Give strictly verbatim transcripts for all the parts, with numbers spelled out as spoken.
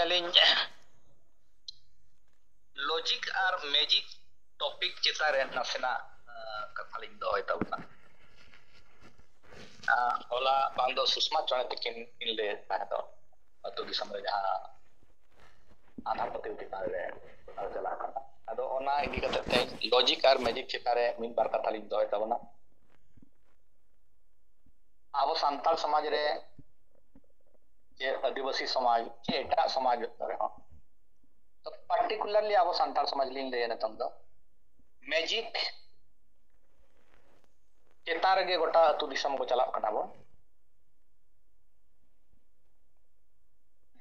ᱟᱹᱞᱤᱧ ᱞᱚᱡᱤᱠ ᱟᱨ magic topic ᱪᱮᱛᱟᱱ ᱨᱮ ᱱᱟᱥᱮᱱᱟᱜ ᱠᱟᱛᱷᱟ ᱞᱤᱧ ᱫᱚᱦᱚᱭ ᱛᱟᱵᱚᱱᱟ᱾ ᱦᱚᱞᱟ ᱵᱟᱝ ᱫᱚ ᱥᱩᱥᱢᱟ ᱪᱚᱬᱮ ᱛᱟᱹᱠᱤᱱ ᱠᱤᱱ ᱞᱟᱹᱭᱮᱫ ᱛᱟᱦᱮᱸ ᱫᱚ ᱟᱹᱛᱩ ᱫᱤᱥᱚᱢ ᱨᱮ ᱡᱟᱦᱟᱸ ᱟᱸᱫᱷᱟ ᱯᱟᱹᱛᱭᱟᱹᱣ ᱪᱮᱛᱟᱱ ᱨᱮ ᱪᱟᱞᱟᱜ ᱠᱟᱱᱟ᱾ ᱟᱫᱚ ᱚᱱᱟ ᱤᱫᱤ ᱠᱟᱛᱮ ᱛᱮᱦᱮᱧ ᱞᱚᱡᱤᱠ ᱟᱨ ᱢᱮᱡᱤᱠ ᱪᱮᱛᱟᱱ ᱨᱮ ᱢᱤᱫ ᱵᱟᱨ ᱠᱟᱛᱷᱟ ᱞᱤᱧ ᱫᱚᱦᱚᱭ ᱛᱟᱵᱚᱱᱟ᱾ ᱟᱵᱚ ᱥᱟᱱᱛᱟᱲ ᱥᱚᱢᱟᱡᱽ ᱨᱮ ᱪᱮ ᱟᱹᱫᱤᱵᱟᱹᱥᱤ ᱥᱚᱢᱟᱡᱽ ᱪᱮ ᱮᱴᱟᱜ ᱥᱚᱢᱟᱡᱽ ᱨᱮᱦᱚᱸ, ᱯᱟᱨᱴᱤᱠᱩᱞᱟᱨᱞᱤ ᱟᱵᱚ ᱥᱟᱱᱛᱟᱲ ᱥᱚᱢᱟᱡᱽ ᱞᱤᱧ ᱞᱟᱹᱭᱟ, ᱱᱤᱛᱚᱝ ᱫᱚ ᱢᱮᱡᱤᱠ ᱪᱮᱛᱟᱱ ᱨᱮᱜᱮ ᱜᱚᱴᱟ ᱟᱹᱛᱩ ᱫᱤᱥᱚᱢ ᱠᱚ ᱪᱟᱞᱟᱜ ᱠᱟᱱᱟ ᱵᱚᱱ᱾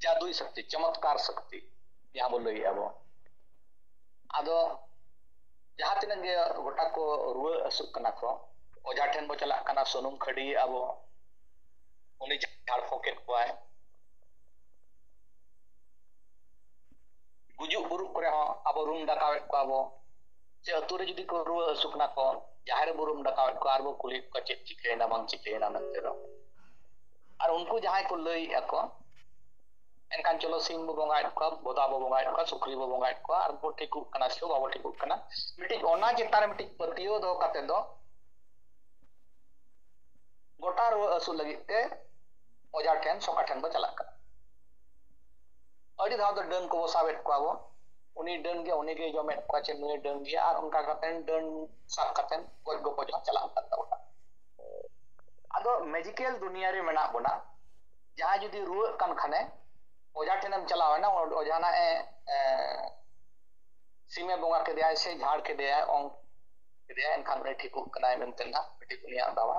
ᱡᱟᱫᱩᱭ ᱥᱚᱠᱛᱤ, ᱪᱚᱢᱚᱛᱠᱟᱨ ᱥᱚᱠᱛᱤ ᱡᱟᱦᱟᱸ ᱵᱚ ᱞᱟᱹᱭᱮᱫᱼᱟ ᱵᱚ᱾ ᱟᱫᱚ ᱡᱟᱦᱟᱸ ᱛᱤᱱᱟᱹᱜ ᱜᱮ ᱜᱚᱴᱟ ᱠᱚ ᱨᱩᱣᱟᱹ ᱦᱟᱹᱥᱩᱜ ᱠᱟᱱᱟ ᱠᱚ, ᱚᱡᱷᱟ ᱴᱷᱮᱱ ᱵᱚ ᱪᱟᱞᱟᱜ ᱠᱟᱱᱟ, ᱥᱩᱱᱩᱢ ᱠᱷᱟᱹᱰᱤᱭᱮᱫᱼᱟ ᱵᱚ, ᱩᱱᱤ ᱡᱷᱟᱲ ᱯᱷᱩᱸᱠᱮᱫ ᱠᱚᱣᱟᱭ᱾ ᱜᱩᱡᱩᱜ ᱵᱩᱨᱩᱜ ᱠᱚᱨᱮ ᱦᱚᱸ ᱟᱵᱚ ᱨᱩᱢ ᱰᱟᱠᱟᱣᱮᱫ ᱠᱚᱣᱟ ᱵᱚ᱾ ᱪᱮ ᱟᱹᱛᱩ ᱨᱮ ᱡᱩᱫᱤ ᱠᱚ ᱨᱩᱣᱟᱹ ᱦᱟᱹᱥᱩᱜ ᱠᱟᱱᱟ ᱠᱚ, ᱡᱟᱦᱮᱨ ᱨᱮᱵᱚ ᱨᱩᱢ ᱰᱟᱠᱟᱣᱮᱫ ᱠᱚᱣᱟ ᱟᱨ ᱵᱚ ᱠᱩᱞᱤᱭᱮᱫ ᱠᱚᱣᱟ, "ᱪᱮᱫ ᱪᱤᱠᱟᱹᱭᱮᱱᱟ, ᱵᱟᱝ ᱪᱤᱠᱟᱹᱭᱮᱱᱟ?" ᱢᱮᱱᱛᱮ ᱫᱚ᱾ ᱟᱨ ᱩᱱᱠᱩ ᱡᱟᱦᱟᱸᱭ ᱠᱚ ᱞᱟᱹᱭᱮᱫᱼᱟ ᱠᱚ, ᱮᱱᱠᱷᱟᱱ ᱪᱚᱞᱚ ᱥᱤᱢ ᱵᱚ ᱵᱚᱸᱜᱟᱭᱮᱫ ᱠᱚᱣᱟ, ᱵᱚᱫᱟ ᱵᱚ ᱵᱚᱸᱜᱟᱭᱮᱫ ᱠᱚᱣᱟ, ᱥᱩᱠᱨᱤ ᱵᱚ ᱵᱚᱸᱜᱟᱭᱮᱫ ᱠᱚᱣᱟ, ᱟᱨ ᱵᱚ ᱴᱷᱤᱠᱚᱜ ᱠᱟᱱᱟ ᱥᱮ ᱵᱟᱵᱚ ᱴᱷᱤᱠᱚᱜ ᱠᱟᱱᱟ᱾ ᱢᱤᱫᱴᱤᱡ ᱚᱱᱟ ᱪᱮᱛᱟᱱ ᱨᱮ ᱢᱤᱫᱴᱤᱡ ᱯᱟᱹᱛᱭᱟᱹᱣ ᱫᱚᱦᱚ ᱠᱟᱛᱮ ᱫᱚ ᱜᱚᱴᱟ ᱨᱩᱣᱟᱹ ᱦᱟᱹᱥᱩ ᱞᱟᱹᱜᱤᱫ ᱛᱮ ᱚᱡᱷᱟ ᱴᱷᱮᱱ, ᱥᱚᱠᱟ ᱴᱷᱮᱱ ᱵᱚ ᱪᱟᱞᱟᱜ ᱠᱟᱱᱟ᱾ ᱟᱹᱰᱤ ᱫᱷᱟᱣ ᱫᱚ ᱰᱟᱹᱱ ᱠᱚᱵᱚ ᱥᱟᱵᱮᱫ ᱠᱚᱣᱟ ᱵᱚ, ᱩᱱᱤ ᱰᱟᱹᱱ ᱜᱮ ᱩᱱᱤ ᱜᱮᱭ ᱡᱚᱢᱮᱫ ᱠᱚᱣᱟ, ᱪᱮ ᱱᱩᱭ ᱰᱟᱹᱱ ᱜᱮᱭᱟ, ᱟᱨ ᱚᱱᱠᱟ ᱠᱟᱛᱮ ᱰᱟᱹᱱ ᱥᱟᱵ ᱠᱟᱛᱮ ᱜᱚᱡ ᱜᱚᱯᱚᱡ ᱦᱚᱸ ᱪᱟᱞᱟᱜ ᱠᱟᱱ ᱛᱟᱵᱚᱱᱟ᱾ ᱟᱫᱚ ᱢᱮᱡᱤᱠᱮᱞ ᱫᱩᱱᱤᱭᱟᱹ ᱨᱮ ᱢᱮᱱᱟᱜ ᱵᱚᱱᱟ᱾ ᱡᱟᱦᱟᱸᱭ ᱡᱩᱫᱤ ᱨᱩᱣᱟᱹᱜ ᱠᱟᱱ ᱠᱷᱟᱱᱮ, ᱚᱡᱷᱟ ᱴᱷᱮᱱᱮᱢ ᱪᱟᱞᱟᱣᱮᱱᱟ, ᱚᱡᱷᱟ ᱱᱟᱜ ᱮ, ᱮ, ᱥᱤᱢᱮ ᱵᱚᱸᱜᱟ ᱠᱮᱫᱮᱭᱟᱭ ᱥᱮ ᱡᱷᱟᱲ ᱠᱮᱫᱮᱭᱟᱭ, ᱚᱝ ᱠᱮᱫᱮᱭᱟᱭ, ᱮᱱᱠᱷᱟᱱ ᱩᱱᱤ ᱴᱷᱤᱠᱚᱜ ᱠᱟᱱᱟᱭ ᱢᱮᱱᱛᱮ ᱱᱟᱜ ᱢᱤᱫᱴᱤᱡ ᱩᱱᱤᱭᱟᱜ ᱫᱟᱣᱟ᱾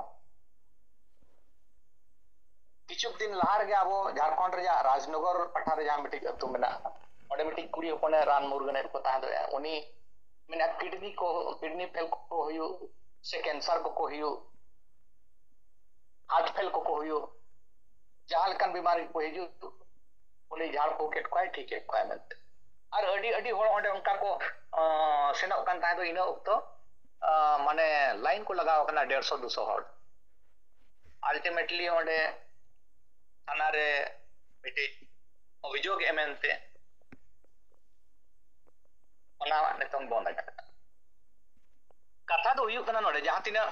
ᱠᱤᱪᱷᱩ ᱫᱤᱱ ᱞᱟᱦᱟ ᱨᱮᱜᱮ ᱟᱵᱚ ᱡᱷᱟᱲᱠᱷᱚᱸᱰ ᱨᱮᱭᱟᱜ ᱨᱟᱡᱽᱱᱚᱜᱚᱨ ᱯᱟᱦᱴᱟ ᱨᱮ ᱡᱟᱦᱟᱸ ᱢᱤᱫᱴᱤᱡ ᱟᱹᱛᱩ ᱢᱮᱱᱟᱜᱼᱟ, ᱚᱸᱰᱮ ᱢᱤᱫᱴᱤᱡ ᱠᱩᱲᱤ ᱦᱚᱯᱚᱱᱮ ᱨᱟᱱ ᱢᱩᱨᱜᱟᱹᱱᱮᱫ ᱠᱚ ᱛᱟᱦᱮᱸ ᱫᱚ᱾ ᱩᱱᱤ ᱢᱮᱱᱟ, ᱠᱤᱰᱱᱤ ᱠᱚ, ᱠᱤᱰᱱᱤ ᱯᱷᱮᱞ ᱠᱚᱠᱚ ᱦᱩᱭᱩᱜ, ᱥᱮ ᱠᱮᱱᱥᱟᱨ ᱠᱚᱠᱚ ᱦᱩᱭᱩᱜ, ᱦᱟᱨᱴ ᱯᱷᱮᱞ ᱠᱚᱠᱚ ᱦᱩᱭᱩᱜ, ᱡᱟᱦᱟᱸ ᱞᱮᱠᱟᱱ ᱵᱤᱢᱟᱨ ᱜᱮᱠᱚ ᱦᱤᱡᱩᱜ, ᱩᱱᱤ ᱡᱷᱟᱲ ᱯᱷᱩᱸᱠᱮᱫ ᱠᱚᱣᱟᱭ, ᱴᱷᱤᱠᱮᱫ ᱠᱚᱣᱟᱭ ᱢᱮᱱᱛᱮ᱾ ᱟᱨ ᱟᱹᱰᱤ, ᱟᱹᱰᱤ ᱦᱚᱲ ᱚᱸᱰᱮ ᱚᱱᱠᱟ ᱠᱚ, ᱟᱸ, ᱥᱮᱱᱚᱜ ᱠᱟᱱ ᱛᱟᱦᱮᱸ ᱫᱚ ᱤᱱᱟᱹ ᱚᱠᱛᱚ, ᱟᱸ, ᱢᱟᱱᱮ ᱞᱟᱭᱤᱱ ᱠᱚ ᱞᱟᱜᱟᱣ ᱟᱠᱟᱱᱟ ᱰᱮᱲᱥᱚ ᱫᱩᱥᱚ ᱦᱚᱲ᱾ ᱟᱞᱴᱤᱢᱮᱴᱞᱤ ᱚᱸᱰᱮ ᱛᱷᱟᱱᱟ ᱨᱮ ᱢᱤᱫᱴᱤᱡ ᱡᱳᱜᱽ ᱮᱢ ᱮᱱᱛᱮ ᱚᱱᱟ ᱱᱤᱛᱚᱝ ᱵᱚᱱᱫ ᱟᱠᱟᱱᱟ᱾ ᱠᱟᱛᱷᱟ ᱫᱚ ᱦᱩᱭᱩᱜ ᱠᱟᱱᱟ, ᱱᱚᱰᱮ ᱡᱟᱦᱟᱸ ᱛᱤᱱᱟᱹᱜ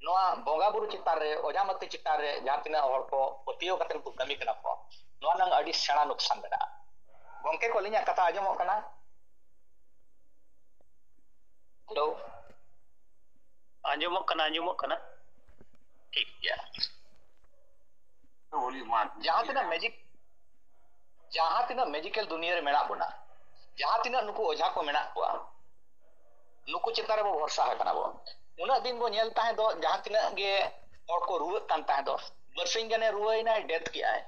ᱱᱚᱣᱟ ᱵᱚᱸᱜᱟ ᱵᱩᱨᱩ ᱪᱮᱛᱟᱱ ᱨᱮ, ᱚᱡᱷᱟ ᱢᱟᱹᱛᱤ ᱪᱮᱛᱟᱱ ᱨᱮ ᱡᱟᱦᱟᱸ ᱛᱤᱱᱟᱹᱜ ᱦᱚᱲ ᱠᱚ ᱯᱟᱹᱛᱭᱟᱹᱣ ᱠᱟᱛᱮ ᱠᱚ ᱠᱟᱹᱢᱤ ᱠᱟᱱᱟ ᱠᱚ, ᱱᱚᱣᱟ ᱨᱮᱱᱟᱜ ᱟᱹᱰᱤ ᱥᱮᱬᱟ ᱱᱩᱠᱥᱟᱱ ᱢᱮᱱᱟᱜᱼᱟ᱾ ᱜᱚᱢᱠᱮ ᱠᱚ, ᱟᱹᱞᱤᱧᱟᱜ ᱠᱟᱛᱷᱟ ᱟᱸᱡᱚᱢᱚᱜ ᱠᱟᱱᱟ? ᱦᱮᱞᱳ? ᱟᱸᱡᱚᱢᱚᱜ ᱠᱟᱱᱟ, ᱟᱸᱡᱚᱢᱚᱜ ᱠᱟᱱᱟ᱾ ᱴᱷᱤᱠ ᱜᱮᱭᱟ᱾ ᱡᱟᱦᱟᱸ ᱛᱤᱱᱟᱹᱜ ᱢᱮᱡᱤᱠ, ᱡᱟᱦᱟᱸ ᱛᱤᱱᱟᱹᱜ ᱢᱮᱡᱤᱠᱮᱞ ᱫᱩᱱᱤᱭᱟᱹ ᱨᱮ ᱢᱮᱱᱟᱜ ᱵᱚᱱᱟ, ᱡᱟᱦᱟᱸ ᱛᱤᱱᱟᱹᱜ ᱱᱩᱠᱩ ᱚᱡᱷᱟ ᱠᱚ ᱢᱮᱱᱟᱜ ᱠᱚᱣᱟ, ᱱᱩᱠᱩ ᱪᱮᱛᱟᱱ ᱨᱮᱵᱚ ᱵᱷᱚᱨᱥᱟ ᱟᱠᱟᱱᱟ ᱵᱚ᱾ ᱩᱱᱟᱹᱜ ᱫᱤᱱ ᱵᱚ ᱧᱮᱞ ᱛᱟᱦᱮᱸ ᱫᱚ, ᱡᱟᱦᱟᱸ ᱛᱤᱱᱟᱹᱜ ᱜᱮ ᱦᱚᱲ ᱠᱚ ᱨᱩᱣᱟᱹᱜ ᱠᱟᱱ ᱛᱟᱦᱮᱸ ᱫᱚ, ᱵᱟᱨᱥᱤᱧ ᱜᱟᱱᱮ ᱨᱩᱣᱟᱹᱭᱮᱱᱟᱭ, ᱰᱮᱛᱷ ᱠᱮᱜᱼᱟᱭ,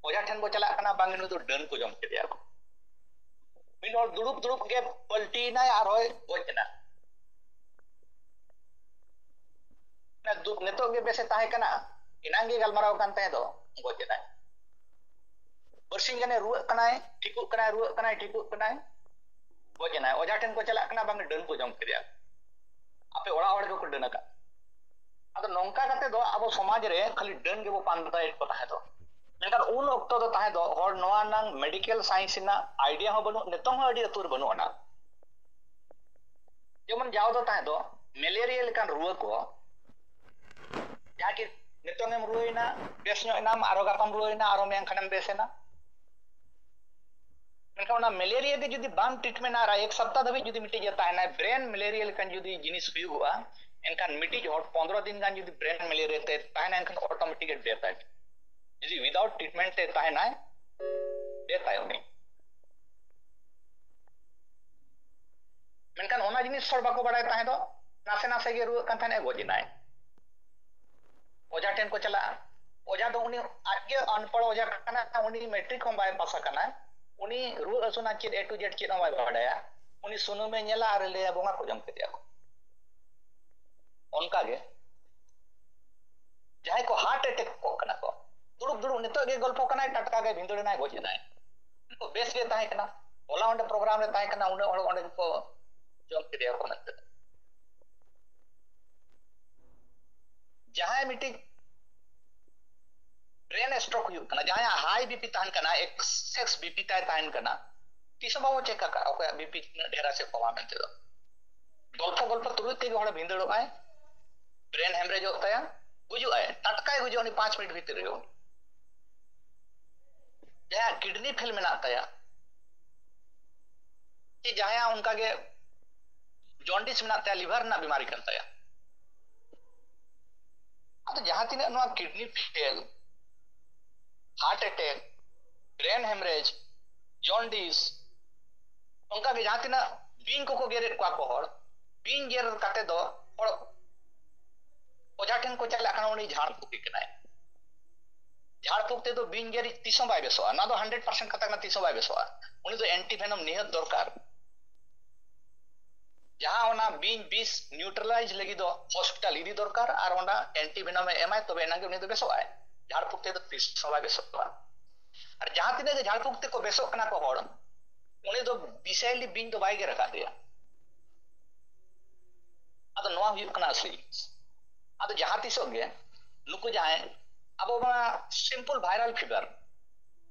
ᱚᱡᱷᱟ ᱴᱷᱮᱱ ᱵᱚ ᱪᱟᱞᱟᱜ ᱠᱟᱱᱟ, ᱵᱟᱝ, ᱱᱩᱭ ᱫᱚ ᱰᱟᱹᱱ ᱠᱚ ᱡᱚᱢ ᱠᱮᱫᱮᱭᱟ ᱠᱚ᱾ ᱢᱤᱫ ᱦᱚᱲ ᱫᱩᱲᱩᱵ ᱫᱩᱲᱩᱵ ᱜᱮ ᱯᱟᱞᱴᱤᱭᱮᱱᱟᱭ, ᱟᱨᱦᱚᱸᱭ ᱜᱚᱡ ᱮᱱᱟ᱾ ᱱᱤᱛᱚᱜ ᱜᱮ ᱵᱮᱥᱮ ᱛᱟᱦᱮᱸ ᱠᱟᱱᱟ, ᱮᱱᱟᱝ ᱜᱮ ᱜᱟᱞᱢᱟᱨᱟᱣ ᱠᱟᱱ ᱛᱟᱦᱮᱸ ᱫᱚ, ᱜᱚᱡ ᱮᱱᱟᱭ᱾ ᱵᱟᱨᱥᱤᱧ ᱜᱟᱱᱮ ᱨᱩᱣᱟᱹᱜ ᱠᱟᱱᱟᱭ, ᱴᱷᱤᱠᱚᱜ ᱠᱟᱱᱟᱭ, ᱨᱩᱣᱟᱹᱜ ᱠᱟᱱᱟᱭ, ᱴᱷᱤᱠᱚᱜ ᱠᱟᱱᱟᱭ, ᱜᱚᱡ ᱮᱱᱟᱭ᱾ ᱚᱡᱷᱟ ᱴᱷᱮᱱ ᱠᱚ ᱪᱟᱞᱟᱜ ᱠᱟᱱᱟ, ᱵᱟᱝ, ᱰᱟᱹᱱ ᱠᱚ ᱡᱚᱢ ᱠᱮᱫᱮᱭᱟ᱾ ᱟᱯᱮ ᱚᱲᱟᱜ ᱦᱚᱲ ᱜᱮᱠᱚ ᱰᱟᱹᱱ ᱟᱠᱟᱫ᱾ ᱟᱫᱚ ᱱᱚᱝᱠᱟ ᱠᱟᱛᱮ ᱫᱚ ᱟᱵᱚ ᱥᱚᱢᱟᱡᱽ ᱨᱮ ᱠᱷᱟᱹᱞᱤ ᱰᱟᱹᱱ ᱜᱮᱵᱚ ᱯᱟᱱᱛᱟᱭᱮᱫ ᱠᱚ ᱛᱟᱦᱮᱸ ᱫᱚ᱾ ᱢᱮᱱᱠᱷᱟᱱ ᱩᱱ ᱚᱠᱛᱚ ᱫᱚ ᱛᱟᱦᱮᱸ ᱫᱚ ᱦᱚᱲ ᱱᱚᱣᱟ ᱨᱮᱱᱟᱝ ᱢᱮᱰᱤᱠᱮᱞ ᱥᱟᱭᱮᱱᱥ ᱨᱮᱱᱟᱜ ᱟᱭᱰᱤᱭᱟ ᱦᱚᱸ ᱵᱟᱹᱱᱩᱜ, ᱱᱤᱛᱚᱝ ᱦᱚᱸ ᱟᱹᱰᱤ ᱟᱹᱛᱩ ᱨᱮ ᱵᱟᱹᱱᱩᱜ ᱟᱱᱟ᱾ ᱡᱮᱢᱚᱱ ᱡᱟᱣ ᱫᱚ ᱛᱟᱦᱮᱸ ᱫᱚ ᱢᱮᱞᱮᱨᱤᱭᱟ ᱞᱮᱠᱟᱱ ᱨᱩᱣᱟᱹ ᱠᱚ, ᱡᱟᱦᱟᱸ ᱠᱤ ᱱᱤᱛᱚᱝ ᱮᱢ ᱨᱩᱣᱟᱹᱭᱮᱱᱟ, ᱵᱮᱥ ᱧᱚᱜ ᱮᱱᱟᱢ, ᱟᱨᱚ ᱜᱟᱯᱟᱢ ᱨᱩᱣᱟᱹᱭᱮᱱᱟ, ᱟᱨᱚ ᱢᱮᱭᱟᱝ ᱠᱷᱟᱱᱮᱢ ᱵᱮᱥ ᱮᱱᱟ᱾ ᱢᱮᱱᱠᱷᱟᱱ ᱚᱱᱟ ᱢᱮᱞᱮᱨᱤᱭᱟ ᱜᱮ ᱡᱩᱫᱤ ᱵᱟᱢ ᱴᱨᱤᱴᱢᱮᱱᱴᱟ, ᱟᱨ ᱮᱠ ᱥᱚᱯᱛᱟ ᱫᱷᱟᱹᱵᱤᱡ ᱡᱩᱫᱤ ᱢᱤᱫᱴᱤᱡ ᱮ ᱛᱟᱦᱮᱱᱟᱭ, ᱵᱨᱮᱱ ᱢᱮᱞᱮᱨᱤᱭᱟ ᱞᱮᱠᱟᱱ ᱡᱩᱫᱤ ᱡᱤᱱᱤᱥ ᱦᱩᱭᱩᱜᱚᱜᱼᱟ, ᱮᱱᱠᱷᱟᱱ ᱢᱤᱫᱴᱤᱡ ᱦᱚᱲ ᱯᱚᱱᱨᱚ ᱫᱤᱱ ᱜᱟᱱ ᱡᱩᱫᱤ ᱵᱨᱮᱱ ᱢᱮᱞᱮᱨᱤᱭᱟ ᱛᱮ ᱛᱟᱦᱮᱱᱟ, ᱮᱱᱠᱷᱟᱱ ᱚᱴᱳᱢᱮᱴᱤᱠ ᱮ ᱰᱮᱛᱷ ᱟᱭ᱾ ᱡᱩᱫᱤ ᱣᱤᱫᱟᱣᱩᱴ ᱴᱨᱤᱴᱢᱮᱱᱴ ᱛᱮ ᱛᱟᱦᱮᱱᱟᱭ, ᱰᱮᱛᱷ ᱟᱭ ᱩᱱᱤ᱾ ᱢᱮᱱᱠᱷᱟᱱ ᱚᱱᱟ ᱡᱤᱱᱤᱥ ᱦᱚᱲ ᱵᱟᱠᱚ ᱵᱟᱲᱟᱭ ᱛᱟᱦᱮᱸ ᱫᱚ, ᱱᱟᱥᱮ ᱱᱟᱥᱮ ᱜᱮ ᱨᱩᱣᱟᱹᱜ ᱠᱟᱱ ᱛᱟᱦᱮᱸᱫ, ᱜᱚᱡ ᱮᱱᱟᱭ᱾ ᱚᱡᱷᱟ ᱴᱷᱮᱱ ᱠᱚ ᱪᱟᱞᱟᱜᱼᱟ᱾ ᱚᱡᱷᱟ ᱫᱚ ᱩᱱᱤ ᱟᱡᱜᱮ ᱟᱱᱯᱚᱲ ᱚᱡᱷᱟ ᱠᱟᱱᱟᱭ, ᱩᱱᱤ ᱢᱮᱴᱨᱤᱠ ᱦᱚᱸ ᱵᱟᱭ ᱯᱟᱥ ᱟᱠᱟᱱᱟ, ᱩᱱᱤ ᱨᱩᱣᱟᱹ ᱦᱟᱹᱥᱩ ᱨᱮᱱᱟᱜ ᱪᱮᱫ A to Z ᱪᱮᱫ ᱦᱚᱸ ᱵᱟᱭ ᱵᱟᱰᱟᱭᱟ᱾ ᱩᱱᱤ ᱥᱩᱱᱩᱢᱮ ᱧᱮᱞᱟ ᱟᱨᱮ ᱞᱟᱹᱭᱟ, "ᱵᱚᱸᱜᱟ ᱠᱚ ᱡᱚᱢ ᱠᱮᱫᱮᱭᱟ ᱠᱚ", ᱚᱱᱠᱟ ᱜᱮ ᱡᱟᱦᱟᱸᱭ ᱠᱚ ᱦᱟᱨᱴ ᱮᱴᱮᱠ ᱠᱚᱜ ᱠᱟᱱᱟ ᱠᱚ, ᱫᱩᱲᱩᱵ ᱫᱩᱲᱩᱵ ᱱᱤᱛᱚᱜ ᱜᱮ ᱜᱚᱞᱯᱚ ᱠᱟᱱᱟᱭ, ᱴᱟᱴᱠᱟ ᱜᱮ ᱵᱷᱤᱸᱫᱟᱹᱲ ᱮᱱᱟᱭ, ᱜᱚᱡ ᱮᱱᱟᱭ᱾ ᱩᱱᱠᱩ ᱵᱮᱥ ᱜᱮ ᱛᱟᱦᱮᱸ ᱠᱟᱱᱟ, ᱦᱚᱞᱟ ᱚᱸᱰᱮ ᱯᱨᱳᱜᱨᱟᱢ ᱨᱮ ᱛᱟᱦᱮᱸ ᱠᱟᱱᱟ, ᱩᱱᱟᱹᱜ ᱦᱚᱲ ᱚᱸᱰᱮ ᱜᱮᱠᱚ ᱡᱚᱢ ᱠᱮᱫᱮᱭᱟ ᱠᱚ ᱢᱮᱱᱛᱮ᱾ ᱡᱟᱦᱟᱸᱭ ᱢᱤᱫᱴᱤᱡ ᱵᱨᱮᱱ ᱥᱴᱨᱳᱠ ᱦᱩᱭᱩᱜ ᱠᱟᱱᱟ, ᱡᱟᱦᱟᱸᱭᱟᱜ ᱦᱟᱭ ᱵᱤᱯᱤ ᱛᱟᱦᱮᱱ ᱠᱟᱱᱟ, ᱮᱠᱥᱮᱥ ᱵᱤᱯᱤ ᱛᱟᱭ ᱛᱟᱦᱮᱱ ᱠᱟᱱᱟ, ᱛᱤᱥ ᱦᱚᱸ ᱵᱟᱵᱚ ᱪᱮᱠ ᱟᱠᱟᱫ ᱚᱠᱚᱭᱟᱜ ᱵᱤᱯᱤ ᱛᱤᱱᱟᱹᱜ ᱰᱷᱮᱨᱟ ᱥᱮ ᱠᱚᱢᱟ ᱢᱮᱱᱛᱮ ᱫᱚ᱾ ᱜᱚᱞᱯᱷᱚ ᱜᱚᱞᱯᱷᱚ ᱛᱩᱞᱩᱡ ᱛᱮᱜᱮ ᱦᱚᱲ ᱵᱷᱤᱸᱫᱟᱹᱲᱚᱜ ᱟᱭ, ᱵᱨᱮᱱ ᱦᱮᱢᱨᱮᱡᱚᱜ ᱛᱟᱭᱟ, ᱜᱩᱡᱩᱜ ᱟᱭ, ᱴᱟᱴᱠᱟᱭ ᱜᱩᱡᱩᱜ ᱩᱱᱤ ᱯᱟᱸᱪ ᱢᱤᱱᱤᱴ ᱵᱷᱤᱛᱤᱨ ᱨᱮᱜᱮ᱾ ᱡᱟᱦᱟᱸᱭᱟᱜ ᱠᱤᱰᱱᱤ ᱯᱷᱮᱞ ᱢᱮᱱᱟᱜ ᱛᱟᱭᱟ, ᱪᱮ ᱡᱟᱦᱟᱸᱭᱟᱜ ᱚᱱᱠᱟᱜᱮ ᱡᱚᱱᱰᱤᱥ ᱢᱮᱱᱟᱜ ᱛᱟᱭᱟ, ᱞᱤᱵᱷᱟᱨ ᱨᱮᱱᱟᱜ ᱵᱤᱢᱟᱨᱤ ᱠᱟᱱ ᱛᱟᱭᱟ, ᱟᱫᱚ ᱡᱟᱦᱟᱸ ᱛᱤᱱᱟᱹᱜ ᱱᱚᱣᱟ ᱠᱤᱰᱱᱤ fail, heart attack, brain ᱦᱮᱢᱨᱮᱡᱽ, jaundice, ᱚᱱᱠᱟᱜᱮ ᱡᱟᱦᱟᱸ ᱛᱤᱱᱟᱹᱜ ᱵᱤᱧ ᱠᱚᱠᱚ ᱜᱮᱨᱮᱫ ᱠᱚᱣᱟ ᱠᱚ ᱦᱚᱲ, ᱵᱤᱧ ᱜᱮᱨ ᱠᱟᱛᱮ ᱫᱚ ᱦᱚᱲ ᱚᱡᱷᱟ ᱴᱷᱮᱱ ᱠᱚ ᱪᱟᱞᱟᱜ ᱠᱟᱱᱟ, ᱩᱱᱤ ᱡᱷᱟᱲ ᱯᱷᱩᱸᱠᱮ ᱠᱟᱱᱟᱭ᱾ ᱡᱷᱟᱲ ᱯᱷᱩᱸᱠ ᱛᱮᱫᱚ ᱵᱤᱧ ᱜᱮᱨᱤᱡ ᱛᱤᱥ ᱦᱚᱸ ᱵᱟᱭ ᱵᱮᱥᱚᱜᱼᱟ, ᱱᱚᱣᱟ ᱫᱚ ᱦᱟᱱᱰᱨᱮᱰ ᱯᱟᱨᱥᱮᱱᱴ ᱠᱟᱛᱷᱟ ᱠᱟᱱᱟ, ᱛᱤᱥ ᱦᱚᱸ ᱵᱟᱭ ᱵᱮᱥᱚᱜᱼᱟ᱾ ᱩᱱᱤ ᱫᱚ ᱮᱱᱴᱤ ᱵᱷᱮᱱᱚᱢ ᱱᱤᱦᱟᱹᱛ ᱫᱚᱨᱠᱟᱨ᱾ ᱡᱟᱦᱟᱸ ᱚᱱᱟ ᱵᱤᱧ ᱵᱤᱥ ᱱᱤᱭᱩᱴᱨᱟᱞᱟᱭᱤᱡᱽ ᱞᱟᱹᱜᱤᱫ ᱫᱚ ᱦᱚᱥᱯᱤᱴᱟᱞ ᱤᱫᱤ ᱫᱚᱨᱠᱟᱨ ᱟᱨ ᱚᱸᱰᱮ ᱮᱱᱴᱤ ᱵᱷᱮᱱᱚᱢ ᱮ ᱮᱢᱟᱭ, ᱛᱚᱵᱮ ᱮᱱᱟᱝ ᱜᱮ ᱩᱱᱤ ᱫᱚ ᱵᱮᱥᱚᱜ ᱟᱭ᱾ ᱡᱷᱟᱲ ᱯᱷᱩᱸᱠ ᱛᱮᱫᱚ ᱛᱤᱥ ᱦᱚᱸ ᱵᱟᱭ ᱵᱮᱥᱚᱜᱼᱟ᱾ ᱟᱨ ᱡᱟᱦᱟᱸ ᱛᱤᱱᱟᱹᱜ ᱜᱮ ᱡᱷᱟᱲ ᱯᱷᱩᱸᱠ ᱛᱮᱠᱚ ᱵᱮᱥᱚᱜ ᱠᱟᱱᱟ ᱠᱚ ᱦᱚᱲ, ᱩᱱᱤ ᱫᱚ ᱵᱤᱥᱟᱭᱞᱤ ᱵᱤᱧ ᱫᱚ ᱵᱟᱭ ᱜᱮᱨ ᱟᱠᱟᱫᱮᱭᱟ᱾ ᱟᱫᱚ ᱱᱚᱣᱟ ᱦᱩᱭᱩᱜ ᱠᱟᱱᱟ ᱟᱥᱞᱤ ᱡᱤᱱᱤᱥ᱾ ᱟᱫᱚ ᱡᱟᱦᱟᱸ ᱛᱤᱥᱚᱜ ᱜᱮ ᱱᱩᱠᱩ ᱡᱟᱦᱟᱸᱭ ᱟᱵᱚ ᱢᱟ ᱥᱤᱢᱯᱚᱞ ᱵᱷᱟᱭᱨᱟᱞ ᱯᱷᱤᱵᱟᱨ,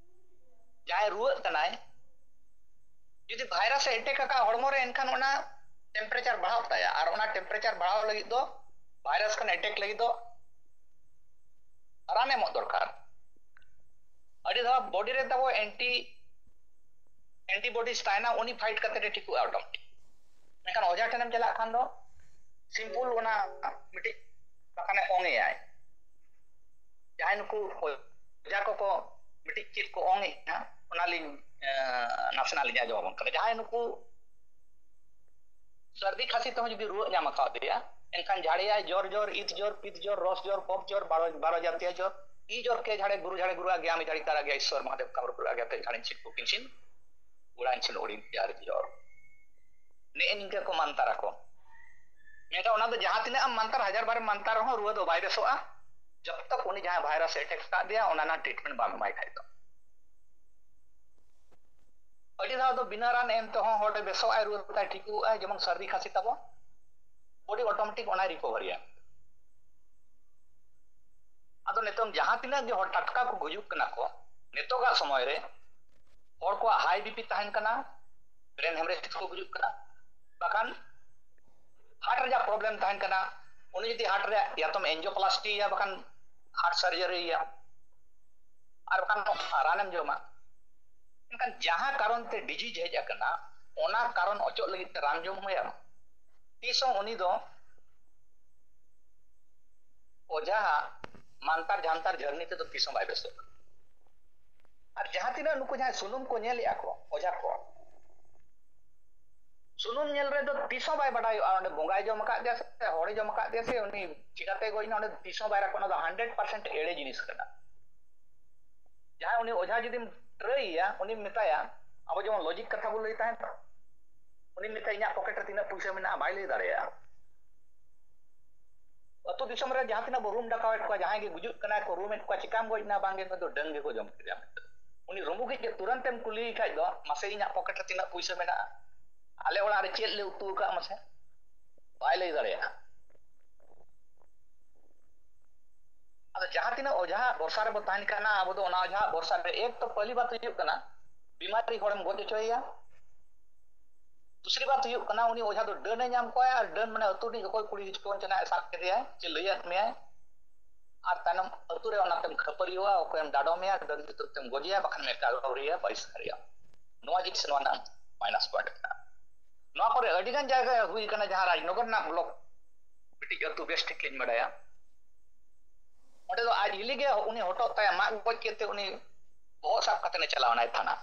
ᱡᱟᱦᱟᱸᱭ ᱨᱩᱣᱟᱹᱜ ᱠᱟᱱᱟᱭ, ᱡᱩᱫᱤ ᱵᱷᱟᱭᱨᱟᱥ ᱮ ᱮᱴᱮᱠ ᱟᱠᱟᱫ ᱦᱚᱲᱢᱚ ᱨᱮ, ᱮᱱᱠᱷᱟᱱ ᱚᱱᱟ ᱴᱮᱢᱯᱟᱨᱮᱪᱟᱨ ᱵᱟᱲᱦᱟᱣ ᱛᱟᱭᱟ, ᱟᱨ ᱚᱱᱟ ᱴᱮᱢᱯᱟᱨᱮᱪᱟᱨ ᱵᱟᱲᱦᱟᱣ ᱞᱟᱹᱜᱤᱫ ᱫᱚ, ᱵᱷᱟᱭᱨᱟᱥ ᱠᱷᱚᱱ ᱮᱴᱮᱠ ᱞᱟᱹᱜᱤᱫ ᱫᱚ ᱨᱟᱱ ᱮᱢᱚᱜ ᱫᱚᱨᱠᱟᱨ᱾ ᱟᱹᱰᱤ ᱫᱷᱟᱣ ᱵᱚᱰᱤ ᱨᱮ ᱛᱟᱵᱚ ᱮᱱᱴᱤ ᱮᱱᱴᱤᱵᱚᱰᱤᱡᱽ ᱛᱟᱦᱮᱱᱟ, ᱩᱱᱤ ᱯᱷᱟᱭᱤᱴ ᱠᱟᱛᱮ ᱮ ᱴᱷᱤᱠᱚᱜᱼᱟ ᱚᱴᱳᱢᱮᱴᱤᱠ᱾ ᱢᱮᱱᱠᱷᱟᱱ ᱚᱡᱷᱟ ᱴᱷᱮᱱᱮᱢ ᱪᱟᱞᱟᱜ ᱠᱷᱟᱱ ᱫᱚ ᱥᱤᱢᱯᱩᱞ ᱚᱱᱟ ᱢᱤᱫᱴᱤᱡ ᱵᱟᱠᱷᱟᱱᱮ ᱚᱝ ᱮᱭᱟᱭ᱾ ᱡᱟᱦᱟᱸᱭ ᱱᱩᱠᱩ ᱚᱡᱷᱟ ᱠᱚᱠᱚ ᱢᱤᱫᱴᱤᱡ ᱪᱮᱫ ᱠᱚ ᱚᱝ ᱮᱫᱼᱟ, ᱚᱱᱟᱞᱤᱧ ᱱᱟᱥᱮᱱᱟᱜ ᱞᱤᱧ ᱟᱸᱡᱚᱢ ᱟᱵᱚᱱ ᱠᱟᱱᱟ᱾ ᱡᱟᱦᱟᱸᱭ ᱱᱩᱠᱩ ᱥᱟᱹᱨᱫᱤ ᱠᱷᱟᱹᱥᱤ ᱛᱮᱦᱚᱸ ᱡᱩᱫᱤ ᱨᱩᱣᱟᱹᱜ ᱧᱟᱢ ᱟᱠᱟᱫᱮᱭᱟ, ᱮᱱᱠᱷᱟᱱ ᱡᱷᱟᱲᱮᱭᱟᱭ ᱡᱚᱨ ᱡᱚᱨ, ᱤᱛ ᱡᱚᱨ, ᱯᱤᱛ ᱡᱚᱨ, ᱨᱚᱥ ᱡᱚᱨ, ᱠᱚᱯ ᱡᱚᱨ, ᱵᱟᱨᱚ ᱵᱟᱨᱚ ᱡᱟᱹᱛᱤᱭᱟ ᱡᱚᱨ, ᱤ ᱡᱚᱨ ᱠᱮ ᱡᱷᱟᱲᱮ ᱜᱩᱨᱩ, ᱡᱷᱟᱲᱮ ᱜᱩᱨᱩ ᱟᱜᱮ ᱟᱢᱤ ᱡᱷᱟᱲᱤ ᱠᱟᱨᱟ ᱜᱮ ᱤᱥᱣᱚᱨ ᱢᱚᱦᱟᱫᱮᱵ ᱠᱟᱢᱨᱩ ᱜᱩᱨᱩ ᱟᱜᱮ ᱟᱛᱮ ᱡᱷᱟᱲᱮ ᱪᱷᱤᱴ ᱠᱚ ᱠᱤᱱᱪᱤᱱ ᱩᱲᱟᱱ ᱪᱷᱤᱱ ᱩᱲᱤ ᱡᱟᱨ ᱡᱚᱨ᱾ ᱱᱮᱜᱼᱮ ᱱᱤᱝᱠᱟᱹ ᱠᱚ ᱢᱟᱱᱛᱟᱨ ᱟᱠᱚ᱾ ᱢᱮᱱᱠᱷᱟᱱ ᱚᱱᱟ ᱫᱚ ᱡᱟᱦᱟᱸ ᱛᱤᱱᱟᱹᱜ ᱮᱢ ᱢᱟᱱᱛᱟᱨ, ᱦᱟᱡᱟᱨ ᱵᱟᱨ ᱮᱢ ᱢᱟᱱᱛᱟᱨ ᱨᱮᱦᱚᱸ ᱨᱩᱣᱟᱹ ᱫᱚ ᱵᱟᱭ ᱵᱮᱥᱚᱜᱼᱟ, ᱡᱚᱵ ᱛᱚᱠ ᱩᱱᱤ ᱡᱟᱦᱟᱸᱭ ᱵᱷᱟᱭᱨᱟᱥ ᱮ ᱮᱴᱮᱠ ᱟᱠᱟᱫ ᱫᱮᱭᱟ ᱚᱱᱟ ᱨᱮᱱᱟᱜ ᱴᱨᱤᱴᱢᱮᱱᱴ ᱵᱟᱢ ᱮᱢᱟᱭ ᱠᱷᱟᱡ ᱫᱚ᱾ ᱟᱹᱰᱤ ᱫᱷᱟᱣ ᱫᱚ ᱵᱤᱱᱟᱹ ᱨᱟᱱ ᱮᱢ ᱛᱮᱦᱚᱸ ᱦᱚᱲ ᱵᱮᱥᱚᱜ ᱟᱭ, ᱨᱩᱣᱟᱹ ᱛᱟᱭ ᱴᱷᱤᱠᱚᱜ ᱟᱭ, ᱡᱮᱢᱚᱱ ᱥᱟᱹᱨᱫᱤ ᱠᱷᱟᱹᱥᱤ ᱛᱟᱵᱚ, ᱵᱚᱰᱤ ᱚᱴᱳᱢᱮᱴᱤᱠ ᱚᱱᱟᱭ ᱨᱤᱠᱚᱵᱷᱟᱨᱤᱭᱟ᱾ ᱟᱫᱚ ᱱᱤᱛᱚᱝ ᱡᱟᱦᱟᱸ ᱛᱤᱱᱟᱹᱜ ᱜᱮ ᱦᱚᱲ ᱴᱟᱴᱠᱟ ᱠᱚ ᱜᱩᱡᱩᱜ ᱠᱟᱱᱟ ᱠᱚ, ᱱᱤᱛᱚᱜᱟᱜ ᱥᱚᱢᱚᱭ ᱨᱮ ᱦᱚᱲ ᱠᱚᱣᱟᱜ ᱦᱟᱭ ᱵᱤᱯᱤ ᱛᱟᱦᱮᱱ ᱠᱟᱱᱟ, ᱵᱨᱮᱱ ᱦᱮᱢᱨᱮᱡᱽ ᱛᱮᱠᱚ ᱜᱩᱡᱩᱜ ᱠᱟᱱᱟ, ᱵᱟᱠᱷᱟᱱ ᱦᱟᱨᱴ ᱨᱮᱭᱟᱜ ᱯᱨᱚᱵᱞᱮᱢ ᱛᱟᱦᱮᱱ ᱠᱟᱱᱟ, ᱩᱱᱤ ᱡᱩᱫᱤ ᱦᱟᱨᱴ ᱨᱮᱭᱟᱜ ᱭᱟᱛᱚᱢ ᱮᱱᱡᱤᱭᱳᱯᱞᱟᱥᱴᱤᱭᱟ, ᱵᱟᱠᱷᱟᱱ ᱦᱟᱨᱴ ᱥᱟᱨᱡᱟᱨᱤᱭᱟ, ᱟᱨ ᱵᱟᱠᱷᱟᱱ ᱨᱟᱱᱮᱢ ᱡᱚᱢᱟ᱾ ᱢᱮᱱᱠᱷᱟᱱ ᱡᱟᱦᱟᱸ ᱠᱟᱨᱚᱱ ᱛᱮ ᱰᱤᱡᱤᱡᱽ ᱦᱮᱡ ᱟᱠᱟᱱᱟ, ᱚᱱᱟ ᱠᱟᱨᱚᱱ ᱚᱪᱚᱜ ᱞᱟᱹᱜᱤᱫ ᱛᱮ ᱨᱟᱱ ᱡᱚᱢ ᱦᱩᱭᱩᱜᱼᱟ᱾ ᱛᱤᱥ ᱦᱚᱸ ᱩᱱᱤ ᱫᱚ ᱚᱡᱷᱟ ᱦᱟᱜ ᱢᱟᱱᱛᱟᱨ ᱡᱷᱟᱱᱛᱟᱨ ᱡᱷᱟᱹᱨᱱᱤ ᱛᱮᱫᱚ ᱛᱤᱥ ᱦᱚᱸ ᱵᱟᱭ ᱵᱮᱥᱚᱜᱼᱟ᱾ ᱟᱨ ᱡᱟᱦᱟᱸ ᱛᱤᱱᱟᱹᱜ ᱱᱩᱠᱩ ᱡᱟᱦᱟᱸᱭ ᱥᱩᱱᱩᱢ ᱠᱚ ᱧᱮᱞᱮᱜᱼᱟ ᱠᱚ, ᱚᱡᱷᱟ ᱠᱚ, ᱥᱩᱱᱩᱢ ᱧᱮᱞ ᱨᱮᱫᱚ ᱛᱤᱥ ᱦᱚᱸ ᱵᱟᱭ ᱵᱟᱰᱟᱭᱚᱜᱼᱟ ᱚᱸᱰᱮ ᱵᱚᱸᱜᱟᱭ ᱡᱚᱢ ᱟᱠᱟᱫ ᱜᱮᱭᱟ ᱥᱮ ᱦᱚᱲᱮ ᱡᱚᱢ ᱟᱠᱟᱫ ᱜᱮᱭᱟ ᱥᱮ ᱩᱱᱤ ᱪᱤᱠᱟᱛᱮ ᱜᱚᱡ ᱮᱱᱟ, ᱚᱸᱰᱮ ᱛᱤᱥ ᱦᱚᱸ ᱵᱟᱭ ᱨᱟᱠᱟᱵ᱾ ᱚᱱᱟ ᱫᱚ ᱦᱟᱱᱰᱨᱮᱰ ᱯᱟᱨᱥᱮᱱᱴ ᱮᱲᱮ ᱡᱤᱱᱤᱥ ᱠᱟᱱᱟ᱾ ᱡᱟᱦᱟᱸᱭ ᱩᱱᱤ ᱚᱡᱷᱟ ᱡᱩᱫᱤᱢ ᱴᱨᱟᱭᱮᱭᱟ, ᱩᱱᱤᱢ ᱢᱮᱛᱟᱭᱟ, ᱟᱵᱚ ᱡᱮᱢᱚᱱ ᱞᱚᱡᱤᱠ ᱠᱟᱛᱷᱟ ᱵᱚᱱ ᱞᱟᱹᱭ ᱛᱟᱦᱮᱸᱫ, ᱩᱱᱤᱢ ᱢᱮᱛᱟᱭᱟ, "ᱤᱧᱟᱹᱜ ᱯᱚᱠᱮᱴ ᱨᱮ ᱛᱤᱱᱟᱹᱜ ᱯᱩᱭᱥᱟᱹ ᱢᱮᱱᱟᱜᱼᱟ?" ᱵᱟᱭ ᱞᱟᱹᱭ ᱫᱟᱲᱮᱭᱟᱜᱼᱟ᱾ ᱟᱹᱛᱩ ᱫᱤᱥᱚᱢ ᱨᱮ ᱡᱟᱦᱟᱸ ᱛᱤᱱᱟᱹᱜ ᱵᱚ ᱨᱩᱢ ᱰᱟᱠᱟᱣᱮᱫ ᱠᱚᱣᱟ, ᱡᱟᱦᱟᱸᱭ ᱜᱮ ᱜᱩᱡᱩᱜ ᱠᱟᱱᱟᱭ ᱠᱚ, ᱨᱩᱢᱮᱫ ᱠᱚᱣᱟ, "ᱪᱤᱠᱟᱢ ᱜᱚᱡ ᱮᱱᱟ?" "ᱵᱟᱝᱜᱮ, ᱱᱩᱭ ᱫᱚ ᱰᱟᱹᱱ ᱜᱮᱠᱚ ᱡᱚᱢ ᱠᱮᱫᱮᱭᱟ" ᱢᱮᱱᱛᱮ᱾ ᱩᱱᱤ ᱨᱩᱢᱩᱜᱤᱡ ᱜᱮ ᱛᱩᱨᱟᱹᱱᱛᱮᱢ ᱠᱩᱞᱤᱭᱮ ᱠᱷᱟᱡ ᱫᱚ, "ᱢᱟᱥᱮ, ᱤᱧᱟᱹᱜ ᱯᱚᱠᱮᱴ ᱨᱮ ᱛᱤᱱᱟᱹᱜ ᱯᱩᱭᱥᱟᱹ ᱢᱮᱱᱟᱜᱼᱟ? ᱟᱞᱮ ᱚᱲᱟᱜ ᱨᱮ ᱪᱮᱫ ᱞᱮ ᱩᱛᱩ ᱟᱠᱟᱫ, ᱢᱟᱥᱮ?" ᱵᱟᱭ ᱞᱟᱹᱭ ᱫᱟᱲᱮᱭᱟᱜᱼᱟ᱾ ᱟᱫᱚ ᱡᱟᱦᱟᱸ ᱛᱤᱱᱟᱹᱜ ᱚᱡᱷᱟ ᱵᱷᱚᱨᱥᱟ ᱨᱮᱵᱚ ᱛᱟᱦᱮᱱ ᱠᱟᱱᱟ, ᱟᱵᱚ ᱫᱚ ᱚᱱᱟ ᱚᱡᱷᱟ ᱵᱷᱚᱨᱥᱟ ᱨᱮ, ᱮᱠ ᱛᱚ ᱯᱟᱹᱦᱞᱤ ᱵᱟᱛ ᱦᱩᱭᱩᱜ ᱠᱟᱱᱟ, ᱵᱤᱢᱟᱨᱤ ᱦᱚᱲᱮᱢ ᱜᱚᱡ ᱦᱚᱪᱚᱭᱮᱭᱟ᱾ ᱫᱩᱥᱨᱤ ᱵᱟᱛ ᱦᱩᱭᱩᱜ ᱠᱟᱱᱟ, ᱩᱱᱤ ᱚᱡᱷᱟ ᱫᱚ ᱰᱟᱹᱱᱮ ᱧᱟᱢ ᱠᱚᱣᱟᱭ, ᱟᱨ ᱰᱟᱹᱱ ᱢᱟᱱᱮ ᱟᱹᱛᱩ ᱨᱤᱱᱤᱡ ᱚᱠᱚᱭ ᱠᱩᱲᱤ ᱦᱚᱯᱚᱱ ᱪᱚ ᱱᱟᱜ ᱮ ᱥᱟᱵ ᱠᱮᱫᱮᱭᱟᱭ, ᱪᱮ ᱞᱟᱹᱭᱟᱫ ᱢᱮᱭᱟᱭ, ᱟᱨ ᱛᱟᱭᱱᱚᱢ ᱟᱹᱛᱩ ᱨᱮ ᱚᱱᱟᱛᱮᱢ ᱠᱷᱟᱹᱯᱟᱹᱨᱤᱭᱟᱹᱣᱟ, ᱚᱠᱚᱭᱮᱢ ᱰᱟᱰᱚᱢᱮᱭᱟ, ᱰᱟᱹᱱ ᱧᱩᱛᱩᱢ ᱛᱮᱢ ᱜᱚᱡᱮᱭᱟ, ᱵᱟᱠᱷᱟᱱ ᱢᱮᱛᱟ ᱟᱹᱣᱨᱤᱭᱟ ᱵᱟᱭᱤᱥ ᱦᱟᱡᱟᱨ᱾ ᱱᱚᱣᱟ ᱡᱤᱱᱤᱥ ᱱᱚᱣᱟ ᱨᱮᱱᱟᱜ ᱢᱟᱭᱱᱟᱥ ᱯᱚᱭᱮᱱᱴ ᱠᱟᱱᱟ᱾ ᱱᱚᱣᱟ ᱠᱚᱨᱮ ᱟᱹᱰᱤ ᱜᱟᱱ ᱡᱟᱭᱜᱟ ᱦᱩᱭ ᱠᱟᱱᱟ, ᱡᱟᱦᱟᱸ ᱨᱟᱡᱽᱱᱚᱜᱚᱨ ᱨᱮᱱᱟᱜ ᱵᱞᱚᱠ, ᱢᱤᱫᱴᱤᱡ ᱟᱹᱛᱩ ᱵᱮᱥ ᱴᱷᱤᱠ ᱞᱤᱧ ᱵᱟᱰᱟᱭᱟ, ᱚᱸᱰᱮ ᱫᱚ ᱟᱡ ᱦᱤᱞᱤ ᱜᱮ ᱩᱱᱤ ᱦᱚᱴᱚᱜ ᱛᱟᱭᱟ ᱢᱟᱜ ᱜᱚᱡ ᱠᱮᱫ ᱛᱮ ᱩᱱᱤ ᱵᱚᱦᱚᱜ ᱥᱟᱵ ᱠᱟᱛᱮ ᱮ ᱪᱟᱞᱟᱣ ᱮᱱᱟᱭ ᱛᱷᱟᱱᱟ᱾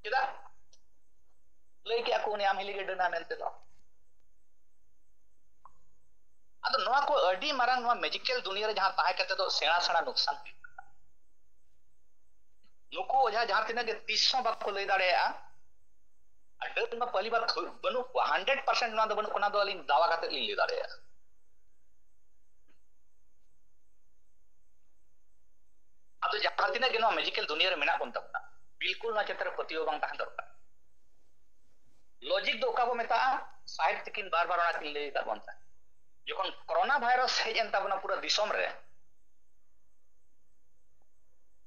ᱪᱮᱫᱟᱜ? ᱞᱟᱹᱭ ᱠᱮᱜᱼᱟ ᱠᱚ ᱩᱱᱤ ᱟᱢ ᱦᱤᱞᱤ ᱜᱮ ᱰᱟᱹᱱᱟ ᱢᱮᱱᱛᱮ ᱫᱚ᱾ ᱟᱫᱚ ᱱᱚᱣᱟ ᱠᱚ ᱟᱹᱰᱤ ᱢᱟᱨᱟᱝ, ᱱᱚᱣᱟ ᱢᱮᱡᱤᱠᱮᱞ ᱫᱩᱱᱤᱭᱟᱹ ᱨᱮ ᱡᱟᱦᱟᱸ ᱛᱟᱦᱮᱸ ᱠᱟᱛᱮ ᱫᱚ ᱥᱮᱬᱟ ᱥᱮᱬᱟ ᱱᱩᱠᱥᱟᱱ ᱦᱩᱭᱩᱜ ᱠᱟᱱᱟ᱾ ᱱᱩᱠᱩ ᱚᱡᱷᱟ ᱡᱟᱦᱟᱸ ᱛᱤᱱᱟᱹᱜ ᱜᱮ ᱛᱤᱥ ᱦᱚᱸ ᱵᱟᱠᱚ ᱞᱟᱹᱭ ᱫᱟᱲᱮᱭᱟᱜᱼᱟ, ᱟᱨ ᱰᱟᱹᱱ ᱢᱟ ᱯᱟᱹᱦᱞᱤ ᱵᱟᱨ ᱵᱟᱹᱱᱩᱜ ᱠᱚᱣᱟ, ᱦᱟᱱᱰᱨᱮᱰ ᱯᱟᱨᱥᱮᱱᱴ ᱱᱚᱣᱟ ᱫᱚ ᱵᱟᱹᱱᱩᱜ ᱠᱚᱣᱟ, ᱚᱱᱟ ᱫᱚ ᱟᱹᱞᱤᱧ ᱫᱟᱣᱟ ᱠᱟᱛᱮ ᱞᱤᱧ ᱞᱟᱹᱭ ᱫᱟᱲᱮᱭᱟᱜᱼᱟ᱾ ᱟᱫᱚ ᱡᱟᱦᱟᱸ ᱛᱤᱱᱟᱹᱜ ᱜᱮ ᱱᱚᱣᱟ ᱢᱮᱡᱤᱠᱮᱞ ᱫᱩᱱᱤᱭᱟᱹ ᱨᱮ ᱢᱮᱱᱟᱜ ᱵᱚᱱ ᱛᱟᱵᱚᱱᱟ, ᱵᱤᱞᱠᱩᱞ ᱱᱚᱣᱟ ᱪᱮᱛᱟᱱ ᱨᱮ ᱯᱟᱹᱛᱭᱟᱹᱣ ᱵᱟᱝ ᱛᱟᱦᱮᱸ ᱫᱚᱨᱠᱟᱨ᱾ ᱞᱚᱡᱤᱠ ᱫᱚ ᱚᱠᱟ ᱵᱚ ᱢᱮᱛᱟᱜᱼᱟ? ᱥᱟᱦᱮᱵ ᱛᱤᱠᱤᱱ ᱵᱟᱨ ᱵᱟᱨ ᱚᱱᱟ ᱠᱤᱱ ᱞᱟᱹᱭ ᱟᱠᱟᱫ ᱵᱚᱱ ᱛᱟᱦᱮᱸᱫ᱾ ᱡᱚᱠᱷᱚᱱ ᱠᱚᱨᱳᱱᱟ ᱵᱷᱟᱭᱨᱟᱥ ᱦᱮᱡ ᱮᱱ ᱛᱟᱵᱚᱱᱟ ᱯᱩᱨᱟᱹ ᱫᱤᱥᱚᱢ ᱨᱮ,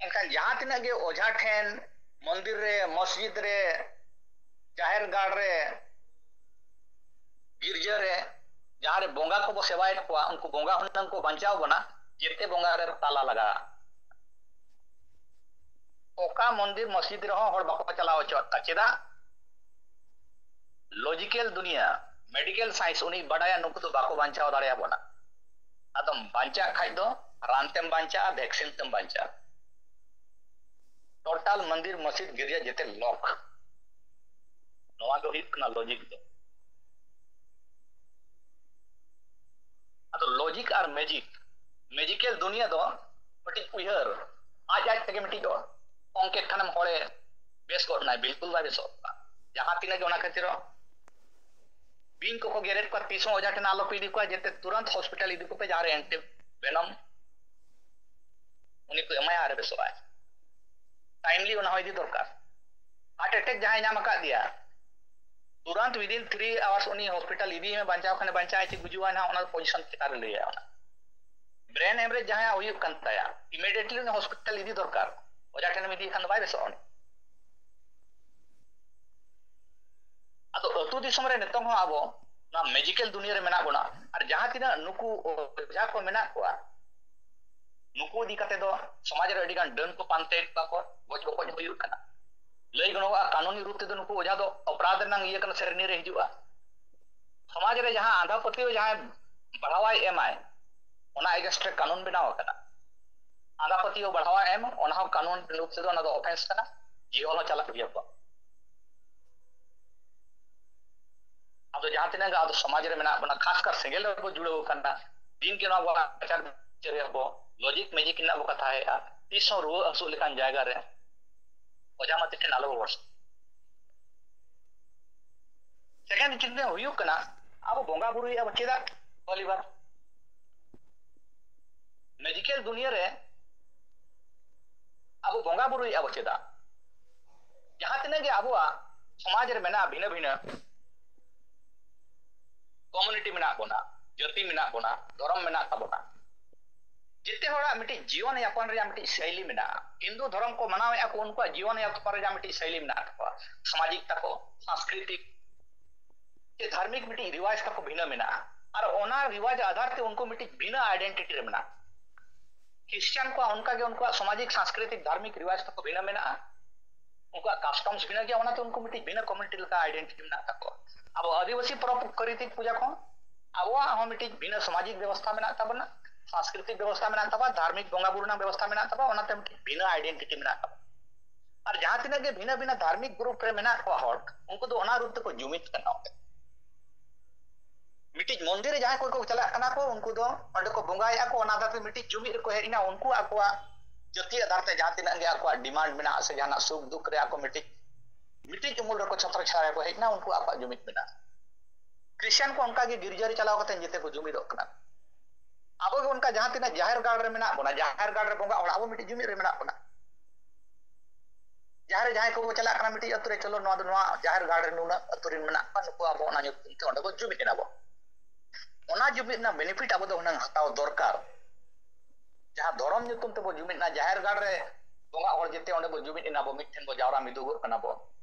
ᱮᱱᱠᱷᱟᱱ ᱡᱟᱦᱟᱸ ᱛᱤᱱᱟᱹᱜ ᱜᱮ ᱚᱡᱷᱟ ᱴᱷᱮᱱ, ᱢᱚᱱᱫᱤᱨ ᱨᱮ, ᱢᱚᱥᱡᱤᱫ ᱨᱮ, ᱡᱟᱦᱮᱨ ᱜᱟᱲ ᱨᱮ, ᱜᱤᱨᱡᱟᱹ ᱨᱮ, ᱡᱟᱦᱟᱸ ᱨᱮ ᱵᱚᱸᱜᱟ ᱠᱚᱵᱚ ᱥᱮᱵᱟᱭᱮᱫ ᱠᱚᱣᱟ, ᱩᱱᱠᱩ ᱵᱚᱸᱜᱟ ᱦᱩᱱᱟᱹᱝ ᱠᱚ ᱵᱟᱧᱪᱟᱣ ᱵᱚᱱᱟ, ᱡᱮᱛᱮ ᱵᱚᱸᱜᱟ ᱨᱮ ᱛᱟᱞᱟ ᱞᱟᱜᱟᱜᱼᱟ᱾ ᱚᱠᱟ ᱢᱚᱱᱫᱤᱨ ᱢᱚᱥᱡᱤᱫ ᱨᱮᱦᱚᱸ ᱦᱚᱲ ᱵᱟᱠᱚ ᱪᱟᱞᱟᱣ ᱦᱚᱪᱚᱣᱟᱜ ᱠᱟᱱᱟ᱾ ᱪᱮᱫᱟᱜ? ᱞᱚᱡᱤᱠᱮᱞ ᱫᱩᱱᱤᱭᱟ, ᱢᱮᱰᱤᱠᱮᱞ ᱥᱟᱭᱮᱱᱥ, ᱩᱱᱤ ᱵᱟᱰᱟᱭᱟ ᱱᱩᱠᱩ ᱫᱚ ᱵᱟᱠᱚ ᱵᱟᱧᱪᱟᱣ ᱫᱟᱲᱮᱭᱟᱵᱚᱱᱟ᱾ ᱟᱫᱚᱢ ᱵᱟᱧᱪᱟᱜ ᱠᱷᱟᱡ ᱫᱚ ᱨᱟᱱ ᱛᱮᱢ ᱵᱟᱧᱪᱟᱜᱼᱟ, ᱵᱷᱮᱠᱥᱤᱱ ᱛᱮᱢ ᱵᱟᱧᱪᱟᱜᱼᱟ᱾ ᱴᱳᱴᱟᱞ ᱢᱚᱱᱫᱤᱨ, ᱢᱚᱥᱡᱤᱫ, ᱜᱤᱨᱡᱟ ᱡᱮᱛᱮ ᱞᱚᱠ᱾ ᱱᱚᱣᱟ ᱜᱮ ᱦᱩᱭᱩᱜ ᱠᱟᱱᱟ ᱞᱚᱡᱤᱠ ᱫᱚ᱾ ᱟᱫᱚ ᱞᱚᱡᱤᱠ ᱟᱨ ᱢᱮᱡᱤᱠ, ᱢᱮᱡᱤᱠᱮᱞ ᱫᱩᱱᱤᱭᱟᱹ ᱫᱚ ᱢᱤᱫᱴᱤᱡ ᱩᱭᱦᱟᱹᱨ, ᱟᱡ ᱟᱡ ᱛᱮᱜᱮ ᱢᱤᱫᱴᱤᱡ ᱚᱝᱠᱮ ᱠᱷᱟᱱᱮᱢ ᱦᱚᱲᱮ ᱵᱮᱥ ᱜᱚᱫ ᱮᱱᱟᱭ, ᱵᱤᱞᱠᱩᱞ ᱵᱟᱭ ᱵᱮᱥᱚᱜ ᱠᱟᱱᱟ᱾ ᱡᱟᱦᱟᱸ ᱛᱤᱱᱟᱹᱜ ᱜᱮ ᱚᱱᱟ ᱠᱷᱟᱹᱛᱤᱨ ᱵᱤᱧ ᱠᱚᱠᱚ ᱜᱮᱨᱮᱫ ᱠᱚᱣᱟ, ᱛᱤᱥ ᱦᱚᱸ ᱚᱡᱷᱟ ᱴᱷᱮᱱ ᱟᱞᱚ ᱯᱮ ᱤᱫᱤ ᱠᱚᱣᱟ, ᱡᱟᱛᱮ ᱛᱩᱨᱟᱱᱛ ᱦᱚᱥᱯᱤᱴᱟᱞ ᱤᱫᱤ ᱠᱚᱯᱮ, ᱡᱟᱦᱟᱸ ᱨᱮ ᱮᱱᱴᱤ ᱵᱷᱮᱱᱚᱢ ᱩᱱᱤ ᱠᱚ ᱮᱢᱟᱭᱟ ᱟᱨ ᱵᱮᱥᱚᱜᱼᱟᱭ᱾ ᱴᱟᱭᱤᱢᱞᱤ ᱚᱱᱟ ᱦᱚᱸ ᱤᱫᱤ ᱫᱚᱨᱠᱟᱨ᱾ ᱦᱟᱨᱴ ᱮᱴᱮᱠ ᱡᱟᱦᱟᱸᱭ ᱧᱟᱢ ᱟᱠᱟᱫ ᱫᱮᱭᱟ, ᱛᱩᱨᱟᱱᱛ ᱣᱤᱫᱤᱱ ᱛᱷᱨᱤ ᱟᱣᱟᱨᱥ ᱩᱱᱤ ᱦᱚᱥᱯᱤᱴᱟᱞ ᱤᱫᱤᱭᱮ ᱢᱮ, ᱵᱟᱧᱪᱟᱣ ᱠᱷᱟᱱᱮ ᱵᱟᱧᱪᱟᱣ, ᱪᱮᱫ ᱜᱩᱡᱩᱜᱼᱟᱭ ᱱᱟᱦᱟᱜ, ᱚᱱᱟ ᱯᱚᱡᱤᱥᱚᱱ ᱪᱮᱛᱟᱱ ᱨᱮ ᱞᱟᱹᱭᱟ ᱚᱱᱟ᱾ ᱵᱨᱮᱱ ᱦᱮᱢᱨᱮᱡᱽ ᱡᱟᱦᱟᱸᱭᱟᱜ ᱦᱩᱭᱩᱜ ᱠᱟᱱ ᱛᱟᱭᱟ, ᱤᱢᱤᱰᱤᱭᱮᱴᱞᱤ ᱩᱱᱤ ᱦᱚᱥᱯᱤᱴᱟᱞ ᱤᱫᱤ ᱫᱚᱨᱠᱟᱨ᱾ ᱚᱡᱷᱟ ᱴᱷᱮᱱᱮᱢ ᱤᱫᱤᱭᱮ ᱠᱷᱟᱱ ᱫᱚ ᱵᱟᱭ ᱵᱮᱥᱚᱜᱼᱟ ᱩᱱᱤ᱾ ᱟᱫᱚ ᱟᱹᱛᱩ ᱫᱤᱥᱚᱢ ᱨᱮ ᱱᱤᱛᱚᱝ ᱦᱚᱸ ᱟᱵᱚ ᱱᱚᱣᱟ ᱢᱮᱡᱤᱠᱮᱞ ᱫᱩᱱᱤᱭᱟᱹ ᱨᱮ ᱢᱮᱱᱟᱜ ᱵᱚᱱᱟ, ᱟᱨ ᱡᱟᱦᱟᱸ ᱛᱤᱱᱟᱹᱜ ᱱᱩᱠᱩ ᱚᱡᱷᱟ ᱠᱚ ᱢᱮᱱᱟᱜ ᱠᱚᱣᱟ, ᱱᱩᱠᱩ ᱤᱫᱤ ᱠᱟᱛᱮ ᱫᱚ ᱥᱚᱢᱟᱡᱽ ᱨᱮ ᱟᱹᱰᱤ ᱜᱟᱱ ᱰᱟᱹᱱ ᱠᱚ ᱯᱟᱱᱛᱮᱭᱮᱫ ᱠᱚᱣᱟ ᱠᱚ, ᱜᱚᱡ ᱜᱚᱯᱚᱡ ᱦᱩᱭᱩᱜ ᱠᱟᱱᱟ᱾ ᱞᱟᱹᱭ ᱜᱟᱱᱚᱜᱼᱟ, ᱠᱟᱹᱱᱩᱱᱤ ᱨᱩᱯ ᱛᱮᱫᱚ ᱱᱩᱠᱩ ᱚᱡᱷᱟ ᱫᱚ ᱚᱯᱨᱟᱫᱷ ᱨᱮᱱᱟᱜ ᱤᱭᱟᱹ ᱠᱟᱱᱟ, ᱥᱨᱮᱱᱤ ᱨᱮ ᱦᱤᱡᱩᱜᱼᱟ᱾ ᱥᱚᱢᱟᱡᱽ ᱨᱮ ᱡᱟᱦᱟᱸ ᱟᱸᱫᱷᱟ ᱯᱟᱹᱛᱭᱟᱹᱣ ᱡᱟᱦᱟᱸᱭ ᱵᱟᱲᱦᱟᱣᱟᱭ ᱮᱢᱟᱭ, ᱚᱱᱟ against ᱨᱮ ᱠᱟᱹᱱᱩᱱ ᱵᱮᱱᱟᱣ ᱟᱠᱟᱱᱟ᱾ ᱟᱸᱫᱷᱟ ᱯᱟᱹᱛᱭᱟᱹᱣ ᱵᱟᱲᱦᱟᱣᱟᱭ ᱮᱢ, ᱚᱱᱟ ᱦᱚᱸ ᱠᱟᱹᱱᱩᱱ ᱨᱩᱯ ᱛᱮᱫᱚ ᱚᱱᱟ ᱫᱚ offence ᱠᱟᱱᱟ, ᱡᱮᱦᱚᱞ ᱦᱚᱸ ᱪᱟᱞᱟᱜ ᱜᱮᱭᱟ ᱠᱚ᱾ ᱟᱫᱚ ᱡᱟᱦᱟᱸ ᱛᱤᱱᱟᱹᱜ ᱜᱮ ᱟᱫᱚ ᱥᱚᱢᱟᱡᱽ ᱨᱮ ᱢᱮᱱᱟᱜ ᱵᱚᱱᱟ, ᱠᱷᱟᱥ ᱠᱟᱨ ᱥᱮᱸᱜᱮᱞ ᱨᱮᱵᱚ ᱡᱩᱲᱟᱹᱣ ᱟᱠᱟᱱᱟ, ᱫᱤᱱ ᱜᱮ ᱱᱚᱣᱟ ᱵᱚ ᱟᱪᱟᱨ ᱵᱤᱪᱟᱹᱨᱮᱫ ᱵᱚ, ᱞᱚᱡᱤᱠ ᱢᱮᱡᱤᱠ ᱨᱮᱱᱟᱜ ᱵᱚ ᱠᱟᱛᱷᱟᱭᱮᱫᱼᱟ, ᱛᱤᱥ ᱦᱚᱸ ᱨᱩᱣᱟᱹ ᱦᱟᱹᱥᱩ ᱞᱮᱠᱟᱱ ᱡᱟᱭᱜᱟ ᱨᱮ ᱚᱡᱷᱟ ᱢᱟᱹᱛᱤ ᱴᱷᱮᱱ ᱟᱞᱚ ᱵᱚ ᱵᱷᱚᱨᱥᱟ᱾ ᱥᱮᱠᱮᱱᱰ ᱪᱤᱱᱛᱟᱹ ᱦᱩᱭᱩᱜ ᱠᱟᱱᱟ, ᱟᱵᱚ ᱵᱚᱸᱜᱟ ᱵᱩᱨᱩᱭᱮᱫᱼᱟ ᱵᱚ ᱪᱮᱫᱟᱜ? ᱯᱟᱹᱦᱞᱤ ᱵᱟᱨ ᱢᱮᱡᱤᱠᱮᱞ ᱫᱩᱱᱤᱭᱟᱹ ᱨᱮ ᱟᱵᱚ ᱵᱚᱸᱜᱟ ᱵᱩᱨᱩᱭᱮᱫᱼᱟ ᱵᱚ ᱪᱮᱫᱟᱜ? ᱡᱟᱦᱟᱸ ᱛᱤᱱᱟᱹᱜ ᱜᱮ ᱟᱵᱚᱣᱟᱜ ᱥᱚᱢᱟᱡᱽ ᱨᱮ ᱢᱮᱱᱟᱜᱼᱟ, ᱵᱷᱤᱱᱟᱹ ᱵᱷᱤᱱᱟᱹ ᱠᱚᱢᱩᱱᱤᱴᱤ ᱢᱮᱱᱟᱜ ᱵᱚᱱᱟ, ᱡᱟᱹᱛᱤ ᱢᱮᱱᱟᱜ ᱵᱚᱱᱟ, ᱫᱷᱚᱨᱚᱢ ᱢᱮᱱᱟᱜ ᱛᱟᱵᱚᱱᱟ, ᱡᱮᱛᱮ ᱦᱚᱲᱟᱜ ᱢᱤᱫᱴᱤᱡ ᱡᱤᱭᱚᱱ ᱭᱟᱯᱚᱱ ᱨᱮᱭᱟᱜ ᱢᱤᱫᱴᱤᱡ ᱥᱟᱭᱞᱤ ᱢᱮᱱᱟᱜᱼᱟ᱾ ᱦᱤᱱᱫᱩ ᱫᱷᱚᱨᱚᱢ ᱠᱚ ᱢᱟᱱᱟᱣᱮᱫᱼᱟ ᱠᱚ, ᱩᱱᱠᱩᱣᱟᱜ ᱡᱤᱭᱚᱱ ᱭᱟᱯᱚᱱ ᱨᱮᱭᱟᱜ ᱢᱤᱫᱴᱤᱡ ᱥᱟᱭᱞᱤ ᱢᱮᱱᱟᱜ ᱛᱟᱠᱚᱣᱟ, ᱥᱟᱢᱟᱡᱤᱠ ᱛᱟᱠᱚ, ᱥᱟᱝᱥᱠᱨᱤᱛᱤᱠ ᱪᱮ ᱫᱷᱟᱨᱢᱤᱠ ᱢᱤᱫᱴᱤᱡ ᱨᱤᱣᱟᱡᱽ ᱛᱟᱠᱚ ᱵᱷᱤᱱᱟᱹ ᱢᱮᱱᱟᱜᱼᱟ᱾ ᱟᱨ ᱚᱱᱟ ᱨᱤᱣᱟᱡᱽ ᱟᱫᱷᱟᱨ ᱛᱮ ᱩᱱᱠᱩ ᱢᱤᱫᱴᱤᱡ ᱵᱷᱤᱱᱟᱹ ᱟᱭᱰᱮᱱᱴᱤᱴᱤ ᱨᱮ ᱢᱮᱱᱟᱜᱼᱟ᱾ ᱠᱷᱨᱤᱥᱪᱟᱱ ᱠᱚᱣᱟᱜ ᱚᱱᱠᱟᱜᱮ ᱩᱱᱠᱩᱣᱟᱜ ᱥᱟᱢᱟᱡᱤᱠ, ᱥᱟᱝᱥᱠᱨᱤᱛᱤᱠ, ᱫᱷᱟᱨᱢᱤᱠ ᱨᱤᱣᱟᱡᱽ ᱛᱟᱠᱚ ᱵᱷᱤᱱᱟᱹ ᱢᱮᱱᱟᱜᱼᱟ᱾ ᱩᱱᱠᱩᱣᱟᱜ ᱠᱟᱥᱴᱚᱢᱥ ᱵᱷᱤᱱᱟᱹ ᱜᱮᱭᱟ, ᱚᱱᱟᱛᱮ ᱩᱱᱠᱩ ᱢᱤᱫᱴᱤᱡ ᱵᱷᱤᱱᱟᱹ ᱠᱚᱢᱤᱭᱩᱱᱤᱴᱤ ᱞᱮᱠᱟ ᱟᱭᱰᱮᱱᱴᱤᱴᱤ ᱢᱮᱱᱟᱜ ᱛᱟᱠᱚᱣᱟ᱾ ᱟᱵᱚ ᱟᱹᱫᱤᱵᱟᱹᱥᱤ ᱯᱨᱚᱠᱨᱤᱛᱤᱠ ᱯᱩᱡᱟ ᱠᱚ, ᱟᱵᱚᱣᱟᱜ ᱦᱚᱸ ᱢᱤᱫᱴᱤᱡ ᱵᱷᱤᱱᱟᱹ ᱥᱟᱢᱟᱡᱤᱠ ᱵᱮᱵᱚᱥᱛᱷᱟ ᱢᱮᱱᱟᱜ ᱛᱟᱵᱚᱱᱟ, ᱥᱟᱝᱥᱠᱨᱤᱛᱤᱠ ᱵᱮᱵᱚᱥᱛᱷᱟ ᱢᱮᱱᱟᱜ ᱛᱟᱵᱚᱱᱟ, ᱫᱷᱟᱨᱢᱤᱠ ᱵᱚᱸᱜᱟ ᱵᱩᱨᱩ ᱨᱮᱱᱟᱜ ᱵᱮᱵᱚᱥᱛᱷᱟ ᱢᱮᱱᱟᱜ ᱛᱟᱵᱚᱱᱟ, ᱚᱱᱟᱛᱮ ᱢᱤᱫᱴᱤᱡ ᱵᱷᱤᱱᱟᱹ ᱟᱭᱰᱮᱱᱴᱤᱴᱤ ᱢᱮᱱᱟᱜ ᱛᱟᱵᱚᱱᱟ᱾ ᱟᱨ ᱡᱟᱦᱟᱸ ᱛᱤᱱᱟᱹᱜ ᱜᱮ ᱵᱷᱤᱱᱟᱹ ᱵᱷᱤᱱᱟᱹ ᱫᱷᱟᱨᱢᱤᱠ ᱜᱨᱩᱯ ᱨᱮ ᱢᱮᱱᱟᱜ ᱠᱚᱣᱟ ᱦᱚᱲ, ᱩᱱᱠᱩ ᱫᱚ ᱚᱱᱟ ᱨᱩᱯ ᱛᱮᱠᱚ ᱡᱩᱢᱤᱫ ᱠᱟᱱᱟ᱾ ᱢᱤᱫᱴᱤᱡ ᱢᱚᱱᱫᱤᱨ ᱨᱮ ᱡᱟᱦᱟᱸᱭ ᱠᱚ ᱠᱚ ᱪᱟᱞᱟᱜ ᱠᱟᱱᱟ ᱠᱚ, ᱩᱱᱠᱩ ᱫᱚ ᱚᱸᱰᱮ ᱠᱚ ᱵᱚᱸᱜᱟᱭᱮᱫᱼᱟ ᱠᱚ, ᱚᱱᱟ ᱫᱟᱨᱟᱭ ᱛᱮ ᱢᱤᱫᱴᱤᱡ ᱡᱩᱢᱤᱫ ᱨᱮᱠᱚ ᱦᱮᱡ ᱮᱱᱟ᱾ ᱩᱱᱠᱩ ᱟᱠᱚᱣᱟᱜ ᱡᱟᱹᱛᱤ ᱟᱫᱷᱟᱨ ᱛᱮ ᱡᱟᱦᱟᱸ ᱛᱤᱱᱟᱹᱜ ᱜᱮ ᱟᱠᱚᱣᱟᱜ ᱰᱤᱢᱟᱱᱰ ᱢᱮᱱᱟᱜᱼᱟ ᱥᱮ ᱡᱟᱦᱟᱱᱟᱜ ᱥᱩᱠ ᱫᱩᱠ ᱨᱮ ᱟᱠᱚ ᱢᱤᱫᱴᱤᱡ, ᱢᱤᱫᱴᱤᱡ ᱩᱢᱩᱞ ᱨᱮᱠᱚ ᱪᱷᱚᱛᱨᱚ ᱪᱷᱟᱭᱟ ᱨᱮᱠᱚ ᱦᱮᱡ ᱮᱱᱟ, ᱩᱱᱠᱩ ᱟᱠᱚᱣᱟᱜ ᱡᱩᱢᱤᱫ ᱢᱮᱱᱟᱜᱼᱟ᱾ ᱠᱷᱨᱤᱥᱪᱟᱱ ᱠᱚ ᱚᱱᱠᱟᱜᱮ ᱜᱤᱨᱡᱟᱹ ᱨᱮ ᱪᱟᱞᱟᱣ ᱠᱟᱛᱮ ᱡᱮᱛᱮ ᱠᱚ ᱡᱩᱢᱤᱫᱚᱜ ᱠᱟᱱᱟ᱾ ᱟᱵᱚ ᱜᱮ ᱚᱱᱠᱟ ᱡᱟᱦᱟᱸ ᱛᱤᱱᱟᱹᱜ ᱡᱟᱦᱮᱨ ᱜᱟᱲ ᱨᱮ ᱢᱮᱱᱟᱜ ᱵᱚᱱᱟ, ᱡᱟᱦᱮᱨ ᱜᱟᱲ ᱨᱮ ᱵᱚᱸᱜᱟ ᱚᱲᱟᱜ, ᱟᱵᱚ ᱢᱤᱫᱴᱤᱡ ᱡᱩᱢᱤᱫ ᱨᱮ ᱢᱮᱱᱟᱜ ᱵᱚᱱᱟ᱾ ᱡᱟᱦᱟᱸ ᱨᱮ ᱡᱟᱦᱟᱸᱭ ᱠᱚᱠᱚ ᱪᱟᱞᱟᱜ ᱠᱟᱱᱟ ᱢᱤᱫᱴᱤᱡ ᱟᱹᱛᱩ ᱨᱮ, ᱪᱚᱞᱚ ᱱᱚᱣᱟ ᱫᱚ ᱱᱚᱣᱟ ᱡᱟᱦᱮᱨ ᱜᱟᱲ ᱨᱮ ᱱᱩᱱᱟᱹᱜ ᱟᱹᱛᱩ ᱨᱮᱱ ᱢᱮᱱᱟᱜ ᱠᱚᱣᱟ, ᱱᱩᱠᱩ ᱟᱵᱚ ᱚᱱᱟ ᱧᱩᱛᱩᱢ ᱛᱮ ᱚᱸᱰᱮ ᱵᱚ ᱡᱩᱢᱤᱫ ᱮᱱᱟ ᱵᱚ᱾ ᱚᱱᱟ ᱡᱩᱢᱤᱫ ᱨᱮᱱᱟᱜ ᱵᱮᱱᱤᱯᱷᱤᱴ ᱟᱵᱚ ᱫᱚ ᱦᱩᱱᱟᱹᱝ ᱦᱟᱛᱟᱣ ᱫᱚᱨᱠᱟᱨ᱾ ᱡᱟᱦᱟᱸ ᱫᱷᱚᱨᱚᱢ ᱧᱩᱛᱩᱢ ᱛᱮᱵᱚ ᱡᱩᱢᱤᱫ ᱮᱱᱟ, ᱡᱟᱦᱮᱨ ᱜᱟᱲ ᱨᱮ ᱵᱚᱸᱜᱟ ᱦᱚᱲ ᱡᱮᱛᱮ ᱚᱸᱰᱮ ᱵᱚ ᱡᱩᱢᱤᱫ ᱮᱱᱟ ᱵᱚ, ᱢᱤᱫᱴᱷᱮᱱ ᱵᱚ ᱡᱟᱣᱨᱟ ᱢᱤᱫᱩᱜᱚᱜ ᱠᱟᱱᱟ ᱵᱚ,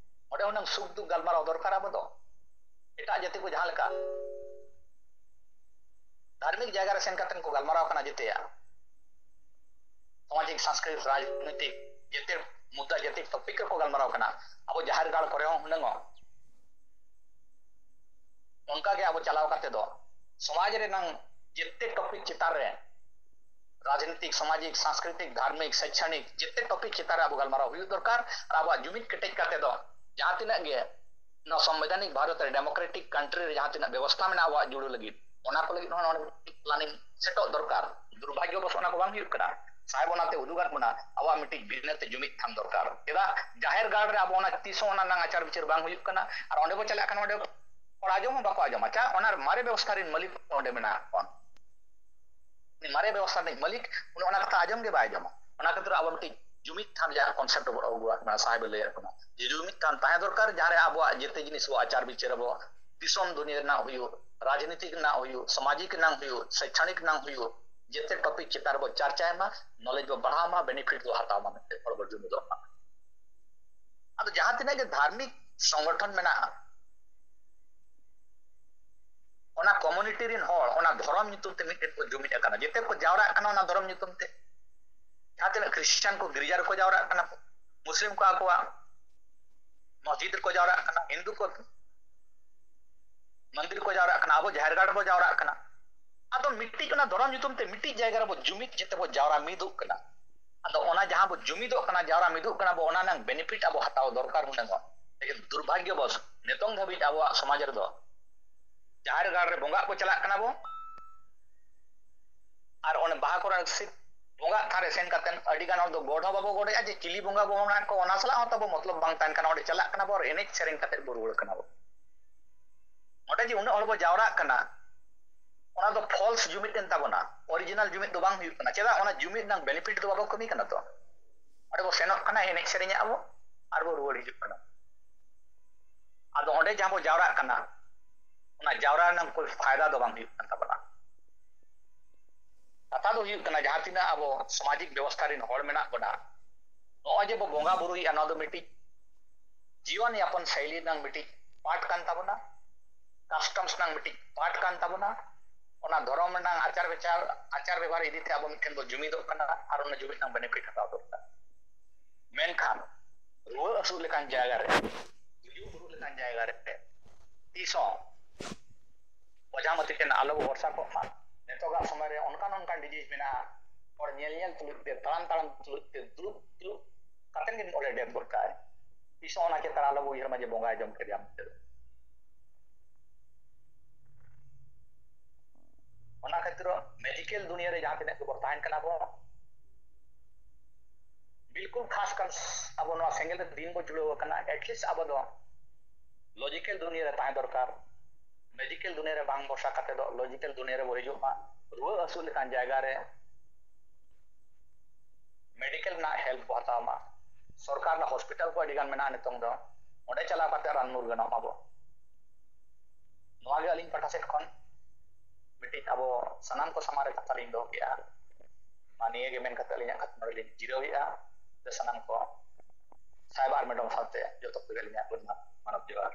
ᱚᱸᱰᱮ ᱦᱩᱱᱟᱹᱝ ᱥᱩᱠ ᱫᱩᱠ ᱜᱟᱞᱢᱟᱨᱟᱣ ᱫᱚᱨᱠᱟᱨ ᱟᱵᱚ ᱫᱚ᱾ ᱮᱴᱟᱜ ᱡᱟᱹᱛᱤ ᱠᱚ ᱡᱟᱦᱟᱸ ᱞᱮᱠᱟ ᱫᱷᱟᱨᱢᱤᱠ ᱡᱟᱭᱜᱟ ᱨᱮ ᱥᱮᱱ ᱠᱟᱛᱮ ᱠᱚ ᱜᱟᱞᱢᱟᱨᱟᱣ ᱠᱟᱱᱟ ᱡᱮᱛᱮᱭᱟᱜ, ᱥᱟᱢᱟᱡᱤᱠ, ᱥᱟᱝᱥᱠᱨᱤᱛ, ᱨᱟᱡᱽᱱᱳᱭᱛᱤᱠ ᱡᱮᱛᱮ ᱢᱩᱫᱽᱫᱟ, ᱡᱮᱛᱮ ᱴᱚᱯᱤᱠ ᱨᱮᱠᱚ ᱜᱟᱞᱢᱟᱨᱟᱣ ᱠᱟᱱᱟ᱾ ᱟᱵᱚ ᱡᱟᱦᱮᱨ ᱜᱟᱲ ᱠᱚᱨᱮ ᱦᱚᱸ ᱦᱩᱱᱟᱹᱝ ᱚᱱᱠᱟ ᱜᱮ ᱟᱵᱚ ᱪᱟᱞᱟᱣ ᱠᱟᱛᱮ ᱫᱚ ᱥᱚᱢᱟᱡᱽ ᱨᱮᱱᱟᱝ ᱡᱮᱛᱮ ᱴᱚᱯᱤᱠ ᱪᱮᱛᱟᱱ ᱨᱮ, ᱨᱟᱡᱽᱱᱤᱛᱤᱠ, ᱥᱟᱢᱟᱡᱤᱠ, ᱥᱟᱝᱥᱠᱨᱤᱛᱤᱠ, ᱫᱷᱟᱨᱢᱤᱠ, ᱥᱮᱪᱪᱷᱟᱱᱤᱠ, ᱡᱮᱛᱮ ᱴᱚᱯᱤᱠ ᱪᱮᱛᱟᱱ ᱨᱮ ᱟᱵᱚ ᱜᱟᱞᱢᱟᱨᱟᱣ ᱦᱩᱭᱩᱜ ᱫᱚᱨᱠᱟᱨ᱾ ᱟᱨ ᱟᱵᱚᱣᱟᱜ ᱡᱩᱢᱤᱫ ᱠᱮᱴᱮᱡ ᱠᱟᱛᱮ ᱫᱚ ᱡᱟᱦᱟᱸ ᱛᱤᱱᱟᱹᱜ ᱜᱮ ᱱᱚᱣᱟ ᱥᱚᱝᱵᱤᱫᱷᱟᱱᱤᱠ ᱵᱷᱟᱨᱚᱛ ᱨᱮ, ᱰᱮᱢᱳᱠᱨᱮᱴᱤᱠ ᱠᱟᱱᱴᱨᱤ ᱨᱮ ᱡᱟᱦᱟᱸ ᱛᱤᱱᱟᱹᱜ ᱵᱮᱵᱚᱥᱛᱷᱟ ᱢᱮᱱᱟᱜᱼᱟ ᱟᱵᱚᱣᱟᱜ ᱡᱩᱲᱟᱹ ᱞᱟᱹᱜᱤᱫ, ᱚᱱᱟ ᱠᱚ ᱞᱟᱹᱜᱤᱫ ᱦᱚᱸ ᱱᱚᱰᱮ ᱯᱞᱟᱱᱤᱝ ᱥᱮᱴᱚᱜ ᱫᱚᱨᱠᱟᱨ᱾ ᱫᱩᱨᱵᱷᱟᱜᱽᱭᱚ ᱵᱚᱥ ᱚᱱᱟ ᱠᱚ ᱵᱟᱝ ᱦᱩᱭᱩᱜ ᱠᱟᱱᱟ᱾ ᱥᱟᱦᱮᱵ ᱚᱱᱟᱛᱮ ᱩᱫᱩᱜᱟᱫ ᱵᱚᱱᱟ, ᱟᱵᱚᱣᱟᱜ ᱢᱤᱫᱴᱤᱡ ᱵᱷᱤᱱᱟᱹ ᱛᱮ ᱡᱩᱢᱤᱫ ᱛᱷᱟᱱ ᱫᱚᱨᱠᱟᱨ᱾ ᱪᱮᱫᱟᱜ ᱡᱟᱦᱮᱨ ᱜᱟᱲ ᱨᱮ ᱟᱵᱚ ᱚᱱᱟ ᱛᱤᱥ ᱦᱚᱸ ᱚᱱᱟ ᱨᱮᱱᱟᱜ ᱟᱪᱟᱨ ᱵᱤᱪᱟᱹᱨ ᱵᱟᱝ ᱦᱩᱭᱩᱜ ᱠᱟᱱᱟ, ᱟᱨ ᱚᱸᱰᱮ ᱵᱚ ᱪᱟᱞᱟᱜ ᱠᱷᱟᱱ ᱚᱸᱰᱮ ᱦᱚᱲ ᱟᱸᱡᱚᱢ ᱦᱚᱸ ᱵᱟᱠᱚ ᱟᱸᱡᱚᱢᱟ᱾ ᱪᱟ ᱚᱱᱟ ᱢᱟᱨᱮ ᱵᱮᱵᱚᱥᱛᱷᱟ ᱨᱮᱱ ᱢᱟᱹᱞᱤᱠ ᱚᱸᱰᱮ ᱢᱮᱱᱟᱜ ᱠᱚᱣᱟ, ᱩᱱᱤ ᱢᱟᱨᱮ ᱵᱮᱵᱚᱥᱛᱷᱟ ᱨᱤᱱᱤᱡ ᱢᱟᱹᱞᱤᱠ, ᱩᱱᱤ ᱚᱱᱟ ᱠᱟᱛᱷᱟ ᱟᱸᱡᱚᱢ ᱜᱮ ᱵᱟᱭ ᱟᱸᱡᱚᱢᱟ᱾ ᱚᱱᱟ ᱠᱷᱟᱹᱛᱤᱨ ᱟᱵᱚ ᱢᱤᱫᱴᱤᱡ ᱡᱩᱢᱤᱫ ᱛᱷᱟᱱ ᱨᱮᱭᱟᱜ ᱠᱚᱱᱥᱮᱯᱴ ᱵᱚ ᱟᱹᱜᱩᱣᱟᱜ ᱠᱟᱱᱟ, ᱥᱟᱦᱮᱵ ᱮ ᱞᱟᱹᱭᱟᱜ ᱠᱟᱱᱟ ᱡᱮ ᱡᱩᱢᱤᱫ ᱛᱷᱟᱱ ᱛᱟᱦᱮᱸ ᱫᱚᱨᱠᱟᱨ, ᱡᱟᱦᱟᱸ ᱨᱮ ᱟᱵᱚᱣᱟᱜ ᱡᱮᱛᱮ ᱡᱤᱱᱤᱥ ᱵᱚ ᱟᱪᱟᱨ ᱵᱤᱪᱟᱹᱨ ᱟᱵᱚ, ᱫᱤᱥᱚᱢ ᱫᱩᱱᱤᱭᱟᱹ ᱨᱮᱱᱟᱜ ᱦᱩᱭᱩᱜ, ᱨᱟᱡᱽᱱᱤᱛᱤ ᱨᱮᱱᱟᱜ ᱦᱩᱭᱩᱜ, ᱥᱟᱢᱟᱡᱤᱠ ᱨᱮᱱᱟᱜ ᱦᱩᱭᱩᱜ, ᱥᱮᱪᱪᱷᱟᱱᱤᱠ ᱨᱮᱱᱟᱜ ᱦᱩᱭᱩᱜ, ᱡᱮᱛᱮ ᱴᱚᱯᱤᱠ ᱪᱮᱛᱟᱱ ᱨᱮᱵᱚ ᱪᱟᱨᱪᱟᱭ ᱢᱟ, ᱱᱚᱞᱮᱡᱽ ᱵᱚ ᱵᱟᱲᱦᱟᱣ ᱢᱟ, ᱵᱮᱱᱤᱯᱷᱤᱴ ᱵᱚ ᱦᱟᱛᱟᱣ ᱢᱟ, ᱢᱤᱫᱴᱮᱱ ᱦᱚᱲ ᱵᱚ ᱡᱩᱢᱤᱫᱚᱜ ᱢᱟ᱾ ᱟᱫᱚ ᱡᱟᱦᱟᱸ ᱛᱤᱱᱟᱹᱜ ᱜᱮ ᱫᱷᱟᱨᱢᱤᱠ ᱥᱚᱝᱜᱚᱴᱷᱚᱱ ᱢᱮᱱᱟᱜᱼᱟ, ᱚᱱᱟ ᱠᱚᱢᱩᱱᱤᱴᱤ ᱨᱮᱱ ᱦᱚᱲ ᱚᱱᱟ ᱫᱷᱚᱨᱚᱢ ᱧᱩᱛᱩᱢ ᱛᱮ ᱢᱤᱫᱴᱮᱱ ᱠᱚ ᱡᱩᱢᱤᱫ ᱟᱠᱟᱱᱟ, ᱡᱮᱛᱮ ᱠᱚ ᱡᱟᱣᱨᱟᱜ ᱠᱟᱱᱟ ᱚᱱᱟ ᱫᱷᱚᱨᱚᱢ ᱧᱩᱛᱩᱢ ᱛᱮ᱾ ᱡᱟᱦᱟᱸ ᱛᱤᱱᱟᱹᱜ ᱠᱷᱨᱤᱥᱴᱟᱱ ᱠᱚ ᱜᱤᱨᱡᱟ ᱨᱮᱠᱚ ᱡᱟᱣᱨᱟᱜ ᱠᱟᱱᱟ ᱠᱚ, ᱢᱩᱥᱞᱤᱢ ᱠᱚ ᱟᱠᱚᱣᱟᱜ ᱢᱚᱥᱡᱤᱫ ᱨᱮᱠᱚ ᱡᱟᱣᱨᱟᱜ ᱠᱟᱱᱟ, ᱦᱤᱱᱫᱩ ᱠᱚ ᱢᱚᱱᱫᱤᱨ ᱠᱚ ᱡᱟᱣᱨᱟᱜ ᱠᱟᱱᱟ, ᱟᱵᱚ ᱡᱟᱦᱮᱨ ᱜᱟᱲ ᱨᱮᱵᱚ ᱡᱟᱣᱨᱟᱜ ᱠᱟᱱᱟ᱾ ᱟᱫᱚ ᱢᱤᱫᱴᱤᱡ ᱚᱱᱟ ᱫᱷᱚᱨᱚᱢ ᱧᱩᱛᱩᱢ ᱛᱮ ᱢᱤᱫᱴᱤᱡ ᱡᱟᱭᱜᱟ ᱨᱮᱵᱚ ᱡᱩᱢᱤᱫ ᱡᱮᱛᱮ ᱵᱚ ᱡᱟᱣᱨᱟ ᱢᱤᱫᱚᱜ ᱠᱟᱱᱟ᱾ ᱟᱫᱚ ᱚᱱᱟ ᱡᱟᱦᱟᱸ ᱵᱚ ᱡᱩᱢᱤᱫᱚᱜ ᱠᱟᱱᱟ, ᱡᱟᱣᱨᱟ ᱢᱤᱫᱚᱜ ᱠᱟᱱᱟ ᱵᱚ, ᱚᱱᱟ ᱨᱮᱱᱟᱜ ᱵᱮᱱᱤᱯᱷᱤᱴ ᱟᱵᱚ ᱦᱟᱛᱟᱣ ᱫᱚᱨᱠᱟᱨ ᱦᱩᱱᱟᱹᱝᱚᱜ᱾ ᱞᱮᱠᱤᱱ ᱫᱩᱨᱵᱷᱟᱜᱽᱭᱚᱵᱚᱥ ᱱᱤᱛᱚᱝ ᱫᱷᱟᱹᱵᱤᱡ ᱟᱵᱚᱣᱟᱜ ᱥᱚᱢᱟᱡᱽ ᱨᱮᱫᱚ ᱡᱟᱦᱮᱨ ᱜᱟᱲ ᱨᱮ ᱵᱚᱸᱜᱟᱜ ᱠᱚ ᱪᱟᱞᱟᱜ ᱠᱟᱱᱟ ᱵᱚ, ᱟᱨ ᱚᱱᱮ ᱵᱟᱦᱟ ᱠᱚᱨᱮ ᱥᱤᱫ ᱵᱚᱸᱜᱟᱜ ᱛᱷᱟᱱ ᱨᱮ ᱥᱮᱱ ᱠᱟᱛᱮ ᱟᱹᱰᱤ ᱜᱟᱱ ᱦᱚᱲ ᱫᱚ ᱜᱚᱰ ᱦᱚᱸ ᱵᱟᱵᱚ ᱜᱚᱰᱮᱜᱼᱟ ᱡᱮ ᱪᱤᱞᱤ ᱵᱚᱸᱜᱟ ᱵᱚ ᱢᱮᱱᱟᱜ ᱠᱚ, ᱚᱱᱟ ᱥᱟᱞᱟᱜ ᱦᱚᱸ ᱛᱟᱵᱚ ᱢᱚᱛᱞᱚᱵ ᱵᱟᱝ ᱛᱟᱦᱮᱱ ᱠᱟᱱᱟ᱾ ᱚᱸᱰᱮ ᱪᱟᱞᱟᱜ ᱠᱟᱱᱟ ᱵᱚ ᱟᱨ ᱮᱱᱮᱡ ᱥᱮᱨᱮᱧ ᱠᱟᱛᱮ ᱵᱚ ᱨᱩᱣᱟᱹᱲ ᱠᱟᱱᱟ ᱵᱚ᱾ ᱚᱸᱰᱮ ᱡᱮ ᱩᱱᱟᱹᱜ ᱦᱚᱲ ᱵᱚ ᱡᱟᱣᱨᱟᱜ ᱠᱟᱱᱟ, ᱚᱱᱟ ᱫᱚ ᱯᱷᱚᱞᱥ ᱡᱩᱢᱤᱫ ᱮᱱ ᱛᱟᱵᱚᱱᱟ, ᱚᱨᱤᱡᱤᱱᱟᱞ ᱡᱩᱢᱤᱫ ᱫᱚ ᱵᱟᱝ ᱦᱩᱭᱩᱜ ᱠᱟᱱᱟ᱾ ᱪᱮᱫᱟᱜ? ᱚᱱᱟ ᱡᱩᱢᱤᱫ ᱨᱮᱱᱟᱜ ᱵᱮᱱᱤᱯᱷᱤᱴ ᱫᱚ ᱵᱟᱵᱚ ᱠᱟᱹᱢᱤ ᱠᱟᱱᱟ ᱛᱚ᱾ ᱚᱸᱰᱮ ᱵᱚ ᱥᱮᱱᱚᱜ ᱠᱟᱱᱟ, ᱮᱱᱮᱡ ᱥᱮᱨᱮᱧᱮᱜᱼᱟ ᱵᱚ, ᱟᱨ ᱵᱚ ᱨᱩᱣᱟᱹᱲ ᱦᱤᱡᱩᱜ ᱠᱟᱱᱟ᱾ ᱟᱫᱚ ᱚᱸᱰᱮ ᱡᱟᱦᱟᱸ ᱵᱚ ᱡᱟᱣᱨᱟᱜ ᱠᱟᱱᱟ, ᱚᱱᱟ ᱡᱟᱣᱨᱟ ᱨᱮᱱᱟᱜ ᱠᱳᱭ ᱯᱷᱟᱭᱫᱟ ᱫᱚ ᱵᱟᱝ ᱦᱩᱭᱩᱜ ᱠᱟᱱ ᱛᱟᱵᱚᱱᱟ᱾ ᱠᱟᱛᱷᱟ ᱫᱚ ᱦᱩᱭᱩᱜ ᱠᱟᱱᱟ, ᱡᱟᱦᱟᱸ ᱛᱤᱱᱟᱹᱜ ᱟᱵᱚ ᱥᱟᱢᱟᱡᱤᱠ ᱵᱮᱵᱚᱥᱛᱷᱟ ᱨᱮᱱ ᱦᱚᱲ ᱢᱮᱱᱟᱜ ᱵᱚᱱᱟ, ᱱᱚᱜᱼᱚᱭ ᱡᱮ ᱵᱚ ᱵᱚᱸᱜᱟ ᱵᱩᱨᱩᱭᱮᱜᱼᱟ, ᱱᱚᱣᱟ ᱫᱚ ᱢᱤᱫᱴᱤᱡ ᱡᱤᱭᱚᱱ ᱭᱟᱯᱚᱱ ᱥᱟᱭᱞᱤ ᱨᱮᱱᱟᱝ ᱢᱤᱫᱴᱤᱡ ᱯᱟᱨᱴ ᱠᱟᱱ ᱛᱟᱵᱚᱱᱟ, ᱠᱟᱥᱴᱚᱢᱥ ᱨᱮᱱᱟᱝ ᱢᱤᱫᱴᱤᱡ ᱯᱟᱨᱴ ᱠᱟᱱ ᱛᱟᱵᱚᱱᱟ᱾ ᱚᱱᱟ ᱫᱷᱚᱨᱚᱢ ᱨᱮᱱᱟᱝ ᱟᱪᱟᱨ ᱵᱤᱪᱟᱨ, ᱟᱪᱟᱨ ᱵᱮᱵᱷᱟᱨ ᱤᱫᱤ ᱛᱮ ᱟᱵᱚ ᱢᱤᱫᱴᱷᱮᱱ ᱵᱚ ᱡᱩᱢᱤᱫᱚᱜ ᱠᱟᱱᱟ ᱟᱨ ᱚᱱᱟ ᱡᱩᱢᱤᱫ ᱨᱮᱱᱟᱝ ᱵᱮᱱᱤᱯᱷᱤᱴ ᱦᱟᱛᱟᱣ ᱫᱚᱨᱠᱟᱨ᱾ ᱢᱮᱱᱠᱷᱟᱱ ᱨᱩᱣᱟᱹ ᱦᱟᱹᱥᱩ ᱞᱮᱠᱟᱱ ᱡᱟᱭᱜᱟ ᱨᱮ, ᱜᱩᱡᱩᱜ ᱵᱩᱨᱩᱜ ᱞᱮᱠᱟᱱ ᱡᱟᱭᱜᱟ ᱨᱮ ᱛᱤᱥ ᱦᱚᱸ ᱚᱡᱷᱟ ᱢᱟᱹᱛᱤ ᱴᱷᱮᱱ ᱟᱞᱚ ᱵᱚ ᱵᱷᱚᱨᱥᱟ ᱠᱚᱜ ᱢᱟ᱾ ᱱᱤᱛᱚᱜᱟᱜ ᱥᱚᱢᱚᱭ ᱨᱮ ᱚᱱᱠᱟᱱ ᱚᱱᱠᱟᱱ ᱰᱤᱡᱤᱡᱽ ᱢᱮᱱᱟᱜᱼᱟ, ᱦᱚᱲ ᱧᱮᱞ ᱧᱮᱞ ᱛᱩᱞᱩᱡ ᱛᱮ, ᱛᱟᱲᱟᱢ ᱛᱟᱲᱟᱢ ᱛᱩᱞᱩᱡ ᱛᱮ, ᱫᱩᱲᱩᱵ ᱫᱩᱲᱩᱵ ᱠᱟᱛᱮ ᱜᱮ ᱚᱸᱰᱮ ᱰᱮᱛᱷ ᱜᱚᱫ ᱠᱟᱜᱼᱟᱭ᱾ ᱛᱤᱥ ᱦᱚᱸ ᱚᱱᱟ ᱪᱮᱛᱟᱱ ᱨᱮ ᱟᱞᱚ ᱵᱚ ᱩᱭᱦᱟᱹᱨ ᱢᱟ ᱡᱮ ᱵᱚᱸᱜᱟᱭ ᱡᱚᱢ ᱠᱮᱫᱮᱭᱟ ᱢᱮᱱᱛᱮ᱾ ᱚᱱᱟ ᱠᱷᱟᱹᱛᱤᱨ ᱢᱮᱡᱤᱠᱮᱞ ᱫᱩᱱᱤᱭᱟᱹ ᱨᱮ ᱡᱟᱦᱟᱸ ᱛᱤᱱᱟᱹᱜ ᱜᱮᱵᱚ ᱛᱟᱦᱮᱱ ᱠᱟᱱᱟ ᱵᱚ, ᱵᱤᱞᱠᱩᱞ ᱠᱷᱟᱥ ᱠᱟᱨ ᱟᱵᱚ ᱱᱚᱣᱟ ᱥᱮᱸᱜᱮᱞ ᱨᱮ ᱫᱤᱱ ᱵᱚ ᱡᱩᱲᱟᱹᱣ ᱟᱠᱟᱱᱟ᱾ ᱮᱴᱞᱤᱥᱴ ᱟᱵᱚ ᱫᱚ ᱞᱚᱡᱤᱠᱮᱞ ᱫᱩᱱᱤᱭᱟᱹ ᱨᱮ ᱛᱟᱦᱮᱸ ᱫᱚᱨᱠᱟᱨ᱾ ᱢᱮᱡᱤᱠᱮᱞ ᱫᱩᱱᱤᱭᱟᱹ ᱨᱮ ᱵᱟᱝ ᱵᱷᱚᱨᱥᱟ ᱠᱟᱛᱮ ᱫᱚ ᱞᱚᱡᱤᱠᱮᱞ ᱫᱩᱱᱤᱭᱟᱹ ᱨᱮ ᱵᱚ ᱦᱤᱡᱩᱜ ᱢᱟ᱾ ᱨᱩᱣᱟᱹ ᱦᱟᱹᱥᱩ ᱞᱮᱠᱟᱱ ᱡᱟᱭᱜᱟ ᱨᱮ ᱢᱮᱰᱤᱠᱮᱞ ᱨᱮᱱᱟᱜ ᱦᱮᱞᱯ ᱵᱚ ᱦᱟᱛᱟᱣ ᱢᱟ᱾ ᱥᱚᱨᱠᱟᱨ ᱨᱮᱱᱟᱜ ᱦᱚᱥᱯᱤᱴᱟᱞ ᱠᱚ ᱟᱹᱰᱤ ᱜᱟᱱ ᱢᱮᱱᱟᱜᱼᱟ ᱱᱤᱛᱚᱝ ᱫᱚ, ᱚᱸᱰᱮ ᱪᱟᱞᱟᱣ ᱠᱟᱛᱮ ᱨᱟᱱ ᱢᱩᱨᱜᱟᱹᱱᱚᱜ ᱢᱟᱵᱚ᱾ ᱱᱚᱣᱟ ᱜᱮ ᱟᱹᱞᱤᱧ ᱯᱟᱦᱴᱟ ᱥᱮᱫ ᱠᱷᱚᱱ ᱢᱤᱫᱴᱤᱡ ᱟᱵᱚ ᱥᱟᱱᱟᱢ ᱠᱚ ᱥᱟᱢᱟᱝ ᱨᱮ ᱠᱟᱛᱷᱟ ᱞᱤᱧ ᱫᱚᱦᱚ ᱠᱮᱜᱼᱟ᱾ ᱢᱟ ᱱᱤᱭᱟᱹ ᱜᱮ ᱢᱮᱱ ᱠᱟᱛᱮ ᱟᱹᱞᱤᱧᱟᱜ ᱠᱟᱛᱷᱟ ᱱᱚᱰᱮ ᱞᱤᱧ ᱡᱤᱨᱟᱹᱣᱮᱫᱼᱟ᱾ ᱥᱮ ᱥᱟᱱᱟᱢ ᱠᱚ ᱥᱟᱭᱵᱟᱨ ᱢᱮᱰᱚᱢ ᱥᱟᱶᱛᱮ ᱡᱚᱛᱚ ᱠᱚᱜᱮ ᱟᱹᱞᱤᱧᱟᱜ ᱜᱩᱱ ᱢᱟᱱᱚᱛ ᱡᱚᱦᱟᱨ᱾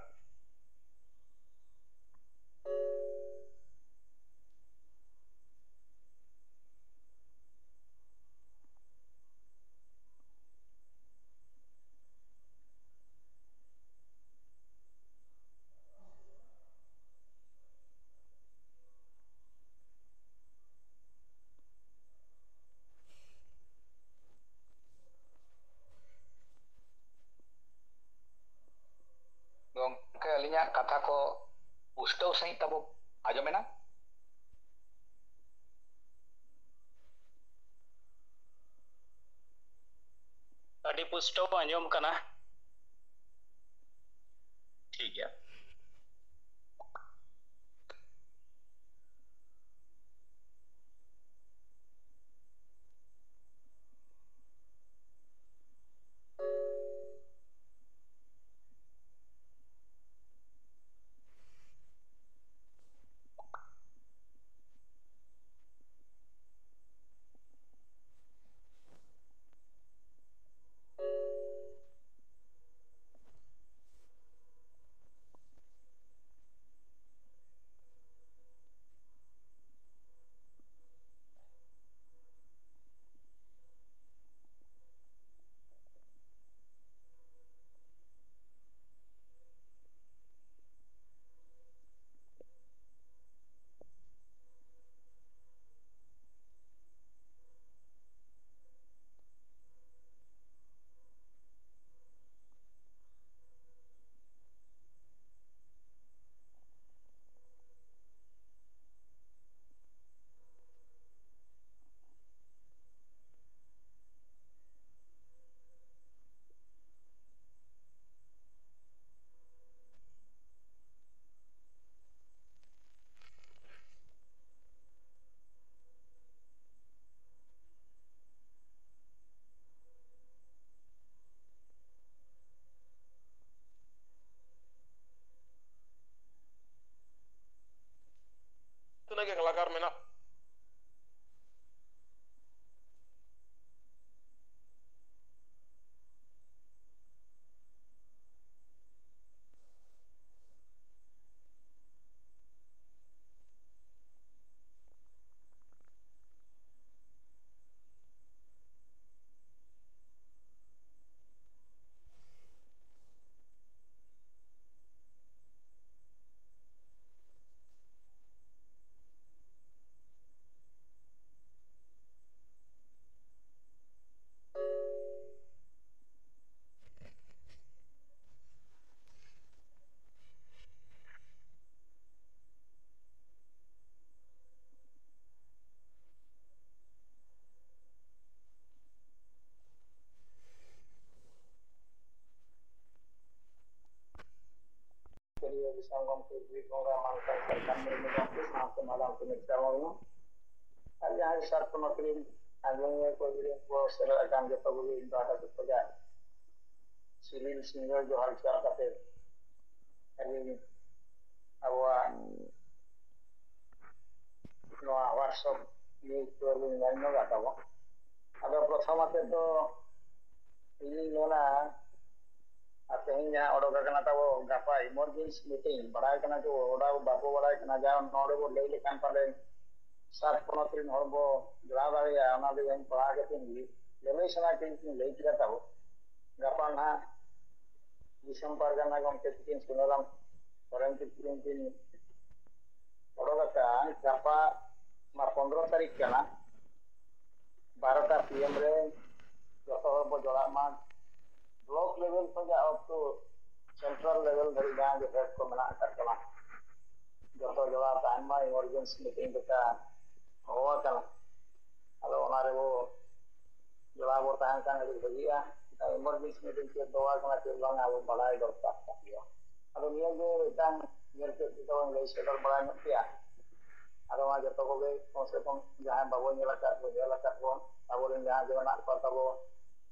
ᱜᱚᱢᱠᱮ, ᱟᱹᱞᱤᱧᱟᱜ ᱠᱟᱛᱷᱟ ᱠᱚ ᱯᱩᱥᱴᱟᱹᱣ ᱥᱟᱺᱦᱤᱡ ᱛᱟᱵᱚ ᱟᱸᱡᱚᱢᱮᱱᱟ? ᱟᱹᱰᱤ ᱯᱩᱥᱴᱟᱹᱣ ᱟᱸᱡᱚᱢ ᱠᱟᱱᱟ᱾ ᱴᱷᱤᱠ ᱜᱮᱭᱟ᱾ ᱥᱚᱝᱜᱚᱢ ᱠᱚ ᱵᱤᱨ ᱵᱚᱸᱜᱟ ᱢᱟᱱᱠᱚᱨ ᱥᱟᱨᱠᱟᱨ ᱢᱩᱨᱢᱩ ᱜᱚᱢᱠᱮ ᱥᱟᱶᱛᱮ ᱢᱟᱞᱟᱢ ᱠᱚ ᱢᱤᱛᱨᱟ ᱢᱩᱨᱢᱩ ᱟᱨ ᱡᱟᱦᱟᱸᱭ ᱥᱟᱨ ᱯᱚᱱᱚᱛ ᱨᱤᱱ ᱟᱸᱡᱚᱢᱤᱭᱟᱹ ᱠᱚ ᱜᱤᱫᱽᱨᱟᱹ ᱠᱚ ᱥᱮᱞᱮᱫ ᱟᱠᱟᱱ ᱡᱚᱛᱚ ᱠᱚᱜᱮ ᱤᱧ ᱯᱟᱦᱴᱟ ᱥᱮᱫ ᱠᱷᱚᱱᱟᱜ ᱥᱤᱵᱤᱞ ᱥᱤᱸᱜᱟᱹᱲ ᱡᱚᱦᱟᱨ ᱪᱟᱞ ᱠᱟᱛᱮ ᱟᱹᱞᱤᱧ ᱟᱵᱚᱣᱟᱜ ᱱᱚᱣᱟ WhatsApp news ᱫᱚᱞᱤᱧ ᱧᱮᱞ ᱧᱚᱜᱟ ᱛᱟᱵᱚ᱾ ᱟᱫᱚ ᱯᱨᱚᱛᱷᱚᱢ ᱟᱛᱮ ᱫᱚ ᱤᱧᱤᱧ ᱢᱮᱱᱟ, ᱟᱨ ᱛᱮᱦᱮᱧ ᱡᱟᱦᱟᱸ ᱚᱰᱚᱠ ᱟᱠᱟᱱᱟ ᱛᱟᱵᱚ ᱜᱟᱯᱟ emergency meeting, ᱵᱟᱲᱟᱭ ᱠᱟᱱᱟ ᱪᱚ ᱚᱰᱟᱣ ᱵᱟᱠᱚ ᱵᱟᱲᱟᱭ ᱠᱟᱱᱟ, ᱡᱟ ᱱᱚᱰᱮ ᱵᱚ ᱞᱟᱹᱭ ᱞᱮᱠᱷᱟᱱ ᱯᱟᱞᱮ ᱥᱟᱛ ᱯᱚᱱᱚᱛ ᱨᱮᱱ ᱦᱚᱲ ᱵᱚ ᱡᱚᱲᱟᱣ ᱫᱟᱲᱮᱭᱟᱜᱼᱟ, ᱚᱱᱟ ᱫᱚ ᱤᱧ ᱯᱟᱲᱦᱟᱣ ᱠᱟᱛᱮ ᱞᱟᱹᱞᱟᱹᱭ ᱥᱟᱱᱟ ᱠᱤᱧ ᱞᱟᱹᱭ ᱠᱮᱫᱟ ᱛᱟᱵᱚ᱾ ᱜᱟᱯᱟ ᱱᱟᱦᱟᱜ ᱫᱤᱥᱚᱢ ᱯᱟᱨᱜᱟᱱᱟ ᱜᱚᱢᱠᱮ ᱛᱤᱠᱤᱱ ᱥᱩᱱᱟᱨᱟᱢ ᱥᱚᱨᱮᱱ ᱛᱤᱠᱤᱱ ᱠᱤᱱ ᱚᱰᱚᱠ ᱟᱠᱟᱫ, ᱜᱟᱯᱟ ᱢᱟ ᱯᱚᱱᱨᱚ ᱛᱟᱹᱨᱤᱠᱷ ᱠᱟᱱᱟ, ᱵᱟᱨᱚᱴᱟ PM ᱨᱮ ᱡᱚᱛᱚ ᱦᱚᱲ ᱵᱚ ᱡᱚᱲᱟᱜ ᱢᱟ᱾ Block level ᱠᱷᱚᱱᱟᱜ up to central level ᱫᱷᱟᱹᱨᱤᱡ ᱡᱟᱦᱟᱸ ᱜᱮ head ᱠᱚ ᱢᱮᱱᱟᱜ ᱟᱠᱟᱫ ᱠᱚᱣᱟ, ᱡᱚᱛᱚ ᱡᱚᱲᱟᱣ ᱛᱟᱦᱮᱱ ᱢᱟ, emergency meeting ᱞᱮᱠᱟ ᱦᱚᱦᱚ ᱟᱠᱟᱱᱟ᱾ ᱟᱫᱚ ᱚᱱᱟ ᱨᱮᱵᱚ ᱡᱚᱲᱟᱣ ᱵᱚ ᱛᱟᱦᱮᱱ ᱠᱷᱟᱱ ᱟᱹᱰᱤ ᱵᱷᱟᱹᱜᱤᱜᱼᱟ᱾ Emergency meeting ᱪᱮᱫ ᱫᱚᱨᱠᱟᱨ ᱠᱟᱱᱟ, ᱪᱮᱫ ᱵᱟᱝ, ᱟᱵᱚ ᱵᱟᱲᱟᱭ ᱫᱚᱨᱠᱟᱨ ᱠᱟᱱ ᱜᱮᱭᱟ᱾ ᱟᱫᱚ ᱱᱤᱭᱟᱹ ᱜᱮ ᱢᱤᱫᱴᱟᱝ ᱧᱮᱞ ᱠᱮᱫ ᱛᱮᱫᱚ ᱵᱚᱱ ᱞᱟᱹᱭ ᱥᱚᱫᱚᱨ ᱵᱟᱲᱟ ᱧᱚᱜ ᱠᱮᱭᱟ᱾ ᱟᱫᱚ ᱢᱟ ᱡᱚᱛᱚ ᱠᱚᱜᱮ ᱠᱚᱢ ᱥᱮ ᱠᱚᱢ ᱡᱟᱦᱟᱸᱭ ᱵᱟᱵᱚ ᱧᱮᱞ ᱟᱠᱟᱫ ᱠᱚ ᱧᱮᱞ ᱟᱠᱟᱫ ᱵᱚᱱ, ᱟᱵᱚᱨᱮᱱ ᱡᱟᱦᱟᱸ ᱜᱮ ᱢᱮᱱᱟᱜ ᱠᱚᱣᱟ ᱛᱟᱵᱚ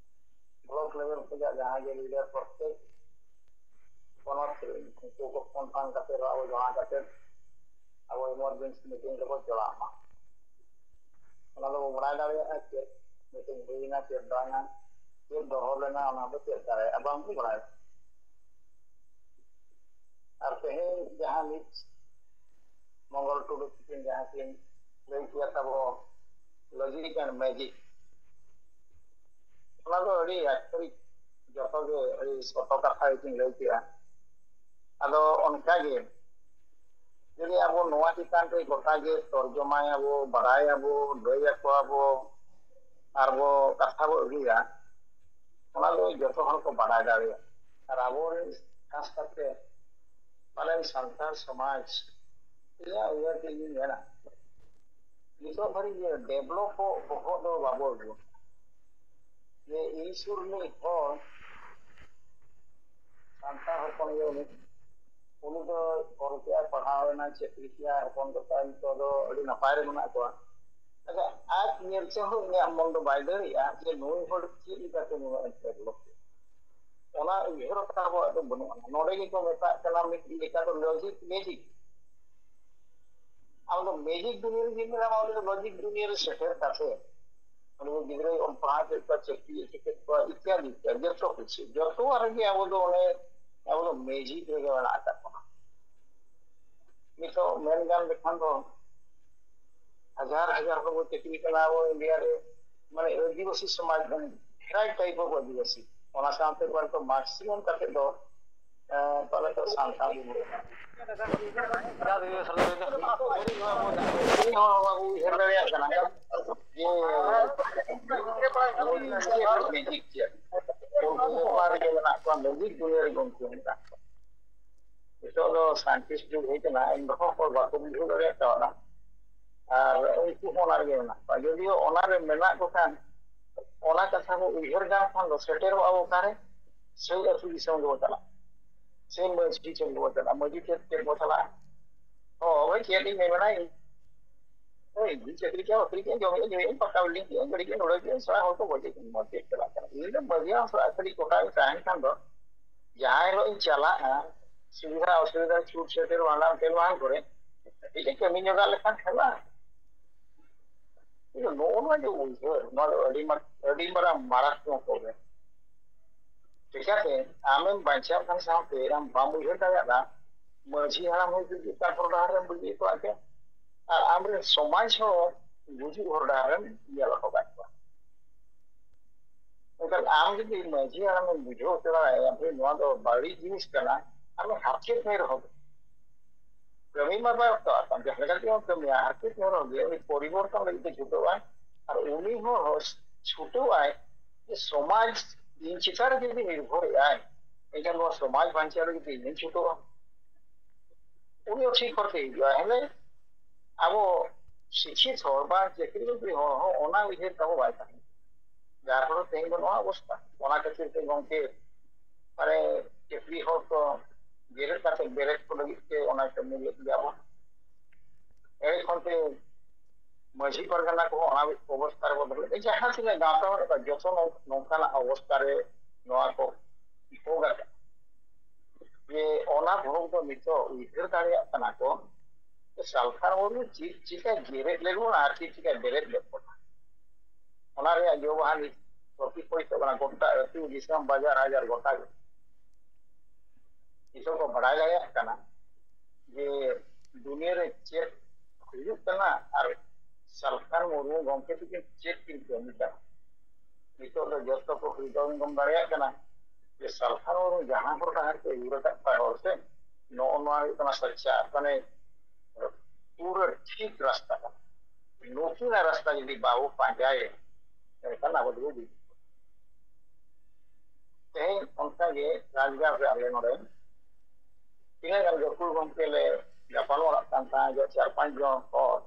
block level ᱠᱷᱚᱱᱟᱜ ᱡᱟᱦᱟᱸᱭ ᱜᱮ leader ᱯᱨᱚᱛᱮᱠ ᱯᱚᱱᱚᱛ ᱨᱮᱱ ᱩᱱᱠᱩ ᱠᱚ confirm ᱠᱟᱛᱮ ᱟᱵᱚ ᱡᱚᱢᱟ ᱠᱟᱛᱮ ᱟᱵᱚ emergency meeting ᱨᱮᱵᱚ ᱡᱚᱲᱟᱜ ᱢᱟ᱾ ᱚᱱᱟ ᱫᱚᱵᱚ ᱵᱟᱲᱟᱭ ᱫᱟᱲᱮᱭᱟᱜᱼᱟ ᱪᱮᱫ meeting ᱦᱩᱭᱱᱟ, ᱪᱮᱫ ᱵᱟᱝᱟ, ᱪᱮᱫ ᱫᱚᱦᱚ ᱞᱮᱱᱟ, ᱚᱱᱟ ᱫᱚ ᱪᱮᱫ ᱫᱟᱲᱮᱭᱟᱜᱼᱟ ᱵᱟᱝ ᱵᱚ ᱵᱟᱲᱟᱭᱟ᱾ ᱟᱨ ᱛᱮᱦᱮᱧ ᱡᱟᱦᱟᱸ ᱢᱤᱫ ᱢᱚᱝᱜᱚᱞ ᱴᱩᱰᱩ ᱛᱤᱠᱤᱱ ᱡᱟᱦᱟᱸ ᱠᱤᱱ ᱞᱟᱹᱭ ᱠᱮᱫᱟ ᱛᱟᱵᱚ logic and magic, ᱚᱱᱟ ᱫᱚ ᱟᱹᱰᱤ ᱟᱪᱪᱷᱟ, ᱡᱚᱛᱚ ᱜᱮ ᱟᱹᱰᱤ ᱥᱚᱛᱚ ᱠᱟᱛᱷᱟ ᱜᱮᱠᱤᱱ ᱞᱟᱹᱭ ᱠᱮᱫᱟ᱾ ᱟᱫᱚ ᱚᱱᱠᱟ ᱜᱮ ᱡᱩᱫᱤ ᱟᱵᱚ ᱱᱚᱣᱟ ᱪᱮᱛᱟᱱ ᱨᱮ ᱜᱚᱴᱟ ᱜᱮ ᱛᱚᱨᱡᱚᱢᱟᱭᱟᱵᱚ, ᱵᱟᱲᱟᱭᱟᱵᱚ, ᱞᱟᱹᱭ ᱟᱠᱚᱣᱟᱵᱚ, ᱟᱨ ᱵᱚ ᱠᱟᱛᱷᱟ ᱵᱚ ᱟᱹᱜᱩᱭᱟ, ᱚᱱᱟ ᱫᱚ ᱡᱚᱛᱚ ᱦᱚᱲ ᱠᱚ ᱵᱟᱲᱟᱭ ᱫᱟᱲᱮᱭᱟᱜᱼᱟ᱾ ᱟᱨ ᱟᱵᱚᱨᱮᱱ ᱠᱷᱟᱥ ᱠᱟᱛᱮ ᱯᱟᱞᱮᱱ ᱥᱟᱱᱛᱟᱲ ᱥᱚᱢᱟᱡᱽ, ᱤᱧᱟᱹᱜ ᱩᱭᱦᱟᱹᱨ ᱛᱮ ᱤᱧ ᱢᱮᱱᱟ, ᱱᱤᱛᱚᱜ ᱫᱷᱟᱹᱨᱤᱡ ᱡᱮ developᱚᱜ ᱵᱚᱦᱚᱜ ᱫᱚ ᱵᱟᱵᱚ ᱟᱹᱜᱩ ᱟᱠᱟᱫᱟ᱾ ᱡᱮ ᱤᱧ ᱥᱩᱨ ᱨᱤᱱᱤᱡ ᱦᱚᱲ ᱥᱟᱱᱛᱟᱲ ᱦᱚᱯᱚᱱ ᱜᱮ ᱩᱱᱤ ᱩᱱᱤ ᱫᱚ ᱚᱞ ᱠᱮᱜᱼᱟᱭ, ᱯᱟᱲᱦᱟᱣ ᱮᱱᱟᱭ, ᱪᱮᱫ ᱠᱮᱜᱼᱟᱭ, ᱦᱚᱯᱚᱱ ᱠᱚ ᱛᱟᱭ ᱱᱤᱛᱚᱜ ᱫᱚ ᱟᱹᱰᱤ ᱱᱟᱯᱟᱭ ᱨᱮ ᱢᱮᱱᱟᱜ ᱠᱚᱣᱟ᱾ ᱟᱪᱪᱷᱟ, ᱟᱡ ᱧᱮᱞ ᱛᱮᱦᱚᱸ ᱤᱧᱟᱹᱜ ᱢᱚᱱ ᱫᱚ ᱵᱟᱭ ᱫᱟᱹᱲᱮᱜᱼᱟ ᱡᱮ ᱱᱩᱭ ᱦᱚᱲ ᱪᱮᱫ ᱞᱮᱠᱟᱛᱮ ᱱᱩᱱᱟᱹᱜ ᱮ develop ᱠᱮᱫᱟ᱾ ᱚᱱᱟ ᱩᱭᱦᱟᱹᱨ ᱟᱵᱚᱣᱟᱜ ᱫᱚ ᱵᱟᱹᱱᱩᱜᱼᱟ᱾ ᱱᱚᱰᱮ ᱜᱮᱠᱚ ᱢᱮᱛᱟᱜ ᱠᱟᱱᱟ ᱢᱤᱫ ᱞᱮᱠᱟ ᱫᱚ logic magic᱾ ᱟᱢ ᱫᱚ magic ᱫᱩᱱᱤᱭᱟᱹ ᱨᱮ ᱡᱩᱫᱤ ᱢᱮᱱᱟᱢᱟ, ᱩᱱᱤ ᱫᱚ logic ᱫᱩᱱᱤᱭᱟᱹ ᱨᱮ ᱥᱮᱴᱮᱨ ᱠᱟᱛᱮ ᱩᱱᱤ ᱫᱚ ᱜᱤᱫᱽᱨᱟᱹᱭ ᱚᱞ ᱯᱟᱲᱦᱟᱣ ᱠᱮᱫ ᱠᱚᱣᱟ, ᱪᱟᱹᱠᱨᱤ ᱦᱚᱪᱚ ᱠᱮᱫ ᱠᱚᱣᱟ, ᱤᱛᱭᱟᱫᱤ ᱤᱛᱭᱟᱫᱤ, ᱡᱚᱛᱚ ᱠᱤᱪᱷᱩ, ᱡᱚᱛᱚᱣᱟᱜ ᱨᱮᱜᱮ ᱟᱵᱚ ᱫᱚ ᱚᱱᱮ, ᱟᱵᱚ ᱫᱚ magic ᱨᱮᱜᱮ ᱢᱮᱱᱟᱜ ᱟᱠᱟᱫ ᱵᱚᱱᱟ᱾ ᱱᱤᱛᱚᱜ ᱢᱮᱱ ᱜᱟᱱ ᱞᱮᱠᱷᱟᱱ ᱫᱚ ᱦᱟᱡᱟᱨ ᱦᱟᱡᱟᱨ ᱦᱚᱲ ᱵᱚ ᱪᱟᱹᱠᱨᱤ ᱠᱟᱱᱟ ᱟᱵᱚ ᱤᱱᱰᱤᱭᱟ ᱨᱮ, ᱢᱟᱱᱮ ᱟᱹᱫᱤᱵᱟᱹᱥᱤ ᱥᱚᱢᱟᱡᱽ ᱵᱚᱱ ᱯᱷᱮᱨᱟᱭ ᱴᱟᱭᱤᱯ ᱟᱵᱚ ᱟᱹᱫᱤᱵᱟᱹᱥᱤ᱾ ᱚᱱᱟ ᱥᱟᱶᱛᱮ ᱯᱟᱞᱮ ᱛᱚ maximum ᱠᱟᱛᱮ ᱫᱚ, ᱮᱸ, ᱯᱟᱞᱮ ᱛᱚ ᱥᱟᱱᱛᱟᱲ ᱜᱮ ᱵᱚᱱ᱾ ᱵᱟᱵᱚ ᱩᱭᱦᱟᱹᱨ ᱫᱟᱲᱮᱭᱟᱜ ᱠᱟᱱᱟ ᱡᱮ ᱩᱱᱠᱩ ᱪᱮᱫ magic ᱪᱮᱫ? ᱩᱱᱠᱩ ᱚᱠᱟ ᱨᱮᱜᱮ ᱢᱮᱱᱟᱜ ᱠᱚᱣᱟ, magic ᱫᱩᱱᱤᱭᱟᱹ ᱨᱮᱜᱮ ᱩᱱᱠᱩ ᱢᱮᱱᱟᱜ ᱠᱚᱣᱟ᱾ ᱱᱤᱛᱚᱜ ᱫᱚ scientist ᱡᱩᱜᱽ ᱦᱮᱡ ᱮᱱᱟ, ᱮᱱ ᱨᱮᱦᱚᱸ ᱦᱚᱲ ᱵᱟᱠᱚ ᱵᱩᱡᱷᱟᱹᱣ ᱫᱟᱲᱮᱭᱟᱜ ᱠᱟᱱᱟ᱾ ᱟᱨ ᱩᱱᱠᱩ ᱦᱚᱸ ᱚᱱᱟ ᱨᱮᱜᱮ ᱢᱮᱱᱟᱜ ᱠᱚᱣᱟ᱾ ᱡᱩᱫᱤᱭᱳ ᱚᱱᱟ ᱨᱮ ᱢᱮᱱᱟᱜ ᱠᱚ ᱠᱷᱟᱱ, ᱚᱱᱟ ᱠᱟᱛᱷᱟ ᱠᱚ ᱩᱭᱦᱟᱹᱨ ᱧᱟᱢ ᱠᱷᱟᱱ ᱫᱚ ᱥᱮᱴᱮᱨᱚᱜᱼᱟ ᱵᱚ ᱚᱠᱟᱨᱮ? ᱥᱮᱭ ᱟᱹᱛᱩ ᱫᱤᱥᱚᱢ ᱜᱮᱵᱚ ᱪᱟᱞᱟᱜᱼᱟ, ᱥᱮᱭ ᱢᱟᱹᱡᱷᱤ ᱴᱷᱮᱱ ᱜᱮᱵᱚ ᱪᱟᱞᱟᱜᱼᱟ, ᱢᱟᱹᱡᱷᱤ ᱴᱷᱮᱱ ᱪᱮᱫ ᱵᱚ ᱪᱟᱞᱟᱜᱼᱟ? ᱦᱳᱭ, ᱪᱮᱫ ᱤᱧ ᱢᱮᱱᱟ, ᱤᱧ ᱦᱳᱭ, ᱤᱧ ᱪᱟᱹᱠᱨᱤ ᱠᱮᱜᱼᱟ, ᱵᱟᱹᱠᱨᱤ ᱠᱮᱜᱼᱟ, ᱡᱚᱢ ᱠᱮᱜᱼᱟ, ᱧᱩᱭᱮᱜᱼᱟ, ᱯᱟᱠᱟ building ᱠᱮᱜᱼᱟ, ᱜᱟᱹᱰᱤ ᱠᱮᱜᱼᱟ, ᱱᱚᱰᱮ ᱠᱮᱜᱼᱟ, ᱥᱟᱞᱟ ᱦᱚᱲ ᱠᱚ ᱜᱚᱡᱮᱜ ᱠᱟᱱᱟ, ᱪᱮᱫ ᱪᱟᱞᱟᱜ ᱠᱟᱱᱟ? ᱤᱧ ᱫᱚ ᱢᱟᱹᱡᱷᱤ ᱦᱟᱲᱟᱢ ᱥᱟᱞᱟᱜ ᱠᱷᱟᱹᱞᱤ ᱠᱚᱴᱟ ᱨᱮ ᱛᱟᱦᱮᱱ ᱠᱷᱟᱱ ᱫᱚ, ᱡᱟᱦᱟᱸ ᱦᱤᱞᱳᱜ ᱤᱧ ᱪᱟᱞᱟᱜᱼᱟ, ᱥᱩᱵᱤᱫᱷᱟ ᱚᱥᱩᱵᱤᱫᱷᱟ, ᱪᱷᱩᱴ ᱪᱷᱟᱹᱴᱭᱟᱹᱨ, ᱵᱷᱟᱸᱰᱟᱱ ᱛᱮᱞ ᱵᱟᱝ ᱠᱚᱨᱮ, ᱠᱟᱹᱴᱤᱡ ᱮ ᱠᱟᱹᱢᱤ ᱧᱚᱜᱟᱜ ᱞᱮᱠᱷᱟᱱ ᱦᱮᱸ ᱵᱟᱝ? ᱤᱧ ᱫᱚ ᱱᱚᱜᱼᱚ ᱱᱚᱣᱟ ᱡᱮ ᱩᱭᱦᱟᱹᱨ, ᱱᱚᱣᱟ ᱫᱚ ᱟᱹᱰᱤ ᱢᱟᱨ-, ᱟᱹᱰᱤ ᱢᱟᱨᱟᱝ ᱢᱟᱨᱟᱛᱢᱚᱠ ᱩᱭᱦᱟᱹᱨ᱾ ᱪᱤᱠᱟᱹᱛᱮ ᱟᱢᱮᱢ ᱵᱟᱧᱪᱟᱣ ᱠᱟᱱ ᱥᱟᱶᱛᱮ ᱟᱢ ᱵᱟᱢ ᱩᱭᱦᱟᱹᱨ ᱫᱟᱲᱮᱭᱟᱜᱼᱟ, ᱢᱟᱹᱡᱷᱤ ᱦᱟᱲᱟᱢ ᱦᱚᱸ ᱡᱩᱫᱤ ᱚᱠᱟ ᱦᱚᱨ ᱰᱟᱦᱟᱨ ᱨᱮᱢ ᱵᱟᱹᱜᱤ ᱦᱚᱴᱚᱣᱟᱜ ᱠᱮᱭᱟ, ᱟᱨ ᱟᱢᱨᱮᱱ ᱥᱚᱢᱟᱡᱽ ᱦᱚᱸ ᱜᱩᱡᱩᱜ ᱦᱚᱨ ᱰᱟᱦᱟᱨ ᱨᱮᱢ ᱧᱮᱞ ᱦᱚᱴᱚ ᱠᱟᱜ ᱠᱚᱣᱟ᱾ ᱮᱱᱠᱷᱟᱱ ᱟᱢ ᱡᱩᱫᱤ ᱢᱟᱹᱡᱷᱤ ᱦᱟᱲᱟᱢᱮᱢ ᱵᱩᱡᱷᱟᱹᱣ ᱦᱚᱪᱚ ᱫᱟᱲᱮᱭᱟᱭᱟ, ᱡᱮ ᱱᱚᱣᱟ ᱫᱚ ᱵᱟᱹᱲᱤᱡ ᱡᱤᱱᱤᱥ ᱠᱟᱱᱟ, ᱟᱢᱮ ᱦᱟᱨᱠᱮᱛ ᱢᱮ ᱨᱮᱦᱚᱸ, ᱠᱟᱹᱢᱤ ᱢᱟ ᱵᱟᱭ ᱚᱠᱛᱚ ᱟᱜ ᱛᱟᱢ, ᱡᱟᱦᱟᱸ ᱞᱮᱠᱟ ᱛᱮᱜᱮ ᱠᱟᱹᱢᱤᱭᱟ, ᱦᱟᱨᱠᱮᱛ ᱢᱮ ᱨᱮᱦᱚᱸ ᱜᱮ ᱩᱱᱤ ᱯᱚᱨᱤᱵᱚᱨᱛᱚᱱ ᱞᱟᱹᱜᱤᱫ ᱛᱮ ᱪᱷᱩᱴᱟᱹᱣ ᱟᱭ᱾ ᱟᱨ ᱩᱱᱤ ᱦᱚᱸ ᱪᱷᱩᱴᱟᱹᱣ ᱟᱭ ᱡᱮ ᱥᱚᱢᱟᱡᱽ ᱤᱧ ᱪᱮᱛᱟᱱ ᱨᱮ ᱡᱩᱫᱤ ᱱᱤᱨᱵᱷᱚᱨᱮᱜ ᱟᱭ, ᱮᱱᱠᱷᱟᱱ ᱱᱚᱣᱟ ᱥᱚᱢᱟᱡᱽ ᱵᱟᱧᱪᱟᱣ ᱞᱟᱹᱜᱤᱫ ᱛᱮ ᱤᱧ ᱦᱚᱸᱧ ᱪᱷᱩᱴᱟᱹᱣᱟ᱾ ᱩᱱᱤ ᱦᱚᱸ ᱴᱷᱤᱠ ᱦᱚᱨ ᱛᱮ ᱦᱤᱡᱩᱜᱼᱟ᱾ ᱦᱮᱸ, ᱟᱵᱚ ᱥᱤᱠᱠᱷᱤᱛ ᱦᱚᱲ ᱵᱟ ᱪᱟᱹᱠᱨᱤ ᱵᱟᱹᱠᱨᱤ ᱦᱚᱲ ᱦᱚᱸ ᱚᱱᱟ ᱩᱭᱦᱟᱹᱨ ᱛᱟᱵᱚ ᱵᱟᱭ ᱛᱟᱦᱮᱸ, ᱡᱟᱨ ᱯᱷᱚᱞᱮ ᱛᱮᱦᱮᱧ ᱫᱚ ᱱᱚᱣᱟ ᱚᱵᱚᱥᱛᱷᱟ᱾ ᱚᱱᱟ ᱠᱷᱟᱹᱛᱤᱨ ᱛᱮ ᱜᱚᱢᱠᱮ, ᱢᱟᱱᱮ, ᱪᱟᱹᱠᱨᱤ ᱦᱚᱲ ᱠᱚ ᱡᱮᱨᱮᱫ ᱠᱟᱛᱮ ᱵᱮᱨᱮᱫ ᱠᱚ ᱞᱟᱹᱜᱤᱫ ᱛᱮ ᱚᱱᱟ ᱠᱟᱹᱢᱤ ᱞᱮᱫ ᱜᱮᱭᱟ ᱵᱚᱱ᱾ ᱮᱸᱰᱮ ᱠᱷᱚᱱ ᱛᱮ ᱢᱟᱹᱡᱷᱤ ᱯᱟᱨᱜᱟᱱᱟ ᱠᱚᱦᱚᱸ ᱚᱱᱟ ᱚᱵᱚᱥᱛᱷᱟ ᱨᱮᱵᱚᱱ ᱫᱚᱦᱚ ᱞᱮᱫ, ᱡᱟᱦᱟᱸ ᱛᱤᱱᱟᱹᱜ ᱜᱟᱶᱛᱟ ᱢᱮᱱᱟᱜ ᱠᱚᱣᱟ, ᱡᱚᱛᱚ ᱱᱚᱝ-, ᱱᱚᱝᱠᱟᱱᱟᱜ ᱚᱵᱚᱥᱛᱷᱟ ᱨᱮ ᱱᱚᱣᱟ ᱠᱚ ᱵᱷᱳᱜᱽ ᱟᱠᱟᱫ᱾ ᱡᱮ ᱚᱱᱟ ᱵᱷᱳᱜᱽ ᱫᱚ ᱱᱤᱛᱚᱜ ᱩᱭᱦᱟᱹᱨ ᱫᱟᱲᱮᱭᱟᱜ ᱠᱟᱱᱟ ᱠᱚ, ᱥᱟᱞᱠᱷᱟᱱ ᱢᱩᱨᱢᱩ ᱪᱮᱫ ᱪᱤᱠᱟᱹ ᱡᱮᱨᱮᱫ ᱞᱮᱫ ᱵᱚᱱᱟ ᱟᱨ ᱪᱮᱫ ᱪᱤᱠᱟᱹ ᱵᱮᱨᱮᱫ ᱞᱮᱫ ᱵᱚᱱᱟ, ᱚᱱᱟ ᱨᱮᱭᱟᱜ ᱡᱚ ᱵᱟᱦᱟ ᱱᱤᱛ ᱯᱨᱚᱛᱤᱯᱷᱚᱞᱤᱛᱚᱜ ᱠᱟᱱᱟ ᱜᱚᱴᱟ ᱟᱹᱛᱩ ᱫᱤᱥᱚᱢ ᱵᱟᱡᱟᱨ ᱦᱟᱡᱟᱨ ᱜᱚᱴᱟ ᱜᱮ᱾ ᱱᱤᱛᱚᱜ ᱠᱚ ᱵᱟᱲᱟᱭ ᱫᱟᱲᱮᱭᱟᱜ ᱠᱟᱱᱟ ᱡᱮ ᱫᱩᱱᱤᱭᱟᱹ ᱨᱮ ᱪᱮᱫ ᱦᱩᱭᱩᱜ ᱠᱟᱱᱟ ᱟᱨ ᱥᱟᱞᱠᱷᱟᱱ ᱢᱩᱨᱢᱩ ᱜᱚᱢᱠᱮ ᱛᱟᱹᱠᱤᱱ ᱪᱮᱫ ᱠᱤᱱ ᱠᱟᱹᱢᱤ ᱠᱟᱱᱟ᱾ ᱱᱤᱛᱚᱜ ᱫᱚ ᱡᱚᱛᱚ ᱠᱚ ᱦᱩᱭ ᱫᱟᱲᱮᱭᱟᱜ ᱠᱟᱱᱟ ᱡᱮ ᱥᱟᱞᱠᱷᱟᱱ ᱢᱩᱨᱢᱩ ᱡᱟᱦᱟᱸ ᱦᱚᱨ ᱰᱟᱦᱟᱨ ᱛᱮ ᱟᱹᱭᱩᱨ ᱟᱠᱟᱫ ᱠᱚᱣᱟ ᱦᱚᱲ ᱥᱮ, ᱱᱚᱜᱼᱚ ᱱᱚᱣᱟ ᱦᱩᱭᱩᱜ ᱠᱟᱱᱟ ᱥᱟᱪᱟ, ᱢᱟᱱᱮ ᱯᱩᱨᱟᱹ ᱴᱷᱤᱠ ᱨᱟᱥᱛᱟ ᱠᱟᱱᱟ᱾ ᱱᱩᱠᱤᱱᱟᱜ ᱨᱟᱥᱛᱟ ᱡᱩᱫᱤ ᱵᱟᱵᱚ ᱯᱟᱸᱡᱟᱭᱟ, ᱮᱱᱠᱷᱟᱱ ᱟᱵᱚ ᱫᱚᱵᱚ ᱜᱩᱡᱩᱜᱼᱟ᱾ ᱛᱮᱦᱮᱧ ᱚᱱᱠᱟᱜᱮ ᱨᱟᱡᱽᱜᱟᱲ ᱨᱮ ᱟᱞᱮ ᱱᱚᱰᱮ ᱛᱤᱱᱟᱹᱜ ᱜᱟᱱ ᱜᱟᱹᱠᱷᱩᱲ ᱜᱚᱢᱠᱮ ᱞᱮ ᱧᱟᱯᱟᱢ ᱵᱟᱲᱟᱜ ᱠᱟᱱ ᱛᱟᱦᱮᱸᱫ, ᱡᱮ ᱪᱟᱨ ᱯᱟᱸᱪ ᱡᱚᱱ ᱦᱚᱲ᱾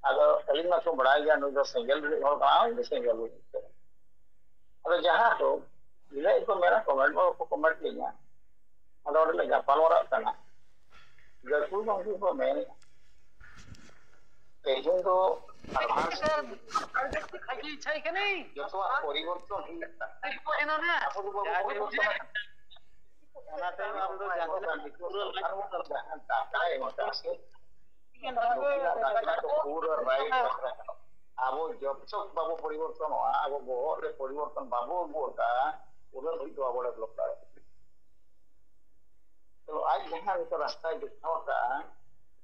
ᱟᱫᱚ ᱟᱹᱞᱤᱧ ᱢᱟᱠᱚ ᱵᱟᱲᱟᱭ ᱜᱮᱭᱟ, ᱱᱩᱭ ᱫᱚ ᱥᱮᱸᱜᱮᱞ ᱵᱤᱨᱤᱫ ᱦᱚᱲ ᱠᱟᱱᱟ, ᱩᱱᱤ ᱫᱚ ᱥᱮᱸᱜᱮᱞ ᱵᱤᱨᱤᱫ ᱠᱟᱱᱟ᱾ ᱟᱫᱚ ᱡᱟᱦᱟᱸ ᱦᱳᱠ, ᱤᱱᱟᱹ ᱜᱮᱠᱚ ᱢᱮᱱᱟ, ᱠᱚᱢᱮᱱᱴ ᱵᱚᱠᱥ ᱠᱚ ᱠᱚᱢᱮᱱᱴ ᱞᱤᱧᱟ᱾ ᱟᱫᱚ ᱚᱸᱰᱮ ᱞᱮ ᱜᱟᱯᱟᱞ ᱢᱟᱨᱟᱜ ᱠᱟᱱᱟ, ᱜᱟᱹᱠᱷᱩᱲ ᱜᱚᱢᱠᱮ ᱠᱚ ᱢᱮᱱᱮᱫᱼᱟ, ᱛᱮᱦᱮᱧ ᱫᱚ advance ᱡᱚᱛᱚᱣᱟᱜ ᱯᱚᱨᱤᱵᱚᱨᱛᱚᱱ ᱦᱩᱭᱩᱜ ᱠᱟᱱᱟ᱾ ᱟᱵᱚ ᱫᱚ ᱵᱟᱵᱚ ᱯᱚᱨᱤᱵᱚᱨᱛᱚᱱ ᱟᱠᱟᱱᱟ᱾ ᱚᱱᱟᱛᱮ ᱟᱢ ᱫᱚ ᱡᱟᱦᱟᱸ ᱛᱤᱱᱟᱹᱜ ᱯᱩᱨᱟᱹ ᱞᱟᱹᱭ ᱡᱟᱦᱟᱸ ᱴᱟᱠᱟ ᱮᱢ ᱟᱠᱟᱫ ᱥᱮ, ᱱᱩᱠᱤᱱᱟᱜ ᱠᱟᱛᱷᱟ ᱫᱚ ᱯᱩᱨᱟᱹ right ᱠᱟᱛᱷᱟ ᱠᱟᱱᱟ᱾ ᱟᱵᱚ ᱡᱚᱛ ᱥᱚᱠ ᱵᱟᱵᱚ ᱯᱚᱨᱤᱵᱚᱨᱛᱚᱱᱚᱜᱼᱟ, ᱟᱵᱚ ᱵᱚᱦᱚᱜ ᱨᱮ ᱯᱚᱨᱤᱵᱚᱨᱛᱚᱱ ᱵᱟᱵᱚ ᱟᱹᱜᱩ ᱟᱠᱟᱫᱼᱟ, ᱩᱱᱟᱹᱜ ᱫᱷᱟᱹᱵᱤᱡ ᱫᱚ ᱵᱟᱵᱚ develop ᱫᱟᱲᱮᱭᱟᱜᱼᱟ᱾ ᱛᱚ ᱟᱡ ᱡᱟᱦᱟᱸ ᱱᱤᱛᱚᱜ ᱨᱟᱥᱛᱟᱭ ᱫᱮᱠᱷᱟᱣ ᱟᱠᱟᱫᱼᱟ,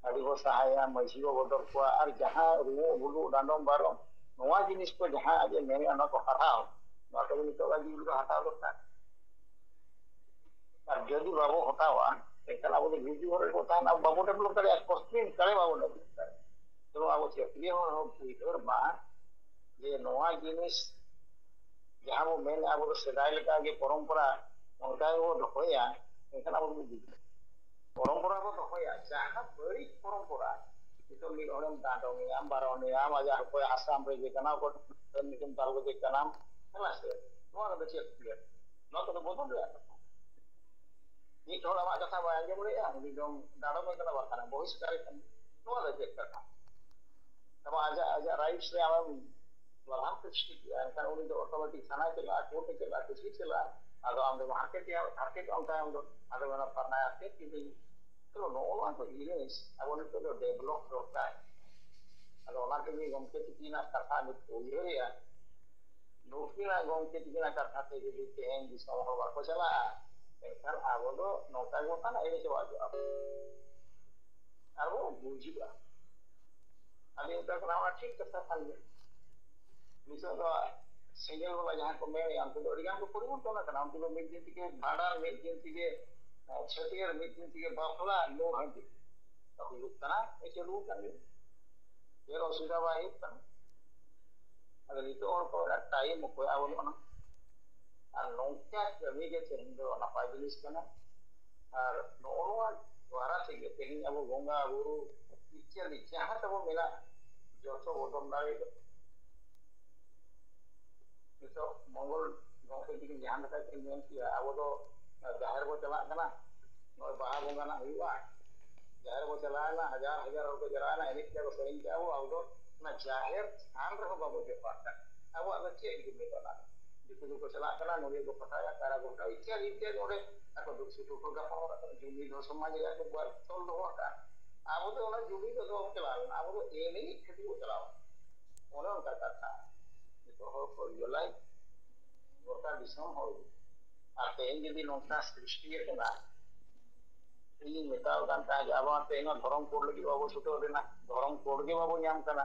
ᱟᱹᱰᱤ ᱵᱚ ᱥᱟᱦᱟᱭᱟ, ᱢᱟᱹᱡᱷᱤ ᱵᱚ ᱵᱚᱫᱚᱞ ᱠᱚᱣᱟ, ᱟᱨ ᱡᱟᱦᱟᱸ ᱨᱩᱢᱩᱜ ᱵᱩᱞᱩᱜ ᱰᱟᱸᱰᱚᱢ ᱵᱟᱨᱚᱢ, ᱱᱚᱣᱟ ᱡᱤᱱᱤᱥ ᱠᱚ ᱡᱟᱦᱟᱸ ᱟᱡ ᱮ ᱢᱮᱱᱮᱫᱼᱟ, ᱚᱱᱟ ᱠᱚ ᱦᱟᱨᱟᱣ, ᱱᱚᱣᱟ ᱠᱚᱫᱚ ᱱᱤᱛᱚᱜ ᱜᱟᱡᱤ ᱫᱚ ᱦᱟᱛᱟᱣ ᱫᱚᱨᱠᱟᱨ᱾ ᱟᱨ ᱡᱩᱫᱤ ᱵᱟᱵᱚ ᱦᱟᱛᱟᱣᱟ, ᱮᱱᱠᱷᱟᱱ ᱟᱵᱚ ᱫᱚ ᱜᱤᱡᱩ ᱦᱚᱲ ᱨᱮᱵᱚ ᱛᱟᱦᱮᱱᱟ, ᱟᱵᱚ ᱵᱟᱵᱚ develop ᱫᱟᱲᱮᱭᱟᱜᱼᱟ, ᱠᱚᱥᱛᱤᱱ ᱠᱟᱞᱮ ᱵᱟᱵᱚ develop ᱫᱟᱲᱮᱭᱟᱜᱼᱟ᱾ ᱛᱚ ᱟᱵᱚ ᱪᱟᱹᱠᱨᱤ ᱦᱚᱲ ᱦᱚᱸ ᱩᱭᱦᱟᱹᱨ ᱢᱟ ᱡᱮ ᱱᱚᱣᱟ ᱡᱤᱱᱤᱥ ᱡᱟᱦᱟᱸ ᱵᱚ ᱢᱮᱱᱮᱫᱼᱟ, ᱟᱵᱚ ᱫᱚ ᱥᱮᱫᱟᱭ ᱞᱮᱠᱟ ᱜᱮ ᱯᱚᱨᱚᱢᱯᱚᱨᱟ ᱚᱱᱠᱟ ᱜᱮᱵᱚ ᱫᱚᱦᱚᱭᱟ, ᱮᱱᱠᱷᱟᱱ ᱟᱵᱚ ᱫᱚᱵᱚ ᱜᱤᱡᱩᱜᱼᱟ᱾ ᱯᱚᱨᱚᱢᱯᱚᱨᱟ ᱵᱚ ᱫᱚᱦᱚᱭᱟ, ᱡᱟᱦᱟᱸ ᱵᱟᱹᱲᱤᱡ ᱯᱚᱨᱚᱢᱯᱚᱨᱟ ᱱᱤᱛᱚᱜ ᱢᱤᱫ ᱦᱚᱲᱮᱢ ᱰᱟᱸᱰᱚᱢᱮᱭᱟᱢ, ᱵᱟᱨᱚᱱᱮᱭᱟᱢ, ᱟᱡᱟᱜ ᱚᱠᱚᱭ ᱟᱥᱟᱢ ᱨᱮ ᱡᱮ ᱠᱟᱱᱟ, ᱚᱠᱚᱭ ᱧᱩᱛᱩᱢ ᱛᱟᱞ ᱠᱚ ᱪᱮᱫ ᱠᱟᱱᱟᱢ, ᱦᱮᱸ ᱥᱮ? ᱱᱚᱣᱟ ᱠᱚᱫᱚ ᱪᱮᱫ ᱠᱚ ᱞᱟᱹᱭᱟ? ᱱᱚᱣᱟ ᱠᱚᱫᱚ ᱵᱚᱫᱚᱞ ᱨᱮᱭᱟᱜ ᱠᱟᱛᱷᱟ᱾ ᱢᱤᱫ ᱦᱚᱲ ᱟᱢᱟᱜ ᱠᱟᱛᱷᱟ ᱵᱟᱭ ᱟᱸᱡᱚᱢ ᱞᱮᱜᱼᱟ, ᱩᱱᱤ ᱫᱚᱢ ᱰᱟᱸᱰᱚᱢᱮ ᱠᱟᱱᱟ, ᱵᱟᱝᱠᱷᱟᱱ ᱵᱚᱦᱤᱥᱠᱟᱨᱮ ᱠᱟᱱᱟ᱾ ᱱᱚᱣᱟ ᱫᱚ ᱪᱮᱫ ᱠᱟᱛᱷᱟ? ᱟᱢᱟᱜ ᱟᱡᱟᱜ, ᱟᱡᱟᱜ ᱨᱟᱭᱤᱴᱥ ᱨᱮ ᱟᱢᱮᱢ ᱵᱟᱫᱷᱟᱢ ᱥᱨᱤᱥᱴᱤ ᱠᱮᱜᱼᱟ, ᱮᱱᱠᱷᱟᱱ ᱩᱱᱤ ᱫᱚ ᱚᱴᱳᱢᱮᱴᱤᱠ ᱛᱷᱟᱱᱟᱭ ᱪᱟᱞᱟᱜᱼᱟ, ᱠᱳᱨᱴ ᱮ ᱪᱟᱞᱟᱜᱼᱟ, ᱠᱩᱥᱤ ᱪᱟᱞᱟᱜᱼᱟ᱾ ᱟᱫᱚ ᱟᱢ ᱫᱚ ᱦᱟᱨᱠᱮᱛ ᱮᱭᱟ, ᱦᱟᱨᱠᱮᱛᱚᱜ ᱟᱢ ᱛᱟᱭᱚᱢ ᱫᱚ᱾ ᱟᱫᱚ ᱢᱮᱱᱟ, "ᱯᱷᱟᱨᱱᱟᱭ ᱦᱟᱨᱠᱮᱛ ᱠᱤᱫᱤᱧ᱾" ᱛᱚ ᱱᱚᱜᱼᱚ ᱱᱚᱣᱟ ᱠᱚ ᱡᱤᱱᱤᱥ ᱟᱵᱚ ᱱᱤᱛᱚᱜ ᱫᱚ ᱰᱮᱵᱷᱞᱚᱯ ᱫᱚᱨᱠᱟᱨ᱾ ᱟᱫᱚ ᱚᱱᱟ ᱛᱮᱜᱮ ᱜᱚᱢᱠᱮ ᱛᱤᱠᱤᱱᱟᱜ ᱠᱟᱛᱷᱟ ᱱᱤᱛ ᱠᱚ ᱩᱭᱦᱟᱹᱨᱮᱜᱼᱟ᱾ ᱱᱩᱠᱤᱱᱟᱜ ᱜᱚᱢᱠᱮ ᱛᱤᱠᱤᱱᱟᱜ ᱠᱟᱛᱷᱟ ᱛᱮ ᱡᱩᱫᱤ ᱛᱮᱦᱮᱧ ᱫᱤᱥᱚᱢ ᱦᱚᱲ ᱵᱟᱠᱚ ᱪᱟᱞᱟᱜᱼᱟ, ᱮᱱᱠᱷᱟᱱ ᱟᱵᱚ ᱫᱚ ᱱᱚᱝᱠᱟ ᱜᱮᱵᱚᱱ ᱛᱟᱦᱮᱱᱟ, ᱮᱲᱮ ᱪᱟᱵᱟ ᱦᱚᱪᱚᱜᱼᱟ ᱵᱚᱱ᱾ ᱟᱨ ᱵᱚᱱ ᱜᱩᱡᱩᱜᱼᱟ᱾ ᱟᱹᱞᱤᱧ ᱚᱱᱠᱟ ᱠᱟᱱᱟ, ᱚᱱᱟ ᱴᱷᱤᱠ ᱠᱟᱛᱷᱟ ᱠᱟᱱ ᱜᱮᱭᱟ᱾ ᱱᱤᱛᱚᱜ ᱫᱚ ᱥᱮᱸᱜᱮᱞ ᱵᱟᱞᱟ ᱡᱟᱦᱟᱸ ᱠᱚ ᱢᱮᱱᱮᱜᱼᱟ, ᱩᱱᱠᱩ ᱫᱚ ᱟᱹᱰᱤ ᱜᱟᱱ ᱠᱚ ᱯᱚᱨᱤᱵᱚᱨᱛᱚᱱ ᱟᱠᱟᱱᱟ᱾ ᱩᱱᱠᱩ ᱫᱚ ᱢᱤᱫ ᱫᱤᱱ ᱛᱮᱜᱮ ᱵᱷᱟᱸᱰᱟᱱ, ᱢᱤᱫ ᱫᱤᱱ ᱛᱮᱜᱮ, ᱮ, ᱪᱷᱟᱹᱴᱭᱟᱹᱨ, ᱢᱤᱫ ᱫᱤᱱ ᱛᱮᱜᱮ ᱵᱟᱯᱞᱟ, ᱧᱩ ᱦᱟᱺᱰᱤ ᱦᱩᱭᱩᱜ ᱠᱟᱱᱟ, ᱮ, ᱪᱟᱹᱞᱩ ᱟᱠᱟᱱ ᱜᱮᱭᱟ᱾ ᱪᱮᱫ ᱚᱥᱩᱵᱤᱫᱷᱟ ᱵᱟᱭ ᱦᱩᱭᱩᱜ ᱠᱟᱱᱟ᱾ ᱟᱫᱚ ᱱᱤᱛᱚᱜ ᱦᱚᱲ ᱠᱚ ᱴᱟᱭᱤᱢ ᱚᱠᱚᱭᱟᱜ ᱵᱟᱹᱱᱩᱜ ᱟᱱᱟ᱾ ᱟᱨ ᱱᱚᱝᱠᱟ ᱠᱟᱹᱢᱤ ᱜᱮ ᱛᱮᱦᱮᱧ ᱫᱚ ᱱᱟᱯᱟᱭ ᱡᱤᱱᱤᱥ ᱠᱟᱱᱟ᱾ ᱟᱨ ᱱᱚᱜᱼᱚ ᱱᱚᱣᱟ ᱫᱣᱟᱨᱟ ᱛᱮᱜᱮ ᱛᱮᱦᱮᱧ ᱟᱵᱚ ᱵᱚᱸᱜᱟ ᱵᱩᱨᱩ ᱤᱪᱪᱷᱟᱹ ᱡᱟᱦᱟᱸ ᱛᱟᱵᱚ ᱢᱮᱱᱟᱜ, ᱡᱚᱛᱚ ᱵᱚᱫᱚᱞ ᱫᱟᱲᱮᱭᱟᱜᱼᱟ᱾ ᱱᱤᱛᱚᱜ ᱢᱚᱝᱜᱚᱞ ᱜᱚᱢᱠᱮ ᱛᱤᱠᱤᱱ ᱡᱟᱦᱟᱸ ᱞᱮᱠᱟ ᱠᱤᱱ ᱢᱮᱱ ᱠᱮᱜᱼᱟ, ᱟᱵᱚ ᱫᱚ ᱡᱟᱦᱮᱨ ᱵᱚ ᱪᱟᱞᱟᱜ ᱠᱟᱱᱟ, ᱱᱚᱜᱼᱚᱭ ᱵᱟᱦᱟ ᱵᱚᱸᱜᱟ ᱱᱟᱜ ᱦᱩᱭᱩᱜᱼᱟ, ᱡᱟᱦᱮᱨ ᱵᱚ ᱪᱟᱞᱟᱣᱮᱱᱟ, ᱦᱟᱡᱟᱨ ᱦᱟᱡᱟᱨ ᱦᱚᱲ ᱠᱚ ᱡᱟᱣᱨᱟᱭᱮᱱᱟ, ᱮᱱᱮᱡ ᱠᱮᱜᱼᱟ ᱵᱚ, ᱥᱮᱨᱮᱧ ᱠᱮᱜᱼᱟ ᱵᱚ, ᱟᱵᱚ ᱫᱚ ᱚᱱᱟ ᱡᱟᱦᱮᱨ ᱛᱷᱟᱱ ᱨᱮᱦᱚᱸ ᱵᱟᱵᱚ ᱡᱚᱦᱟᱨ ᱠᱟᱱᱟ᱾ ᱟᱵᱚᱣᱟᱜ ᱫᱚ ᱪᱮᱫ ᱡᱩᱢᱤᱫ ᱚᱱᱟ? ᱫᱤᱠᱩ ᱫᱚᱠᱚ ᱪᱟᱞᱟᱜ ᱠᱟᱱᱟ, ᱱᱚᱰᱮ ᱠᱚ ᱯᱟᱛᱟᱭᱟ, ᱠᱟᱭᱨᱟ ᱜᱷᱚᱴᱟ ᱤᱛᱭᱟᱫᱤ ᱤᱛᱭᱟᱫᱤ, ᱚᱸᱰᱮ ᱟᱠᱚ ᱫᱩᱠ ᱥᱩᱠ ᱠᱚ ᱜᱟᱯᱟᱞ ᱢᱟᱨᱟᱜ ᱠᱟᱱᱟ, ᱡᱩᱢᱤᱫ ᱦᱚᱸ ᱥᱚᱢᱟᱡᱽ ᱨᱮᱭᱟᱜ ᱠᱚ ᱛᱚᱞ ᱫᱚᱦᱚ ᱟᱠᱟᱫᱼᱟ᱾ ᱟᱵᱚ ᱫᱚ ᱚᱱᱟ ᱡᱩᱢᱤᱫ ᱫᱚ ᱵᱟᱵᱚ ᱪᱟᱞᱟᱣ ᱞᱮᱱᱟ, ᱟᱵᱚ ᱫᱚ ᱮᱱᱮᱡ ᱠᱷᱟᱹᱛᱤᱨ ᱵᱚ ᱪᱟᱞᱟᱣ ᱮᱱᱟ᱾ ᱚᱱᱮ ᱚᱱᱠᱟ ᱠᱟᱛᱷᱟ᱾ ᱱᱤᱛᱚᱜ ᱦᱚᱲ ᱠᱚ ᱨᱤᱭᱟᱞᱟᱭᱤᱡᱽ ᱜᱚᱴᱟ ᱫᱤᱥᱚᱢ ᱦᱚᱲ ᱜᱮ᱾ ᱟᱨ ᱛᱮᱦᱮᱧ ᱡᱩᱫᱤ ᱱᱚᱝᱠᱟ ᱥᱨᱤᱥᱴᱤ ᱟᱠᱟᱱᱟ, ᱤᱧᱤᱧ ᱢᱮᱛᱟᱣ ᱠᱟᱱ ᱛᱟᱦᱮᱸᱫ ᱡᱮ ᱟᱵᱚ ᱛᱮᱦᱮᱧ ᱢᱟ ᱫᱷᱚᱨᱚᱢ ᱠᱳᱰ ᱞᱟᱹᱜᱤᱫ ᱵᱟᱵᱚ ᱪᱷᱩᱴᱟᱹᱣ ᱞᱮᱱᱟ, ᱫᱷᱚᱨᱚᱢ ᱠᱳᱰ ᱜᱮ ᱵᱟᱵᱚ ᱧᱟᱢ ᱠᱟᱱᱟ᱾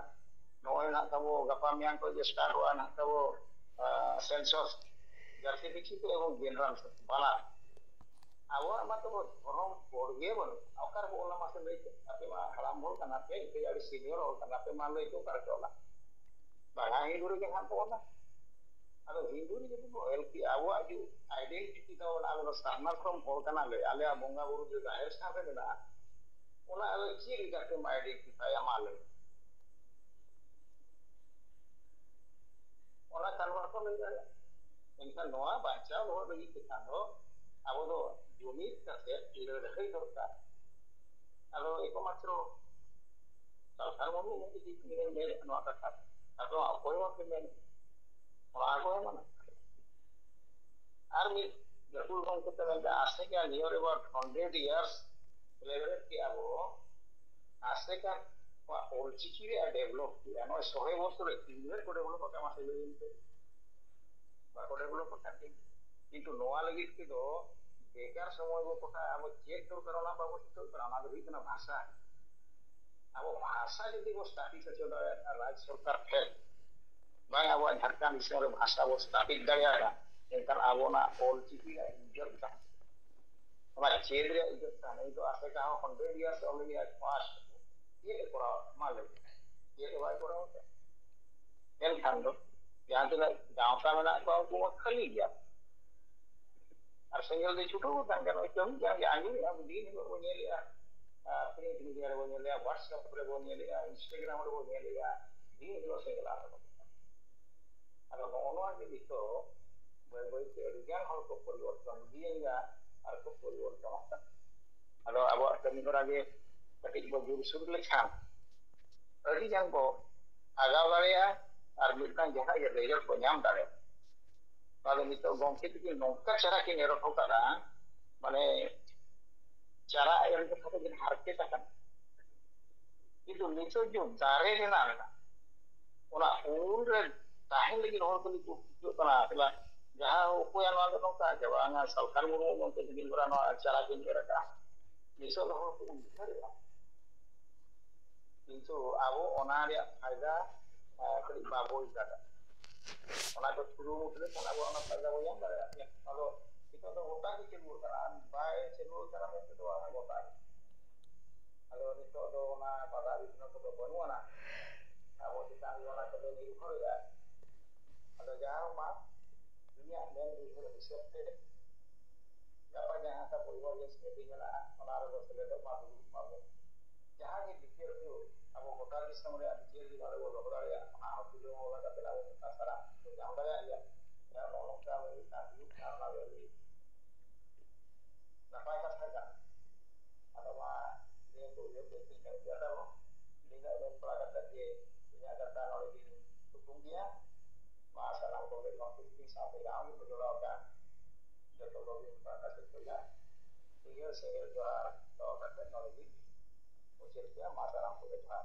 ᱱᱚᱜᱼᱚᱭ ᱱᱟᱦᱟᱜ ᱛᱟᱵᱚ ᱜᱟᱯᱟ ᱢᱮᱭᱟᱝ ᱠᱷᱚᱱ ᱜᱮ ᱥᱴᱟᱨᱴᱚᱜᱼᱟ ᱱᱟᱦᱟᱜ ᱛᱟᱵᱚ, ᱟᱸ, ᱥᱮᱱᱥᱚᱥ, ᱡᱟᱹᱨᱥᱤ ᱯᱤᱪᱷᱤ ᱠᱚ ᱮᱵᱚᱝ ᱡᱮᱱᱟᱨᱟᱞ ᱵᱟᱱᱟᱨ᱾ ᱟᱵᱚᱣᱟᱜ ᱢᱟ ᱛᱟᱵᱚ ᱫᱷᱚᱨᱚᱢ ᱠᱳᱰ ᱜᱮ ᱵᱟᱹᱱᱩᱜ᱾ ᱚᱠᱟ ᱨᱮᱵᱚ ᱚᱞᱟ ᱢᱟᱥᱮ ᱞᱟᱹᱭ ᱯᱮ? ᱟᱯᱮ ᱢᱟ ᱦᱟᱲᱟᱢ ᱦᱚᱲ ᱠᱟᱱᱟ ᱯᱮ, ᱤᱧ ᱟᱹᱰᱤ ᱥᱤᱱᱤᱭᱚᱨ ᱦᱚᱲ ᱠᱟᱱᱟ ᱯᱮ, ᱢᱟ ᱞᱟᱹᱭ ᱯᱮ ᱚᱠᱟ ᱨᱮᱯᱮ ᱚᱞᱟ? ᱵᱟᱝᱟ, ᱦᱤᱱᱫᱩ ᱨᱮᱜᱮ ᱱᱟᱦᱟᱜ ᱵᱚ ᱚᱞᱟ᱾ ᱟᱫᱚ ᱦᱤᱱᱫᱩ ᱨᱮ ᱡᱩᱫᱤ ᱵᱚ ᱚᱞ ᱠᱮᱜᱼᱟ, ᱟᱵᱚᱣᱟᱜ ᱡᱩ-, ᱟᱭᱰᱮᱱᱴᱤᱴᱤ ᱛᱟᱵᱚᱱ, ᱟᱵᱚ ᱫᱚ ᱥᱟᱨᱱᱟ ᱫᱷᱚᱨᱚᱢ ᱦᱚᱲ ᱠᱟᱱᱟᱞᱮ, ᱟᱞᱮᱭᱟᱜ ᱵᱚᱸᱜᱟ ᱵᱩᱨᱩ ᱫᱚ ᱡᱟᱦᱮᱨ ᱛᱷᱟᱱ ᱨᱮ ᱢᱮᱱᱟᱜᱼᱟ, ᱚᱱᱟ ᱟᱫᱚ ᱪᱮᱫ ᱞᱮᱠᱟᱛᱮᱢ ᱟᱭᱰᱮᱱᱴᱤᱯᱷᱟᱭᱟ, ᱢᱟ ᱞᱟᱹᱭ ᱢᱮ? ᱚᱱᱟ ᱠᱷᱟᱱ ᱵᱟᱠᱚ ᱞᱟᱹᱭ ᱫᱟᱲᱮᱭᱟᱜᱼᱟ᱾ ᱢᱮᱱᱠᱷᱟᱱ ᱱᱚᱣᱟ ᱵᱟᱧᱪᱟᱣ ᱫᱚᱦᱚ ᱞᱟᱹᱜᱤᱫ ᱛᱮᱠᱷᱟᱱ ᱫᱚ ᱟᱵᱚ ᱫᱚ ᱡᱩᱢᱤᱫ ᱠᱟᱛᱮ ᱞᱟᱹᱲᱦᱟᱹᱭ ᱫᱚᱨᱠᱟᱨ᱾ ᱟᱫᱚ ᱮᱠᱢᱟᱛᱨᱚ ᱥᱟᱞᱠᱷᱟᱱ ᱢᱩᱨᱢᱩ ᱜᱮ ᱡᱩᱫᱤ ᱢᱮᱱᱮᱫ ᱱᱚᱣᱟ ᱠᱟᱛᱷᱟ, ᱟᱫᱚ ᱚᱠᱚᱭ ᱦᱚᱸ ᱵᱟᱯᱮ ᱢᱮᱱ, ᱚᱱᱟ ᱠᱚ ᱮᱢᱟᱱᱟ᱾ ᱟᱨ ᱢᱤᱫ ᱜᱟᱹᱠᱷᱩᱲ ᱜᱚᱢᱠᱮ ᱛᱮ ᱢᱮᱱᱫᱟ, ᱟᱥᱮᱠᱟ near about hundred years celebrate ᱠᱮᱜᱼᱟ ᱵᱚ, ᱟᱥᱮᱠᱟ ᱱᱚᱣᱟ ᱚᱞᱪᱤᱠᱤ ᱨᱮᱭᱟᱜ develop ᱠᱮᱜᱼᱟ, ᱱᱚᱜᱼᱚᱭ ᱥᱚᱭ ᱵᱚᱪᱷᱚᱨ ᱨᱮ ᱛᱤᱱ ᱵᱮᱨ ᱠᱚ develop ᱟᱠᱟᱫ ᱢᱟᱥᱮ ᱞᱟᱹᱭ ᱤᱧ ᱯᱮ? ᱵᱟᱠᱚ develop ᱟᱠᱟᱫ ᱜᱮ᱾ ᱠᱤᱱᱛᱩ ᱱᱚᱣᱟ ᱞᱟᱹᱜᱤᱫ ᱛᱮᱫᱚ ᱵᱮᱠᱟᱨ ᱥᱚᱢᱚᱭ ᱵᱚ ᱠᱚᱴᱟᱭᱟ, ᱟᱵᱚ ᱪᱮᱫ ᱫᱚᱨᱠᱟᱨ ᱚᱱᱟ ᱵᱟᱵᱚ ᱪᱤᱱᱛᱟᱹᱜ ᱠᱟᱱᱟ, ᱚᱱᱟ ᱫᱚ ᱦᱩᱭᱩᱜ ᱠᱟᱱᱟ ᱵᱷᱟᱥᱟ᱾ ᱟᱵᱚ ᱵᱷᱟᱥᱟ ᱡᱩᱫᱤ ᱵᱚ ᱥᱛᱷᱟᱯᱤᱛ ᱦᱚᱪᱚ ᱫᱟᱲᱮᱭᱟᱜᱼᱟ ᱨᱟᱡᱽ ᱥᱚᱨᱠᱟᱨ ᱴᱷᱮᱱ, ᱵᱟᱝ ᱟᱵᱚᱣᱟᱜ ᱡᱷᱟᱲᱠᱷᱚᱸᱰ ᱫᱤᱥᱚᱢ ᱨᱮ ᱵᱷᱟᱥᱟ ᱵᱚ ᱥᱛᱷᱟᱯᱤᱛ ᱫᱟᱲᱮᱭᱟᱜᱼᱟ, ᱮᱱᱠᱷᱟᱱ ᱟᱵᱚᱱᱟᱜ ᱚᱞ ᱪᱤᱠᱤ ᱨᱮᱭᱟᱜ ᱤᱡᱽᱡᱚᱛ ᱛᱟᱦᱮᱸ, ᱚᱱᱟ ᱪᱮᱫ ᱨᱮᱭᱟᱜ ᱤᱡᱽᱡᱚᱛ ᱛᱟᱦᱮᱸ᱾ ᱱᱤᱛᱚᱜ ᱟᱥᱮᱠᱟ ᱦᱚᱸ hundred years already has passed, ᱪᱮᱫ ᱮ ᱠᱚᱨᱟᱣ? ᱢᱟ ᱞᱟᱹᱭ ᱢᱮ, ᱪᱮᱫ ᱦᱚᱸ ᱵᱟᱭ ᱠᱚᱨᱟᱣ ᱠᱟᱜᱼᱟ᱾ ᱢᱮᱱᱠᱷᱟᱱ ᱫᱚ ᱡᱟᱦᱟᱸ ᱛᱤᱱᱟᱹᱜ ᱜᱟᱶᱛᱟ ᱢᱮᱱᱟᱜ ᱠᱚᱣᱟ, ᱩᱱᱠᱩ ᱢᱟ ᱠᱷᱟᱹᱞᱤ ᱜᱮᱭᱟ᱾ ᱟᱨ ᱥᱮᱸᱜᱮᱞ ᱫᱚ ᱪᱷᱩᱴᱟᱹᱣ ᱟᱠᱟᱱ ᱜᱮᱭᱟ, ᱱᱚᱜᱼᱚᱭ ᱠᱟᱹᱢᱤ ᱠᱟᱱ ᱜᱮᱭᱟ, ᱟᱸᱡᱚᱢᱮᱫᱼᱟ ᱵᱚᱱ, ᱫᱤᱱ ᱦᱤᱞᱳᱜ ᱵᱚᱱ ᱧᱮᱞᱮᱫᱼᱟ, ᱟᱨ print media ᱨᱮᱵᱚᱱ ᱧᱮᱞᱮᱫᱼᱟ, WhatsApp ᱨᱮᱵᱚᱱ ᱧᱮᱞᱮᱫᱼᱟ, Instagram ᱨᱮᱵᱚᱱ ᱧᱮᱞᱮᱫᱼᱟ, ᱫᱤᱱ ᱦᱤᱞᱳᱜ ᱥᱮᱸᱜᱮᱞ ᱟᱨ ᱟᱫᱚ ᱱᱚᱜᱼᱚ ᱱᱚᱣᱟ ᱜᱮ ᱱᱤᱛᱚᱜ ᱵᱟᱹᱭ ᱵᱟᱹᱭ ᱛᱮ ᱟᱹᱰᱤ ᱜᱟᱱ ᱦᱚᱲ ᱠᱚ ᱯᱚᱨᱤᱵᱚᱨᱛᱚᱱ ᱤᱫᱤᱭᱮᱱ ᱜᱮᱭᱟ ᱟᱨ ᱠᱚ ᱯᱚᱨᱤᱵᱚᱨᱛᱚᱱᱚᱜ ᱠᱟᱱᱟ᱾ ᱟᱫᱚ ᱟᱵᱚᱣᱟᱜ ᱠᱟᱹᱢᱤ ᱦᱚᱨᱟ ᱜᱮ ᱠᱟᱹᱴᱤᱡ ᱵᱚ ᱡᱳᱨᱥᱳᱨ ᱞᱮᱠᱷᱟᱱ ᱟᱹᱰᱤ ᱜᱟᱱ ᱵᱚ ᱟᱜᱟᱣ ᱫᱟᱲᱮᱭᱟᱜᱼᱟ ᱟᱨ ᱢᱤᱫᱴᱟᱝ ᱡᱟᱦᱟᱸ ᱜᱮ result ᱵᱚ ᱧᱟᱢ ᱫᱟᱲᱮᱭᱟᱜᱼᱟ᱾ ᱚᱱᱟ ᱫᱚ ᱱᱤᱛᱚᱜ ᱜᱚᱢᱠᱮ ᱛᱟᱹᱠᱤᱱ ᱱᱚᱝᱠᱟ ᱪᱮᱦᱨᱟ ᱠᱤᱱ ᱮᱨ ᱦᱚᱴᱚ ᱠᱟᱫᱟ, ᱢᱟᱱᱮ ᱪᱟᱨᱟ ᱮᱨ ᱡᱚᱠᱷᱚᱱ ᱫᱚ ᱵᱤᱱ ᱦᱟᱨᱠᱮᱛ ᱟᱠᱟᱱᱟ, ᱠᱤᱱᱛᱩ ᱱᱤᱛᱚᱜ ᱡᱮ ᱫᱟᱨᱮ ᱨᱮᱱᱟᱜ ᱢᱮᱱᱟᱜᱼᱟ, ᱚᱱᱟ ᱩᱢᱩᱞ ᱨᱮ ᱛᱟᱦᱮᱱ ᱞᱟᱹᱜᱤᱫ ᱦᱚᱲ ᱠᱚ ᱱᱤᱛᱚᱜ ᱠᱚ ᱠᱷᱚᱡᱚᱜ ᱠᱟᱱᱟ᱾ ᱛᱟᱦᱞᱮ ᱡᱟᱦᱟᱸ ᱚᱠᱚᱭᱟᱜ ᱱᱚᱣᱟ ᱫᱚ ᱱᱚᱝᱠᱟ ᱡᱮ ᱵᱟᱝᱟ ᱥᱟᱞᱠᱷᱟᱱ ᱢᱩᱨᱢᱩ ᱢᱮᱱᱛᱮ ᱛᱤᱠᱤᱱ ᱵᱮᱲᱟ ᱱᱚᱣᱟ ᱪᱟᱨᱟ ᱠᱤᱱ ᱮᱨ ᱟᱠᱟᱫᱼᱟ, ᱱᱤᱛᱚᱜ ᱫᱚ ᱦᱚᱲ ᱠᱚ ᱩᱭᱦᱟᱹᱨᱮᱜᱼᱟ᱾ ᱠᱤᱱᱛᱩ ᱟᱵᱚ ᱚᱱᱟ ᱨᱮᱭᱟᱜ ᱯᱷᱟᱭᱫᱟ, ᱮ, ᱠᱟᱹᱴᱤᱡ ᱵᱟᱵᱚ ᱵᱩᱡᱽ ᱫᱟᱲᱮᱭᱟᱜᱼᱟ᱾ ᱚᱱᱟ ᱠᱚ ᱠᱩᱨᱩᱢᱩᱴᱩ ᱞᱮᱠᱷᱟᱱ ᱟᱵᱚ ᱚᱱᱟ ᱯᱷᱟᱭᱫᱟ ᱵᱚ ᱧᱟᱢ ᱫᱟᱲᱮᱭᱟᱜᱼᱟ᱾ ᱟᱫᱚ ᱱᱤᱛᱚᱜ ᱫᱚ ᱜᱚᱴᱟ ᱜᱮ ᱪᱟᱹᱞᱩ ᱟᱠᱟᱱᱟ, ᱵᱟᱭ ᱪᱟᱹᱞᱩ ᱟᱠᱟᱱᱟ ᱢᱮᱱᱛᱮ ᱫᱚ ᱵᱟᱝᱟ, ᱜᱚᱴᱟ ᱜᱮ᱾ ᱟᱫᱚ ᱱᱤᱛᱚᱜ ᱫᱚ ᱚᱱᱟ ᱵᱟᱫᱷᱟ ᱵᱤᱜᱷᱱᱚ ᱠᱚᱫᱚ ᱵᱟᱹᱱᱩᱜ ᱟᱱᱟ, ᱟᱵᱚ ᱪᱮᱛᱟᱱ ᱨᱮ ᱚᱱᱟ ᱠᱚᱫᱚ ᱱᱤᱨᱵᱷᱚᱨᱮᱜᱼᱟ᱾ ᱟᱫᱚ ᱡᱟᱦᱟᱸ ᱢᱟ ᱤᱧᱟᱹᱜ ᱢᱮᱱ ᱩᱭᱦᱟᱹᱨ ᱦᱤᱥᱟᱹᱵ ᱛᱮ ᱜᱟᱯᱟ ᱡᱟᱦᱟᱸ ᱛᱟᱵᱚ emergency meeting ᱢᱮᱱᱟᱜᱼᱟ, ᱚᱱᱟ ᱨᱮᱵᱚ ᱥᱮᱞᱮᱫᱚᱜ ᱢᱟ, ᱫᱩᱲᱩᱵ ᱢᱟᱵᱚ᱾ ᱡᱟᱦᱟᱸ ᱜᱮ ᱵᱤᱪᱟᱹᱨ ᱦᱩᱭᱩᱜ, ᱟᱵᱚ ᱜᱚᱴᱟ ᱫᱤᱥᱚᱢ ᱨᱮᱭᱟᱜ ᱵᱤᱪᱟᱹᱨ ᱡᱩᱫᱤ ᱱᱚᱰᱮ ᱵᱚ ᱫᱚᱦᱚ ᱫᱟᱲᱮᱭᱟᱜᱼᱟ, ᱚᱱᱟ ᱦᱚᱸ ᱛᱩᱞᱟᱹ ᱦᱚᱸ ᱚᱱᱟ ᱠᱟᱛᱮ ᱟᱵᱚ ᱢᱤᱫᱴᱟᱝ ᱥᱟᱨᱟ ᱵᱚ ᱧᱟᱢ ᱫᱟᱲᱮᱭᱟᱜ ᱜᱮᱭᱟ᱾ ᱡᱟᱦᱟᱸ ᱱᱚᱜᱼᱚ ᱱᱚᱝᱠᱟ ᱢᱤᱫᱴᱟᱝ ᱦᱩᱭᱩᱜ ᱠᱟᱱᱟ, ᱚᱱᱟ ᱜᱮ ᱟᱹᱰᱤ ᱴᱷᱟᱶ ᱜᱮᱠᱚ ᱡᱚᱲᱟᱣ ᱠᱟᱜᱼᱟ᱾ ᱡᱚᱛᱚ ᱠᱚᱜᱮ ᱯᱟᱦᱴᱟ ᱥᱮᱫ ᱠᱷᱚᱱᱟᱜ ᱥᱤᱸᱜᱟᱹᱲ ᱥᱤᱸᱜᱟᱹᱲ ᱡᱚᱦᱟᱨ ᱫᱚᱦᱚ ᱠᱟᱛᱮ ᱱᱚᱰᱮ ᱜᱮ ᱢᱩᱪᱟᱹᱫ ᱜᱮᱭᱟ᱾ ᱢᱟ ᱥᱟᱱᱟᱢ ᱠᱚᱜᱮ ᱡᱚᱦᱟᱨ᱾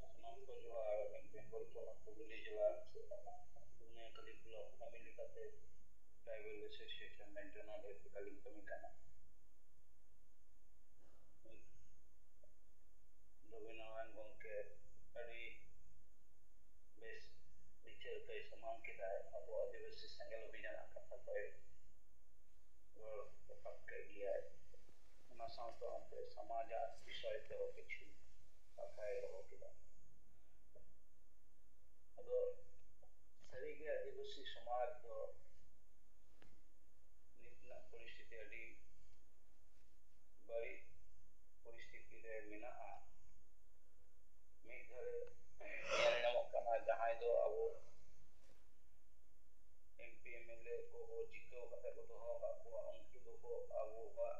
ᱥᱟᱱᱟᱢ ᱠᱚ ᱡᱚᱦᱟᱨ, ᱵᱮᱝᱜᱚᱞ ᱯᱚᱱᱚᱛ ᱦᱩᱜᱽᱞᱤ ᱡᱮᱞᱟ ᱫᱩᱱᱤᱭᱟᱹᱠᱟᱹᱞᱤ block family ᱠᱟᱛᱮ tribal association ᱨᱮᱱ ᱡᱚᱱᱚᱞ ᱮᱯᱮᱠᱟᱞᱤᱧ ᱠᱟᱹᱢᱤ ᱠᱟᱱᱟ᱾ ᱨᱚᱵᱤᱱᱫᱨᱚᱱᱟᱛᱷ ᱜᱚᱢᱠᱮ ᱟᱹᱰᱤ ᱵᱮᱥ ᱵᱤᱪᱟᱹᱨ ᱪᱤᱛᱟᱹᱨ ᱠᱚᱭ ᱥᱟᱢᱟᱝ ᱠᱮᱫᱟᱭ, ᱟᱵᱚ ᱟᱹᱫᱤᱵᱟᱹᱥᱤ ᱥᱮᱸᱜᱮᱞ ᱚᱵᱷᱤᱡᱟᱱᱟᱜ ᱠᱟᱛᱷᱟ ᱠᱚᱭ ᱨᱚᱲ ᱨᱟᱠᱟᱵ ᱠᱮᱫ ᱜᱮᱭᱟᱭ᱾ ᱚᱱᱟ ᱥᱟᱶ ᱥᱟᱶᱛᱮ ᱥᱚᱢᱟᱡᱟᱜ ᱵᱤᱥᱚᱭ ᱛᱮᱦᱚᱸ ᱠᱤᱪᱷᱩ ᱠᱟᱛᱷᱟᱭ ᱫᱚᱦᱚ ᱠᱮᱫᱟ᱾ ᱟᱫᱚ ᱥᱟᱹᱨᱤᱜᱮ ᱟᱹᱫᱤᱵᱟᱹᱥᱤ ᱥᱚᱢᱟᱡᱽ ᱫᱚ ᱱᱤᱛ ᱨᱮᱱᱟᱜ ᱯᱚᱨᱤᱥᱛᱷᱤᱛᱤ ᱟᱹᱰᱤ ᱵᱟᱹᱲᱤᱡ ᱯᱚᱨᱤᱥᱛᱷᱤᱛᱤ ᱨᱮ ᱢᱮᱱᱟᱜᱼᱟ᱾ ᱢᱤᱫ ᱫᱷᱟᱨᱮ ᱧᱮᱞ ᱧᱟᱢᱚᱜ ᱠᱟᱱᱟ, ᱡᱟᱦᱟᱸᱭ ᱫᱚ ᱟᱵᱚ M P M L A ᱠᱚ ᱵᱚ ᱡᱤᱛᱟᱹᱣ ᱠᱟᱛᱮ ᱠᱚ ᱫᱚᱦᱚ ᱟᱠᱟᱫ ᱠᱚᱣᱟ, ᱩᱱᱠᱩ ᱫᱚᱠᱚ ᱟᱵᱚᱣᱟᱜ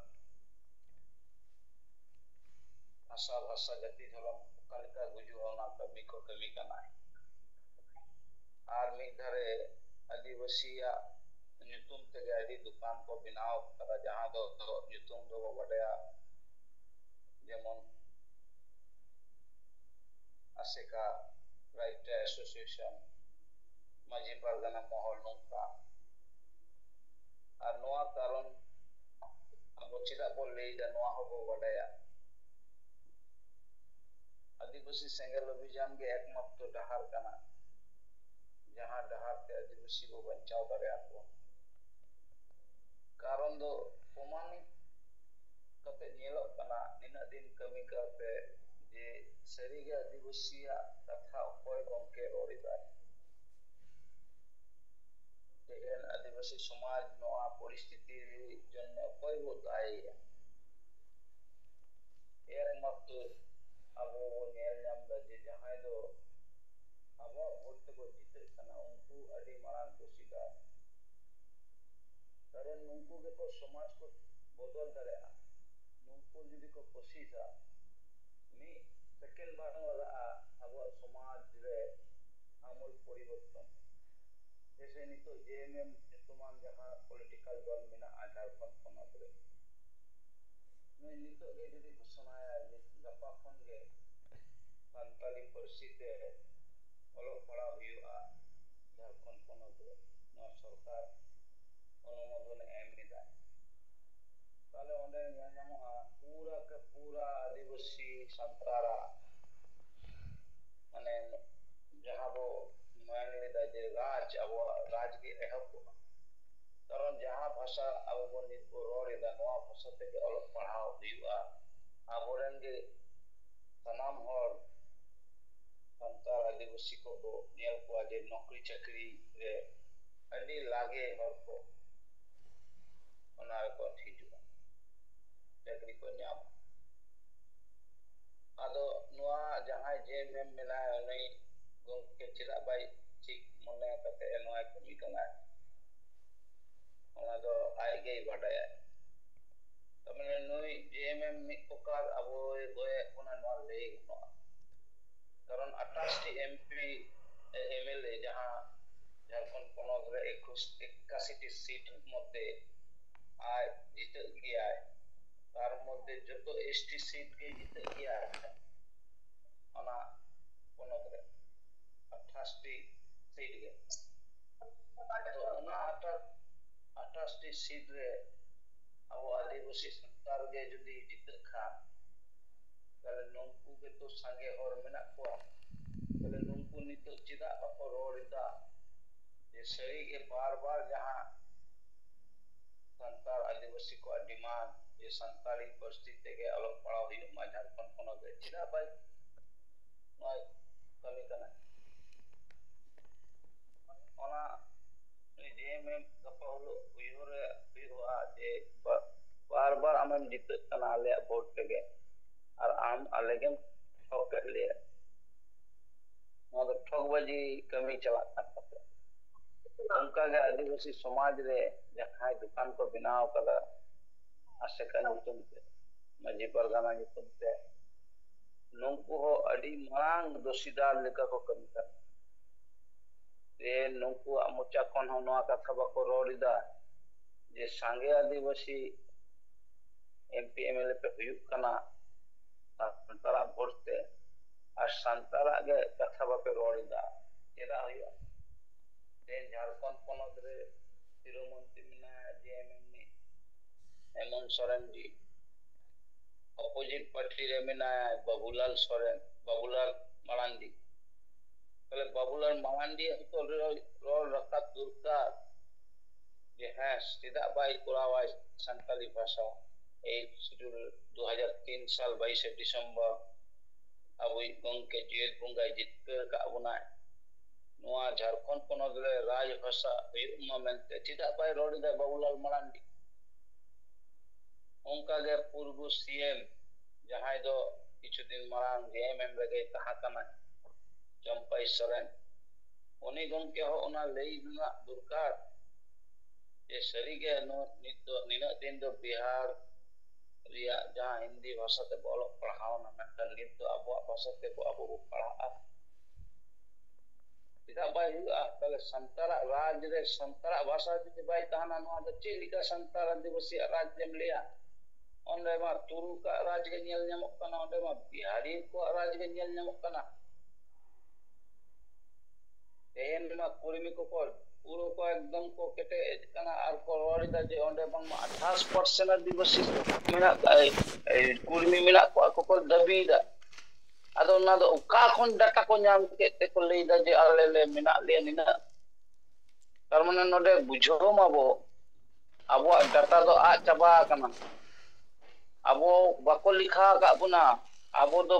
ᱵᱷᱟᱥᱟ, ᱵᱷᱟᱥᱟ, ᱡᱟᱹᱛᱤ, ᱫᱷᱚᱨᱚᱢ ᱚᱠᱟ ᱞᱮᱠᱟ ᱜᱩᱡᱩᱜᱼᱟ, ᱚᱱᱟ ᱠᱟᱹᱢᱤ ᱠᱚ ᱠᱟᱹᱢᱤ ᱠᱟᱱᱟ᱾ ᱟᱨ ᱢᱤᱫ ᱫᱷᱟᱨᱮ ᱟᱹᱫᱤᱵᱟᱹᱥᱤᱭᱟᱜ ᱧᱩᱛᱩᱢ ᱛᱮᱜᱮ ᱟᱹᱰᱤ ᱫᱚᱠᱟᱱ ᱠᱚ ᱵᱮᱱᱟᱣ ᱟᱠᱟᱫᱟ, ᱡᱟᱦᱟᱸ ᱫᱚ ᱧᱩᱛᱩᱢ ᱫᱚᱵᱚ ᱵᱟᱰᱟᱭᱟ, ᱡᱮᱢᱚᱱ ᱟᱥᱮᱠᱟ, ᱨᱟᱭᱴᱟᱨ ᱮᱥᱳᱥᱤᱭᱮᱥᱚᱱ, ᱢᱟᱹᱡᱷᱤ ᱯᱟᱨᱜᱟᱱᱟ ᱢᱚᱦᱚᱞ, ᱱᱚᱝᱠᱟ᱾ ᱟᱨ ᱱᱚᱣᱟ ᱠᱟᱨᱚᱱ ᱟᱵᱚ ᱪᱮᱫᱟᱜ ᱵᱚᱱ ᱞᱟᱹᱭᱫᱟ, ᱱᱚᱣᱟ ᱦᱚᱸᱵᱚ ᱵᱟᱰᱟᱭᱟ᱾ ᱟᱹᱫᱤᱵᱟᱹᱥᱤ ᱥᱮᱸᱜᱮᱞ ᱚᱵᱷᱤᱡᱟᱱ ᱜᱮ ᱮᱠᱢᱟᱛᱨᱚ ᱰᱟᱦᱟᱨ ᱠᱟᱱᱟ, ᱡᱟᱦᱟᱸ ᱰᱟᱦᱟᱨ ᱛᱮ ᱟᱹᱫᱤᱵᱟᱹᱥᱤ ᱵᱚ ᱵᱟᱧᱪᱟᱣ ᱫᱟᱲᱮᱭᱟᱠᱚᱣᱟ᱾ ᱠᱟᱨᱚᱱ ᱫᱚ ᱯᱨᱚᱢᱟᱱᱤᱛ ᱠᱟᱛᱮ ᱧᱮᱞᱚᱜ ᱠᱟᱱᱟ, ᱱᱤᱱᱟᱹᱜ ᱫᱤᱱ ᱠᱟᱹᱢᱤ ᱠᱟᱞ ᱨᱮ, ᱡᱮ ᱥᱟᱹᱨᱤᱜᱮ ᱟᱹᱫᱤᱵᱟᱹᱥᱤᱭᱟᱜ ᱠᱟᱛᱷᱟ ᱚᱠᱚᱭ ᱜᱚᱢᱠᱮ ᱨᱚᱲ ᱮᱫᱟᱭ᱾ ᱛᱮᱦᱮᱧ ᱟᱹᱫᱤᱵᱟᱹᱥᱤ ᱥᱚᱢᱟᱡᱽ ᱱᱚᱣᱟ ᱯᱚᱨᱤᱥᱛᱷᱤᱛᱤ ᱡᱚᱱᱱᱚ ᱚᱠᱚᱭ ᱵᱚ ᱫᱟᱭᱮᱭᱟ? ᱮᱠᱢᱟᱛᱨᱚ ᱟᱵᱚ ᱵᱚ ᱧᱮᱞ ᱧᱟᱢ ᱮᱫᱟ ᱡᱮ ᱡᱟᱦᱟᱸᱭ ᱫᱚ ᱟᱵᱚᱣᱟᱜ ᱵᱷᱳᱴ ᱛᱮᱠᱚ ᱡᱤᱛᱟᱹᱜ ᱠᱟᱱᱟ, ᱩᱱᱠᱩ ᱟᱹᱰᱤ ᱢᱟᱨᱟᱝ ᱠᱚ ᱥᱤᱠᱟᱨ᱾ ᱠᱟᱨᱚᱱ ᱱᱩᱠᱩ ᱜᱮᱠᱚ ᱥᱚᱢᱟᱡᱽ ᱠᱚ ᱵᱚᱫᱚᱞ ᱫᱟᱲᱮᱭᱟᱜᱼᱟ᱾ ᱱᱩᱠᱩ ᱡᱩᱫᱤ ᱠᱚ ᱠᱳᱥᱤᱥᱟ, ᱢᱤᱫ ᱥᱮᱠᱮᱱᱰ ᱵᱟᱝ ᱞᱟᱜᱟᱜᱼᱟ ᱟᱵᱚᱣᱟᱜ ᱥᱚᱢᱟᱡᱽ ᱨᱮ ᱟᱢᱩᱞ ᱯᱚᱨᱤᱵᱚᱨᱛᱚᱱ᱾ ᱡᱮᱭᱥᱮ ᱱᱤᱛᱚᱜ ᱡᱮ ᱮᱢ ᱮᱢ ᱧᱩᱛᱩᱢᱟᱱ ᱡᱟᱦᱟᱸ ᱯᱚᱞᱤᱴᱤᱠᱟᱞ ᱫᱚᱞ ᱢᱮᱱᱟᱜᱼᱟ ᱡᱷᱟᱲᱠᱷᱚᱸᱰ ᱯᱚᱱᱚᱛ ᱨᱮ, ᱱᱩᱭ ᱱᱤᱛᱚᱜ ᱜᱮ ᱡᱩᱫᱤ ᱜᱷᱳᱥᱚᱱᱟᱭᱟ ᱡᱮ ᱜᱟᱯᱟ ᱠᱷᱚᱱ ᱜᱮ ᱥᱟᱱᱛᱟᱲᱤ ᱯᱟᱹᱨᱥᱤ ᱛᱮ ᱚᱞᱚᱜ ᱯᱟᱲᱦᱟᱣ ᱦᱩᱭᱩᱜᱼᱟ ᱡᱷᱟᱲᱠᱷᱚᱸᱰ ᱯᱚᱱᱚᱛ ᱨᱮ, ᱱᱚᱣᱟ ᱥᱚᱨᱠᱟᱨ ᱚᱱᱩᱢᱳᱫᱚᱱᱮ ᱮᱢ ᱮᱫᱟ, ᱛᱟᱦᱞᱮ ᱚᱸᱰᱮ ᱧᱮᱞ ᱧᱟᱢᱚᱜᱼᱟ ᱯᱩᱨᱟ ᱠᱮ ᱯᱩᱨᱟ ᱟᱹᱫᱤᱵᱟᱹᱥᱤ ᱥᱟᱱᱛᱟᱲᱟᱜ, ᱢᱟᱱᱮ, ᱡᱟᱦᱟᱸ ᱵᱚ ᱢᱮᱱ ᱞᱮᱫᱟ ᱡᱮ ᱨᱟᱡᱽ, ᱟᱵᱚᱣᱟᱜ ᱨᱟᱡᱽ ᱜᱮ ᱮᱦᱚᱵᱚᱜᱼᱟ᱾ ᱠᱟᱨᱚᱱ ᱡᱟᱦᱟᱸ ᱵᱷᱟᱥᱟ ᱟᱵᱚ ᱵᱚᱱ ᱱᱤᱛ ᱵᱚ ᱨᱚᱲ ᱮᱫᱟ, ᱱᱚᱣᱟ ᱵᱷᱟᱥᱟ ᱛᱮᱜᱮ ᱚᱞᱚᱜ ᱯᱟᱲᱦᱟᱣ ᱦᱩᱭᱩᱜᱼᱟ᱾ ᱟᱵᱚᱨᱮᱱ ᱜᱮ ᱥᱟᱱᱟᱢ ᱦᱚᱲ ᱥᱟᱱᱛᱟᱲ ᱟᱹᱫᱤᱵᱟᱹᱥᱤ ᱠᱚᱵᱚ ᱧᱮᱞ ᱠᱚᱣᱟ ᱡᱮ ᱱᱚᱠᱨᱤ ᱪᱟᱹᱠᱨᱤ ᱨᱮ ᱟᱹᱰᱤ ᱞᱟᱜᱮ ᱦᱚᱲ ᱠᱚ ᱚᱱᱟ ᱨᱮᱠᱚ ᱦᱤᱡᱩᱜᱼᱟ, ᱪᱟᱹᱠᱨᱤ ᱠᱚ ᱧᱟᱢᱟ᱾ ᱟᱫᱚ ᱱᱚᱣᱟ ᱡᱟᱦᱟᱸᱭ ᱡᱮ ᱮᱢ ᱮᱢ ᱢᱮᱱᱟᱭᱟ, ᱩᱱᱤ ᱜᱚᱢᱠᱮ ᱪᱮᱫᱟᱜ ᱵᱟᱭ ᱴᱷᱤᱠ ᱢᱚᱱᱮ ᱠᱟᱛᱮ ᱱᱚᱣᱟᱭ ᱠᱟᱹᱢᱤ ᱠᱟᱱᱟ, ᱚᱱᱟ ᱫᱚ ᱟᱡ ᱜᱮᱭ ᱵᱟᱰᱟᱭᱟ᱾ ᱛᱟᱨ ᱢᱟᱱᱮ ᱱᱩᱭ ᱡᱮ ᱮᱢ ᱮᱢ ᱢᱤᱫ ᱯᱨᱚᱠᱟᱨ ᱟᱵᱚ ᱜᱚᱭᱮᱫ ᱵᱚᱱᱟ, ᱱᱚᱣᱟ ᱞᱟᱹᱭ ᱜᱟᱱᱚᱜᱼᱟ᱾ ᱠᱟᱨᱚᱱ ᱟᱴᱷᱟᱥ T M P, M L A ᱡᱟᱦᱟᱸ ᱡᱷᱟᱲᱠᱷᱚᱸᱰ ᱯᱚᱱᱚᱛ ᱨᱮ ᱮᱠᱩᱥ, ᱮᱠᱟᱥᱤ ᱴᱤ ᱥᱤᱴ ᱢᱚᱫᱽᱫᱷᱮ ᱟᱡ ᱡᱤᱛᱟᱹᱜ ᱜᱮᱭᱟᱭ, ᱛᱟᱨ ᱢᱚᱫᱽᱫᱷᱮ ᱡᱚᱛᱚ ᱮᱥ ᱴᱤ ᱥᱤᱴ ᱜᱮ ᱡᱤᱛᱟᱹᱜ ᱜᱮᱭᱟᱭ ᱚᱱᱟ ᱯᱚᱱᱚᱛ ᱨᱮ, ᱟᱴᱷᱟᱥ ᱴᱤ ᱥᱤᱴ ᱜᱮ᱾ ᱟᱫᱚ ᱚᱱᱟ ᱟᱴᱷᱟᱥ, ᱟᱴᱷᱟᱥ ᱴᱤ ᱥᱤᱴ ᱨᱮ ᱟᱵᱚ ᱟᱹᱫᱤᱵᱟᱹᱥᱤ ᱥᱟᱱᱛᱟᱲ ᱜᱮ ᱡᱩᱫᱤ ᱡᱤᱛᱟᱹᱜ ᱠᱷᱟᱱ, ᱛᱟᱦᱞᱮ ᱱᱩᱠᱩ ᱜᱮᱛᱚ ᱥᱟᱸᱜᱮ ᱦᱚᱲ ᱢᱮᱱᱟᱜ ᱠᱚᱣᱟ᱾ ᱛᱟᱦᱞᱮ ᱱᱩᱠᱩ ᱱᱤᱛᱚᱜ ᱪᱮᱫᱟᱜ ᱵᱟᱠᱚ ᱨᱚᱲ ᱮᱫᱟ? ᱡᱮ ᱥᱟᱹᱨᱤ ᱜᱮ ᱵᱟᱨ ᱵᱟᱨ ᱡᱟᱦᱟᱸ ᱥᱟᱱᱛᱟᱲ ᱟᱹᱫᱤᱵᱟᱹᱥᱤ ᱠᱚᱣᱟᱜ ᱰᱤᱢᱟᱱᱰ ᱡᱮ ᱥᱟᱱᱛᱟᱲᱤ ᱯᱟᱹᱨᱥᱤ ᱛᱮᱜᱮ ᱚᱞᱚᱜ ᱯᱟᱲᱦᱟᱣ ᱦᱩᱭᱩᱜ ᱢᱟ ᱡᱷᱟᱲᱠᱷᱚᱸᱰ ᱯᱚᱱᱚᱛ ᱨᱮ, ᱪᱮᱫᱟᱜ ᱵᱟᱭ ᱱᱚᱣᱟ ᱠᱟᱹᱢᱤ ᱠᱟᱱᱟ? ᱚᱱᱟ ᱡᱮ ᱮᱢ ᱮᱢ ᱜᱟᱯᱟ ᱦᱤᱞᱳᱜ ᱩᱭᱦᱟᱹᱨ ᱨᱮ ᱦᱩᱭᱩᱜᱼᱟ ᱡᱮ ᱵᱟ-, ᱵᱟᱨ ᱵᱟᱨ ᱟᱢᱮᱢ ᱡᱤᱛᱟᱹᱜ ᱠᱟᱱᱟ ᱟᱞᱮᱭᱟᱜ ᱵᱷᱳᱴ ᱛᱮᱜᱮ, ᱟᱨ ᱟᱢ ᱟᱞᱮ ᱜᱮᱢ ᱴᱷᱚᱠ ᱠᱮᱫ ᱞᱮᱭᱟ᱾ ᱱᱚᱣᱟ ᱫᱚ ᱴᱷᱚᱠᱵᱟᱡᱤ ᱠᱟᱹᱢᱤ ᱪᱟᱞᱟᱜ ᱠᱟᱱ ᱛᱟᱯᱮᱭᱟ᱾ ᱚᱱᱠᱟᱜᱮ ᱟᱹᱫᱤᱵᱟᱹᱥᱤ ᱥᱚᱢᱟᱡᱽ ᱨᱮ ᱡᱟᱦᱟᱸᱭ ᱫᱚᱠᱟᱱ ᱠᱚ ᱵᱮᱱᱟᱣ ᱠᱟᱫᱟ ᱟᱥᱮᱠᱟ ᱧᱩᱛᱩᱢ ᱛᱮ, ᱢᱟᱹᱡᱷᱤ ᱯᱟᱨᱜᱟᱱᱟ ᱧᱩᱛᱩᱢ ᱛᱮ, ᱱᱩᱠᱩ ᱦᱚᱸ ᱟᱹᱰᱤ ᱢᱟᱨᱟᱝ ᱫᱳᱥᱤᱫᱟᱨ ᱞᱮᱠᱟ ᱠᱚ ᱠᱟᱹᱢᱤ ᱠᱟᱱᱟ᱾ ᱡᱮ ᱱᱩᱠᱩᱣᱟᱜ ᱢᱚᱪᱟ ᱠᱷᱚᱱ ᱦᱚᱸ ᱱᱚᱣᱟ ᱠᱟᱛᱷᱟ ᱵᱟᱠᱚ ᱨᱚᱲ ᱮᱫᱟ ᱡᱮ ᱥᱟᱸᱜᱮ ᱟᱹᱫᱤᱵᱟᱹᱥᱤ M P M L A ᱯᱮ ᱦᱩᱭᱩᱜ ᱠᱟᱱᱟ, ᱥᱟᱱᱛᱟᱲᱟᱜ ᱵᱷᱳᱴ ᱛᱮ, ᱟᱨ ᱥᱟᱱᱛᱟᱲᱟᱜ ᱜᱮ ᱠᱟᱛᱷᱟ ᱵᱟᱯᱮ ᱨᱚᱲ ᱮᱫᱟ, ᱪᱮᱫᱟᱜ ᱦᱩᱭᱩᱜᱼᱟ? ᱛᱮᱦᱮᱧ ᱡᱷᱟᱲᱠᱷᱚᱸᱰ ᱯᱚᱱᱚᱛ ᱨᱮ ᱥᱤᱨᱟᱹ ᱢᱚᱱᱛᱨᱤ ᱢᱮᱱᱟᱭᱟ, ᱡᱮ ᱮᱢ ᱮᱢ ᱨᱤᱱᱤᱡ ᱦᱮᱢᱚᱱᱛ ᱥᱚᱨᱮᱱ ᱡᱤ, ᱚᱯᱳᱡᱤᱴ ᱯᱟᱨᱴᱤ ᱨᱮ ᱢᱮᱱᱟᱭᱟ ᱵᱟᱵᱩᱞᱟᱞ ᱥᱚᱨᱮᱱ, ᱵᱟᱵᱩᱞᱟᱞ ᱢᱟᱨᱟᱱᱰᱤ᱾ ᱛᱟᱦᱞᱮ ᱵᱟᱵᱩᱞᱟᱞ ᱢᱟᱨᱟᱱᱰᱤ ᱦᱚᱸᱛᱚ ᱨᱚᱲ, ᱨᱚᱲ ᱨᱟᱠᱟᱵ ᱫᱚᱨᱠᱟᱨ ᱡᱮ ᱦᱮᱸ, ᱪᱮᱫᱟᱜ ᱵᱟᱭ ᱠᱚᱨᱟᱣᱟ ᱥᱟᱱᱛᱟᱞᱤ ᱵᱷᱟᱥᱟ? ᱮᱭᱤᱴ ᱥᱤᱰᱩᱞ ᱫᱩ ᱦᱟᱡᱟᱨ ᱛᱤᱱ ᱥᱟᱞ ᱵᱟᱭᱤᱥᱮ ᱰᱤᱥᱮᱢᱵᱚᱨ ᱟᱵᱚᱭᱤᱡ ᱜᱚᱢᱠᱮ ᱡᱤᱭᱟᱹᱲ ᱵᱚᱸᱜᱟᱭ ᱡᱤᱛᱠᱟᱹᱨ ᱟᱠᱟᱫ ᱵᱚᱱᱟᱭ, ᱱᱚᱣᱟ ᱡᱷᱟᱲᱠᱷᱚᱸᱰ ᱯᱚᱱᱚᱛ ᱨᱮ ᱨᱟᱡᱽ ᱵᱷᱟᱥᱟ ᱦᱩᱭᱩᱜ ᱢᱟ ᱢᱮᱱᱛᱮ ᱪᱮᱫᱟᱜ ᱵᱟᱭ ᱨᱚᱲ ᱮᱫᱟ ᱵᱟᱵᱩᱞᱟᱞ ᱢᱟᱨᱟᱱᱰᱤ? ᱚᱱᱠᱟᱜᱮ ᱯᱩᱨᱵᱚ ᱥᱤ ᱮᱢ, ᱡᱟᱦᱟᱸᱭ ᱫᱚ ᱠᱤᱪᱷᱩ ᱫᱤᱱ ᱢᱟᱲᱟᱝ ᱡᱮ ᱮᱢ ᱮᱢ ᱨᱮᱜᱮᱭ ᱛᱟᱦᱮᱸ ᱠᱟᱱᱟ, ᱪᱚᱢᱯᱟᱭ ᱥᱚᱨᱮᱱ, ᱩᱱᱤ ᱜᱚᱢᱠᱮ ᱦᱚᱸ ᱚᱱᱟ ᱞᱟᱹᱭ ᱨᱮᱱᱟᱜ ᱫᱚᱨᱠᱟᱨ ᱡᱮ ᱥᱟᱹᱨᱤᱜᱮ ᱱᱚ-, ᱱᱤᱛ ᱫᱚ, ᱱᱤᱱᱟᱹᱜ ᱫᱤᱱ ᱫᱚ ᱵᱤᱦᱟᱨ ᱨᱮᱭᱟᱜ ᱡᱟᱦᱟᱸ ᱦᱤᱱᱫᱤ ᱵᱷᱟᱥᱟ ᱛᱮᱵᱚ ᱚᱞᱚᱜ ᱯᱟᱲᱦᱟᱣᱱᱟ, ᱢᱮᱱᱠᱷᱟᱱ ᱱᱤᱛ ᱫᱚ ᱟᱵᱚᱣᱟᱜ ᱵᱷᱟᱥᱟ ᱛᱮᱵᱚ ᱟᱵᱚ ᱵᱚ ᱯᱟᱲᱦᱟᱜᱼᱟ᱾ ᱪᱮᱫᱟᱜ ᱵᱟᱭ ᱦᱩᱭᱩᱜᱼᱟ? ᱛᱟᱦᱞᱮ ᱥᱟᱱᱛᱟᱲᱟᱜ ᱨᱟᱡᱽ ᱨᱮ ᱥᱟᱱᱛᱟᱲᱟᱜ ᱵᱷᱟᱥᱟ ᱡᱩᱫᱤ ᱵᱟᱭ ᱛᱟᱦᱮᱱᱟ, ᱱᱚᱣᱟ ᱫᱚ ᱪᱮᱫ ᱞᱮᱠᱟ ᱥᱟᱱᱛᱟᱲ ᱟᱹᱫᱤᱵᱟᱹᱥᱤᱭᱟᱜ ᱨᱟᱡᱽ ᱮᱢ ᱞᱟᱹᱭᱟ? ᱚᱸᱰᱮ ᱢᱟ ᱛᱩᱨᱩᱠᱟᱜ ᱨᱟᱡᱽ ᱜᱮ ᱧᱮᱞ ᱧᱟᱢᱚᱜ ᱠᱟᱱᱟ, ᱚᱸᱰᱮ ᱢᱟ ᱵᱤᱦᱟᱨᱤ ᱠᱚᱣᱟᱜ ᱨᱟᱡᱽ ᱜᱮ ᱧᱮᱞ ᱧᱟᱢᱚᱜ ᱠᱟᱱᱟ᱾ ᱛᱮᱦᱮᱧ ᱢᱟ ᱠᱩᱲᱢᱤ ᱠᱚᱠᱚ ᱯᱩᱨᱟᱹ ᱠᱚ ᱮᱠᱫᱚᱢ ᱠᱚ ᱠᱮᱴᱮᱡ ᱠᱟᱱᱟ ᱟᱨ ᱠᱚ ᱨᱚᱲ ᱮᱫᱟ ᱡᱮ ᱚᱸᱰᱮ ᱵᱟᱝᱢᱟ ᱟᱴᱷᱟᱥ ᱯᱟᱨᱥᱮᱱᱴ ᱟᱹᱫᱤᱵᱟᱹᱥᱤ ᱢᱮᱱᱟᱜ, ᱮ, ᱮ, ᱠᱩᱲᱢᱤ ᱢᱮᱱᱟᱜ ᱠᱚᱣᱟ ᱠᱚᱠᱚ ᱫᱟᱹᱵᱤᱭᱮᱫᱟ᱾ ᱟᱫᱚ ᱚᱱᱟ ᱫᱚ ᱚᱠᱟ ᱠᱷᱚᱱ ᱰᱟᱴᱟ ᱠᱚ ᱧᱟᱢ ᱠᱮᱫ ᱛᱮᱠᱚ ᱞᱟᱹᱭ ᱮᱫᱟ ᱡᱮ ᱟᱞᱮ ᱞᱮ ᱢᱮᱱᱟᱜ ᱞᱮᱭᱟ ᱱᱤᱱᱟᱹᱜ? ᱛᱟᱨ ᱢᱟᱱᱮ ᱱᱚᱰᱮ ᱵᱩᱡᱷᱟᱹᱣ ᱢᱟᱵᱚ, ᱟᱵᱚᱣᱟᱜ ᱰᱟᱴᱟ ᱫᱚ ᱟᱫ ᱪᱟᱵᱟ ᱟᱠᱟᱱᱟ᱾ ᱟᱵᱚ ᱵᱟᱠᱚ ᱞᱮᱠᱷᱟ ᱟᱠᱟᱫ ᱵᱚᱱᱟ᱾ ᱟᱵᱚ ᱫᱚ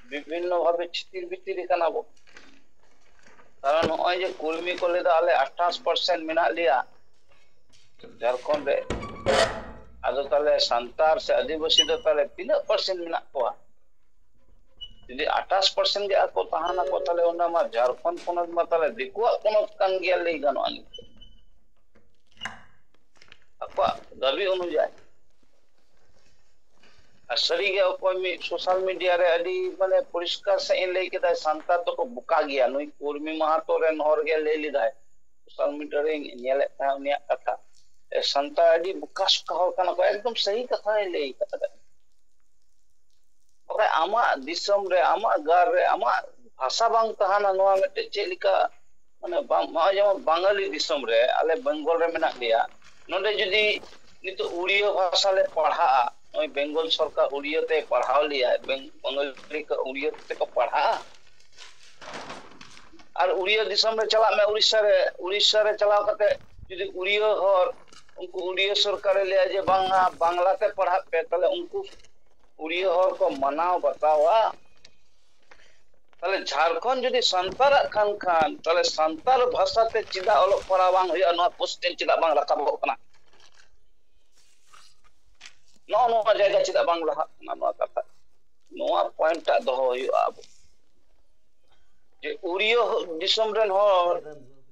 ᱵᱤᱵᱷᱤᱱᱱᱚ ᱵᱷᱟᱵᱮ ᱪᱷᱤᱛᱤᱨ ᱵᱷᱤᱛᱤᱨ ᱟᱠᱟᱱᱟ ᱵᱚ᱾ ᱠᱟᱨᱚᱱ ᱱᱚᱜᱼᱚᱭ ᱡᱮ ᱠᱩᱲᱢᱤ ᱠᱚ ᱞᱟᱹᱭ ᱮᱫᱟ ᱟᱞᱮ ᱟᱴᱷᱟᱥ ᱯᱟᱨᱥᱮᱱᱴ ᱢᱮᱱᱟᱜ ᱞᱮᱭᱟ ᱡᱷᱟᱲᱠᱷᱚᱸᱰ ᱨᱮ, ᱟᱫᱚ ᱛᱟᱦᱞᱮ ᱥᱟᱱᱛᱟᱲ ᱥᱮ ᱟᱹᱫᱤᱵᱟᱹᱥᱤ ᱫᱚ ᱛᱟᱦᱞᱮ ᱛᱤᱱᱟᱹᱜ ᱯᱟᱨᱥᱮᱱᱴ ᱢᱮᱱᱟᱜ ᱠᱚᱣᱟ? ᱡᱩᱫᱤ ᱟᱴᱷᱟᱥ ᱯᱟᱨᱥᱮᱱᱴ ᱜᱮ ᱟᱠᱚ ᱛᱟᱦᱮᱱᱟᱠᱚ, ᱛᱟᱦᱞᱮ ᱚᱱᱟ ᱢᱟ ᱡᱷᱟᱲᱠᱷᱚᱸᱰ ᱯᱚᱱᱚᱛ ᱢᱟ ᱛᱟᱦᱞᱮ ᱫᱤᱠᱩᱣᱟᱜ ᱯᱚᱱᱚᱛ ᱠᱟᱱ ᱜᱮᱭᱟ ᱞᱟᱹᱭ ᱜᱟᱱᱚᱜᱼᱟ ᱱᱤᱛᱚᱜ᱾ ᱟᱠᱚᱣᱟᱜ ᱫᱟᱹᱵᱤ ᱚᱱᱩᱡᱟᱭᱤ᱾ ᱟᱨ ᱥᱟᱹᱨᱤᱜᱮ ᱚᱠᱚᱭ ᱢᱤᱫ ᱥᱳᱥᱟᱞ ᱢᱤᱰᱤᱭᱟ ᱨᱮ ᱟᱹᱰᱤ ᱢᱟᱱᱮ ᱯᱚᱨᱤᱥᱠᱟᱨ ᱥᱟᱺᱦᱤᱡ ᱮ ᱞᱟᱹᱭ ᱠᱮᱫᱟ, ᱥᱟᱱᱛᱟᱲ ᱫᱚᱠᱚ ᱵᱚᱠᱟ ᱜᱮᱭᱟ᱾ ᱱᱩᱭ ᱠᱩᱨᱢᱤ ᱢᱟᱦᱟᱛᱚ ᱨᱮᱱ ᱦᱚᱲ ᱜᱮ ᱞᱟᱹᱭ ᱞᱮᱫᱟᱭ, ᱥᱳᱥᱟᱞ ᱢᱤᱰᱤᱭᱟ ᱨᱮᱧ ᱧᱮᱞᱮᱫ ᱛᱟᱦᱮᱸᱫ ᱩᱱᱤᱭᱟᱜ ᱠᱟᱛᱷᱟ᱾ ᱮ, ᱥᱟᱱᱛᱟᱲ ᱟᱹᱰᱤ ᱵᱚᱠᱟ ᱥᱚᱠᱟ ᱦᱚᱲ ᱠᱟᱱᱟ ᱠᱚ, ᱮᱠᱫᱚᱢ ᱥᱟᱹᱦᱤ ᱠᱟᱛᱷᱟᱭ ᱞᱟᱹᱭ ᱠᱟᱫᱟ᱾ ᱵᱟᱠᱷᱟᱡ ᱟᱢᱟᱜ ᱫᱤᱥᱚᱢ ᱨᱮ, ᱟᱢᱟᱜ ᱜᱟᱲ ᱨᱮ, ᱟᱢᱟᱜ ᱵᱷᱟᱥᱟ ᱵᱟᱝ ᱛᱟᱦᱮᱱᱟ, ᱱᱚᱣᱟ ᱢᱤᱫᱴᱮᱡ ᱪᱮᱫ ᱞᱮᱠᱟ? ᱢᱟᱱᱮ ᱵᱟᱝ, ᱱᱚᱜᱼᱚᱭ ᱡᱮᱢᱚᱱ ᱵᱟᱝᱟᱞᱤ ᱫᱤᱥᱚᱢ ᱨᱮ, ᱟᱞᱮ ᱵᱮᱝᱜᱚᱞ ᱨᱮ ᱢᱮᱱᱟᱜ ᱞᱮᱭᱟ, ᱱᱚᱰᱮ ᱡᱩᱫᱤ ᱱᱤᱛᱚᱜ ᱩᱲᱤᱭᱟᱹ ᱵᱷᱟᱥᱟ ᱞᱮ ᱯᱟᱲᱦᱟᱜᱼᱟ, ᱱᱚᱜᱼᱚᱭ ᱵᱮᱝᱜᱚᱞ ᱥᱚᱨᱠᱟᱨ ᱩᱲᱤᱭᱟᱹ ᱛᱮ ᱯᱟᱲᱦᱟᱣ ᱞᱮᱭᱟ, ᱵᱮᱝ-, ᱵᱟᱝᱟᱞᱤ ᱠᱚ ᱩᱲᱤᱭᱟᱹ ᱛᱮᱠᱚ ᱯᱟᱲᱦᱟᱜᱼᱟ, ᱟᱨ ᱩᱲᱤᱭᱟ ᱫᱤᱥᱚᱢ ᱨᱮ ᱪᱟᱞᱟᱜ ᱢᱮ, ᱩᱲᱤᱥᱥᱟ ᱨᱮ, ᱩᱲᱤᱥᱥᱟ ᱨᱮ ᱪᱟᱞᱟᱣ ᱠᱟᱛᱮ ᱡᱩᱫᱤ ᱩᱲᱤᱭᱟ ᱦᱚᱲ, ᱩᱱᱠᱩ ᱩᱲᱤᱭᱟ ᱥᱚᱨᱠᱟᱨᱮ ᱞᱟᱹᱭᱟ ᱡᱮ ᱵᱟᱝᱟ, ᱵᱟᱝᱞᱟ ᱛᱮ ᱯᱟᱲᱦᱟᱜ ᱯᱮ, ᱛᱟᱦᱞᱮ ᱩᱱᱠᱩ ᱩᱲᱤᱭᱟ ᱦᱚᱲ ᱠᱚ ᱢᱟᱱᱟᱣ ᱵᱟᱛᱟᱣᱟ? ᱛᱟᱦᱞᱮ ᱡᱷᱟᱲᱠᱷᱚᱸᱰ ᱡᱩᱫᱤ ᱥᱟᱱᱛᱟᱲᱟᱜ ᱠᱟᱱ ᱠᱷᱟᱱ, ᱛᱟᱦᱞᱮ ᱥᱟᱱᱛᱟᱲ ᱵᱷᱟᱥᱟ ᱛᱮ ᱪᱮᱫᱟᱜ ᱚᱞᱚᱜ ᱯᱟᱲᱦᱟᱣ ᱵᱟᱝ ᱦᱩᱭᱩᱜᱼᱟ? ᱱᱚᱣᱟ question ᱪᱮᱫᱟᱜ ᱵᱟᱝ ᱨᱟᱠᱟᱵᱚᱜ ᱠᱟᱱᱟ? ᱱᱚᱜᱼᱚ ᱱᱚᱣᱟ ᱡᱟᱭᱜᱟ ᱪᱮᱫᱟᱜ ᱵᱟᱝ ᱞᱟᱦᱟᱜ ᱠᱟᱱᱟ? ᱱᱚᱣᱟ ᱠᱟᱛᱷᱟ, ᱱᱚᱣᱟ point ᱴᱟᱜ ᱫᱚᱦᱚ ᱦᱩᱭᱩᱜᱼᱟ ᱟᱵᱚ, ᱡᱮ ᱩᱲᱤᱭᱟ ᱫᱤᱥᱚᱢ ᱨᱮᱱ ᱦᱚᱲ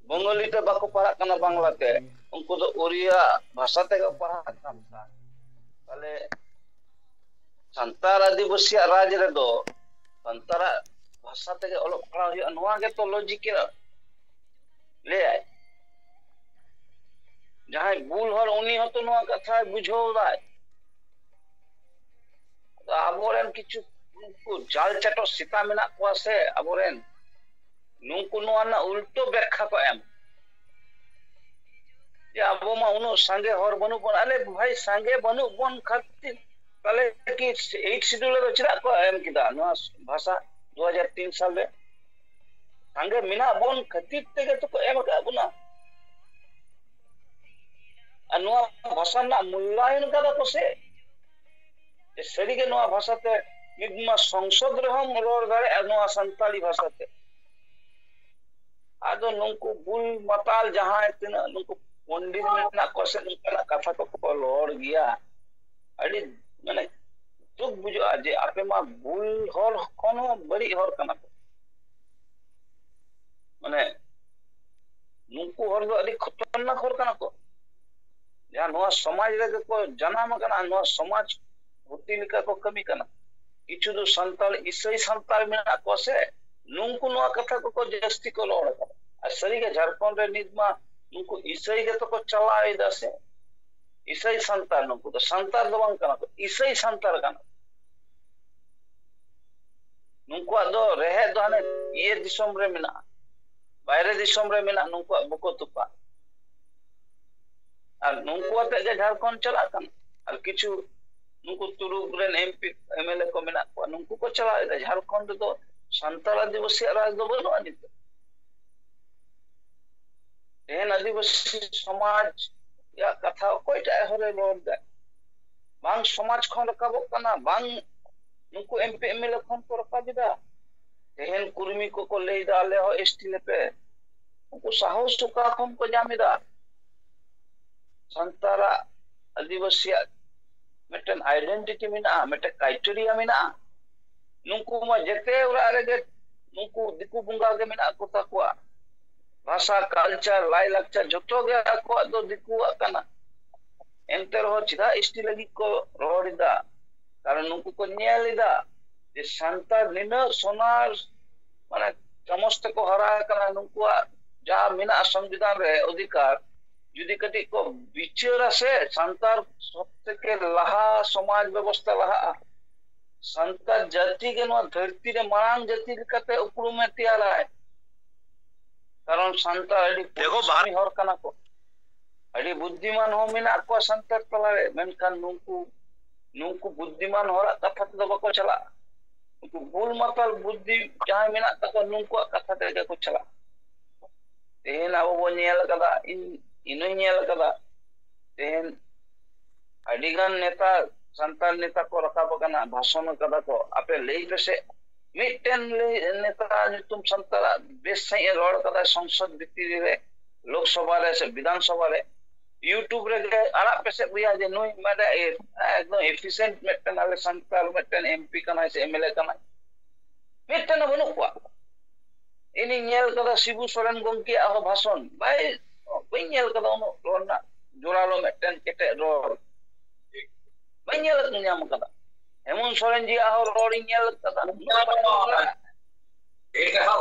ᱵᱚᱝᱜᱟᱞᱤ ᱛᱮ ᱵᱟᱠᱚ ᱯᱟᱲᱦᱟᱜ ᱠᱟᱱᱟ, ᱵᱟᱝᱞᱟ ᱛᱮ, ᱩᱱᱠᱩ ᱫᱚ ᱩᱲᱤᱭᱟ ᱵᱷᱟᱥᱟ ᱛᱮᱜᱮ ᱯᱟᱲᱦᱟᱜ ᱠᱟᱱᱟ᱾ ᱛᱟᱦᱞᱮ ᱥᱟᱱᱛᱟᱲ ᱟᱹᱫᱤᱵᱟᱹᱥᱤᱭᱟᱜ ᱨᱟᱡᱽ ᱨᱮᱫᱚ ᱥᱟᱱᱛᱟᱲᱟᱜ ᱵᱷᱟᱥᱟ ᱛᱮᱜᱮ ᱚᱞᱚᱜ ᱯᱟᱲᱦᱟᱣ ᱦᱩᱭᱩᱜᱼᱟ, ᱱᱚᱣᱟ ᱜᱮᱛᱚ logic ᱮ ᱞᱟᱹᱭᱟᱭ᱾ ᱡᱟᱦᱟᱸᱭ ᱵᱩᱞ ᱦᱚᱲ, ᱩᱱᱤ ᱦᱚᱸᱛᱚ ᱱᱚᱣᱟ ᱠᱟᱛᱷᱟᱭ ᱵᱩᱡᱷᱟᱹᱣ ᱫᱟᱭ᱾ ᱟᱫᱚ ᱟᱵᱚᱨᱮᱱ ᱠᱤᱪᱷᱩ ᱩᱱᱠᱩ ᱡᱟᱞ ᱪᱟᱴᱚᱜ ᱥᱮᱛᱟ ᱢᱮᱱᱟᱜ ᱠᱚᱣᱟ ᱥᱮ, ᱟᱵᱚᱨᱮᱱ, ᱱᱩᱠᱩ ᱱᱚᱣᱟ ᱨᱮᱱᱟᱜ ᱩᱞᱴᱟᱹ ᱵᱮᱠᱠᱷᱟ ᱠᱚ ᱮᱢ, ᱡᱮ ᱟᱵᱚ ᱢᱟ ᱩᱱᱟᱹᱜ ᱥᱟᱸᱜᱮ ᱦᱚᱲ ᱵᱟᱹᱱᱩᱜ ᱵᱚᱱ᱾ ᱟᱞᱮ ᱵᱷᱟᱭ, ᱥᱟᱸᱜᱮ ᱵᱟᱹᱱᱩᱜ ᱵᱚᱱ ᱠᱷᱟᱹᱛᱤᱨ ᱛᱟᱦᱞᱮ ᱠᱤ eighth schedule ᱨᱮ ᱪᱮᱫᱟᱜ ᱠᱚ ᱮᱢ ᱠᱮᱫᱟ ᱱᱚᱣᱟ ᱵᱷᱟᱥᱟ ᱫᱩ ᱦᱟᱡᱟᱨ ᱛᱤᱱ ᱥᱟᱞ ᱨᱮ? ᱥᱟᱸᱜᱮ ᱢᱮᱱᱟᱜ ᱵᱚᱱ ᱠᱷᱟᱹᱛᱤᱨ ᱛᱮᱜᱮ ᱛᱚᱠᱚ ᱮᱢ ᱟᱠᱟᱫ ᱵᱚᱱᱟ᱾ ᱟᱨ ᱱᱚᱣᱟ ᱵᱷᱟᱥᱟ ᱨᱮᱱᱟᱜ ᱢᱩᱞᱞᱟᱭᱚᱱ ᱠᱟᱫᱟ ᱠᱚ ᱥᱮ, ᱡᱮ ᱥᱟᱹᱨᱤᱜᱮ ᱱᱚᱣᱟ ᱵᱷᱟᱥᱟᱛᱮ ᱱᱤᱛ ᱢᱟ ᱥᱚᱝᱥᱚᱫ ᱨᱮᱦᱚᱸᱢ ᱨᱚᱲ ᱫᱟᱲᱮᱭᱟᱜᱼᱟ ᱱᱚᱣᱟ ᱥᱟᱱᱛᱟᱲᱤ ᱵᱷᱟᱥᱟᱛᱮ᱾ ᱟᱫᱚ ᱱᱩᱠᱩ ᱵᱩᱞ ᱢᱟᱛᱟᱞ ᱡᱟᱦᱟᱸᱭ ᱛᱤᱱᱟᱹᱜ ᱱᱩᱠᱩ ᱯᱚᱱᱰᱤᱛ ᱢᱮᱱᱟᱜ ᱠᱚᱣᱟ ᱥᱮ, ᱱᱚᱝᱠᱟᱱᱟᱜ ᱠᱟᱛᱷᱟ ᱠᱚᱠᱚ ᱨᱚᱲ ᱜᱮᱭᱟ᱾ ᱟᱹᱰᱤ, ᱢᱟᱱᱮ, ᱫᱩᱠ ᱵᱩᱡᱷᱟᱹᱜᱼᱟ ᱡᱮ ᱟᱯᱮ ᱢᱟ ᱵᱩᱞ ᱦᱚᱲ ᱠᱷᱚᱱ ᱦᱚᱸ ᱵᱟᱹᱲᱤᱡ ᱦᱚᱲ ᱠᱟᱱᱟ ᱯᱮ᱾ ᱢᱟᱱᱮ, ᱱᱩᱠᱩ ᱦᱚᱲ ᱫᱚ ᱟᱹᱰᱤ ᱠᱷᱚᱛᱚᱨᱱᱟᱠ ᱦᱚᱲ ᱠᱟᱱᱟ ᱠᱚ᱾ ᱡᱟᱦᱟᱸ ᱱᱚᱣᱟ ᱥᱚᱢᱟᱡᱽ ᱨᱮᱜᱮ ᱠᱚ ᱡᱟᱱᱟᱢ ᱟᱠᱟᱱᱟ, ᱱᱚᱣᱟ ᱥᱚᱢᱟᱡᱽ ᱠᱷᱚᱛᱤ ᱞᱮᱠᱟ ᱠᱚ ᱠᱟᱹᱢᱤ ᱠᱟᱱᱟ᱾ ᱠᱤᱪᱷᱩ ᱫᱚ ᱥᱟᱱᱛᱟᱲ, ᱤᱥᱟᱹᱭ ᱥᱟᱱᱛᱟᱲ ᱢᱮᱱᱟᱜ ᱠᱚᱣᱟ ᱥᱮ, ᱱᱩᱠᱩ ᱱᱚᱣᱟ ᱠᱟᱛᱷᱟ ᱠᱚᱠᱚ ᱡᱟᱹᱥᱛᱤ ᱠᱚ ᱨᱚᱲ ᱟᱠᱟᱫᱟ᱾ ᱟᱨ ᱥᱟᱹᱨᱤᱜᱮ ᱡᱷᱟᱲᱠᱷᱚᱸᱰ ᱨᱮ ᱱᱤᱛ ᱢᱟ ᱱᱩᱠᱩ ᱤᱥᱟᱹᱭ ᱜᱮᱛᱚ ᱠᱚ ᱪᱟᱞᱟᱣ ᱮᱫᱟ ᱥᱮ᱾ ᱤᱥᱟᱹᱭ ᱥᱟᱱᱛᱟᱲ, ᱱᱩᱠᱩ ᱫᱚ ᱥᱟᱱᱛᱟᱲ ᱫᱚ ᱵᱟᱝ ᱠᱟᱱᱟ ᱠᱚ, ᱤᱥᱟᱹᱭ ᱥᱟᱱᱛᱟᱲ ᱠᱟᱱᱟ ᱠᱚ᱾ ᱱᱩᱠᱩᱣᱟᱜ ᱫᱚ ᱨᱮᱦᱮᱫ ᱫᱚ ᱦᱟᱱᱮ ᱤᱭᱟᱹ ᱫᱤᱥᱚᱢ ᱨᱮ ᱢᱮᱱᱟᱜᱼᱟ, ᱵᱟᱭᱨᱮ ᱫᱤᱥᱚᱢ ᱨᱮ ᱢᱮᱱᱟᱜᱼᱟ ᱱᱩᱠᱩᱣᱟᱜ ᱵᱩᱠᱟᱹ ᱛᱚᱯᱟ᱾ ᱟᱨ ᱱᱩᱠᱩ ᱟᱛᱮ ᱜᱮ ᱡᱷᱟᱲᱠᱷᱚᱸᱰ ᱪᱟᱞᱟᱜ ᱠᱟᱱᱟ᱾ ᱟᱨ ᱠᱤᱪᱷᱩ ᱱᱩᱠᱩ ᱛᱩᱲᱩᱠ ᱨᱮᱱ MP, MLA ᱠᱚ ᱢᱮᱱᱟᱜ ᱠᱚᱣᱟ, ᱱᱩᱠᱩ ᱠᱚ ᱪᱟᱞᱟᱣ ᱮᱫᱟ᱾ ᱡᱷᱟᱲᱠᱷᱚᱸᱰ ᱨᱮᱫᱚ ᱥᱟᱱᱛᱟᱲ ᱟᱹᱫᱤᱵᱟᱹᱥᱤᱭᱟᱜ ᱨᱟᱡᱽ ᱫᱚ ᱵᱟᱹᱱᱩᱜᱼᱟ ᱱᱤᱛᱚᱜ᱾ ᱛᱮᱦᱮᱧ ᱟᱹᱫᱤᱵᱟᱹᱥᱤ ᱥᱚᱢᱟᱡᱽ ᱨᱮᱭᱟᱜ ᱠᱟᱛᱷᱟ ᱚᱠᱚᱭᱴᱟᱜ ᱦᱚᱨᱮ ᱨᱚᱲ ᱫᱟᱭ? ᱵᱟᱝ ᱥᱚᱢᱟᱡᱽ ᱠᱷᱚᱱ ᱨᱟᱠᱟᱵᱚᱜ ᱠᱟᱱᱟ, ᱵᱟᱝ ᱱᱩᱠᱩ ᱮᱢᱯᱤ ᱮᱢᱮᱞᱮ ᱠᱷᱚᱱ ᱠᱚ ᱨᱟᱠᱟᱵ ᱮᱫᱟ᱾ ᱛᱮᱦᱮᱧ ᱠᱩᱨᱢᱤ ᱠᱚᱠᱚ ᱞᱟᱹᱭ ᱮᱫᱟ, ᱟᱞᱮ ᱦᱚᱸ ᱮᱥᱴᱤ ᱞᱮᱯᱮ᱾ ᱩᱱᱠᱩ ᱥᱟᱦᱚᱥ ᱚᱠᱟ ᱠᱷᱚᱱ ᱠᱚ ᱧᱟᱢ ᱮᱫᱟ? ᱥᱟᱱᱛᱟᱲᱟᱜ, ᱟᱹᱫᱤᱵᱟᱹᱥᱤᱭᱟᱜ ᱢᱤᱫᱴᱮᱱ ᱟᱭᱰᱮᱱᱴᱤᱴᱤ ᱢᱮᱱᱟᱜᱼᱟ, ᱢᱤᱫᱴᱮᱱ ᱠᱨᱟᱭᱴᱮᱨᱤᱭᱟ ᱢᱮᱱᱟᱜᱼᱟ᱾ ᱱᱩᱠᱩ ᱢᱟ ᱡᱮᱛᱮ ᱚᱲᱟᱜ ᱨᱮᱜᱮ ᱱᱩᱠᱩ ᱫᱤᱠᱩ ᱵᱚᱸᱜᱟ ᱜᱮ ᱢᱮᱱᱟᱜ ᱠᱚ ᱛᱟᱠᱚᱣᱟ᱾ ᱵᱷᱟᱥᱟ, ᱠᱟᱞᱪᱟᱨ, ᱞᱟᱭᱞᱟᱠᱪᱟᱨ ᱡᱷᱚᱛᱚ ᱜᱮ ᱟᱠᱚᱣᱟᱜ ᱫᱚ ᱫᱤᱠᱩᱣᱟᱜ ᱠᱟᱱᱟ᱾ ᱮᱱᱛᱮ ᱨᱮᱦᱚᱸ ᱪᱮᱫᱟᱜ ᱮᱥᱴᱤ ᱞᱟᱹᱜᱤᱫ ᱠᱚ ᱨᱚᱲ ᱮᱫᱟ? ᱠᱟᱨᱚᱱ ᱱᱩᱠᱩ ᱠᱚ ᱧᱮᱞ ᱮᱫᱟ ᱡᱮ ᱥᱟᱱᱛᱟᱲ ᱱᱤᱱᱟᱹᱜ ᱥᱚᱱᱟᱨ ᱢᱟᱱᱮ ᱪᱟᱢᱚᱪ ᱛᱮᱠᱚ ᱦᱟᱨᱟ ᱟᱠᱟᱱᱟ, ᱱᱩᱠᱩᱣᱟᱜ ᱡᱟ ᱢᱮᱱᱟᱜᱼᱟ ᱥᱚᱝᱵᱤᱫᱷᱟᱱ ᱨᱮ ᱚᱫᱷᱤᱠᱟᱨ, ᱡᱩᱫᱤ ᱠᱟᱹᱴᱤᱡ ᱠᱚ ᱵᱤᱪᱟᱹᱨᱟ ᱥᱮ, ᱥᱟᱱᱛᱟᱲ ᱥᱚᱵ ᱛᱷᱮᱠᱮ ᱞᱟᱦᱟ ᱥᱚᱢᱟᱡᱽ ᱵᱮᱵᱚᱥᱛᱷᱟ ᱞᱟᱦᱟᱜᱼᱟ᱾ ᱥᱟᱱᱛᱟᱲ ᱡᱟᱹᱛᱤ ᱜᱮ ᱱᱚᱣᱟ ᱫᱷᱟᱹᱨᱛᱤ ᱨᱮ ᱢᱟᱲᱟᱝ ᱡᱟᱹᱛᱤ ᱞᱮᱠᱟᱛᱮ ᱩᱯᱨᱩᱢᱮ ᱛᱮᱭᱟᱨᱟᱭ᱾ ᱠᱟᱨᱚᱱ ᱥᱟᱱᱛᱟᱲ ᱟᱹᱰᱤ ᱫᱮᱠᱷᱚ, ᱵᱟᱨ- ᱯᱚᱨᱤᱥᱨᱚᱢᱤ ᱦᱚᱲ ᱠᱟᱱᱟ ᱠᱚ, ᱟᱹᱰᱤ ᱵᱩᱫᱽᱫᱷᱤᱢᱟᱱ ᱦᱚᱸ ᱢᱮᱱᱟᱜ ᱠᱚᱣᱟ ᱥᱟᱱᱛᱟᱲ ᱛᱟᱞᱟᱨᱮ, ᱢᱮᱱᱠᱷᱟᱱ ᱱᱩᱠᱩ ᱱᱩᱠᱩ ᱵᱩᱫᱽᱫᱷᱤᱢᱟᱱ ᱦᱚᱲᱟᱜ ᱠᱟᱛᱷᱟ ᱛᱮᱫᱚ ᱵᱟᱠᱚ ᱪᱟᱞᱟᱜᱼᱟ᱾ ᱩᱱᱠᱩ ᱵᱩᱞ ᱢᱟᱛᱟᱞ ᱵᱩᱫᱽᱫᱷᱤ ᱡᱟᱦᱟᱸᱭ ᱢᱮᱱᱟᱜ ᱛᱟᱠᱚᱣᱟ, ᱱᱩᱠᱩᱣᱟᱜ ᱠᱟᱛᱷᱟ ᱛᱮᱜᱮ ᱠᱚ ᱪᱟᱞᱟᱜᱼᱟ᱾ ᱛᱮᱦᱮᱧ ᱟᱵᱚ ᱵᱚᱱ ᱧᱮᱞ ᱟᱠᱟᱫᱟ, ᱤᱧ ᱤᱧ ᱦᱚᱧ ᱧᱮᱞ ᱟᱠᱟᱫᱟ, ᱛᱮᱦᱮᱧ ᱟᱹᱰᱤᱜᱟᱱ ᱱᱮᱛᱟ, ᱥᱟᱱᱛᱟᱲ ᱱᱮᱛᱟ ᱠᱚ ᱨᱟᱠᱟᱵ ᱟᱠᱟᱱᱟ, ᱵᱷᱟᱥᱚᱱ ᱟᱠᱟᱫᱟ ᱠᱚ, ᱟᱯᱮ ᱞᱟᱹᱭ ᱯᱮᱥᱮ, ᱢᱤᱫᱴᱮᱱ ᱞᱟᱹᱭ ᱱᱮᱛᱟ ᱧᱩᱛᱩᱢ ᱥᱟᱱᱛᱟᱲᱟᱜ ᱵᱮᱥ ᱥᱟᱺᱦᱤᱡ ᱮ ᱨᱚᱲ ᱟᱠᱟᱫᱟ ᱥᱚᱝᱥᱚᱫ ᱵᱷᱤᱛᱤᱨ ᱨᱮ, ᱞᱳᱠᱥᱚᱵᱷᱟ ᱨᱮ ᱥᱮ ᱵᱤᱫᱷᱟᱱ ᱥᱚᱵᱷᱟ ᱨᱮ, YouTube ᱨᱮᱜᱮ ᱟᱲᱟᱜ ᱯᱮᱥᱮ ᱵᱚᱭᱦᱟ, ᱡᱮ ᱱᱩᱭ ᱢᱟᱱᱮ ᱮᱠᱫᱚᱢ efficient ᱢᱤᱫᱴᱮᱱ ᱟᱞᱮ ᱥᱟᱱᱛᱟᱲ ᱢᱤᱫᱴᱮᱱ ᱮᱢᱯᱤ ᱠᱟᱱᱟᱭ ᱥᱮ ᱮᱢᱮᱞᱮ ᱠᱟᱱᱟᱭ, ᱢᱤᱫᱴᱮᱱ ᱦᱚᱸ ᱵᱟᱹᱱᱩᱜ ᱠᱚᱣᱟ᱾ ᱤᱧᱤᱧ ᱧᱮᱞ ᱠᱟᱫᱟ ᱥᱤᱵᱩ ᱥᱚᱨᱮᱱ ᱜᱚᱢᱠᱮᱭᱟᱜ ᱦᱚᱸ ᱵᱷᱟᱥᱚᱱ, ᱵᱟᱭ, ᱵᱟᱹᱧ ᱧᱮᱞ ᱠᱟᱫᱟ ᱩᱱᱟᱹᱜ ᱨᱚᱲ ᱨᱮᱱᱟᱜ ᱡᱳᱨᱟᱞᱳ ᱢᱤᱫᱴᱮᱱ ᱠᱮᱴᱮᱡ ᱨᱚᱲ, ᱵᱟᱹᱧ ᱧᱮᱞ ᱧᱟᱢ ᱠᱟᱫᱟ᱾ ᱦᱮᱢᱚᱱᱛ ᱥᱚᱨᱮᱱ ᱡᱤᱭᱟᱜ ᱦᱚᱸ ᱨᱚᱲ ᱤᱧ ᱧᱮᱞ ᱠᱟᱫᱟ, ᱩᱱᱟᱹᱜ ᱵᱟᱭ ᱨᱚᱲ ᱠᱟᱫᱟ᱾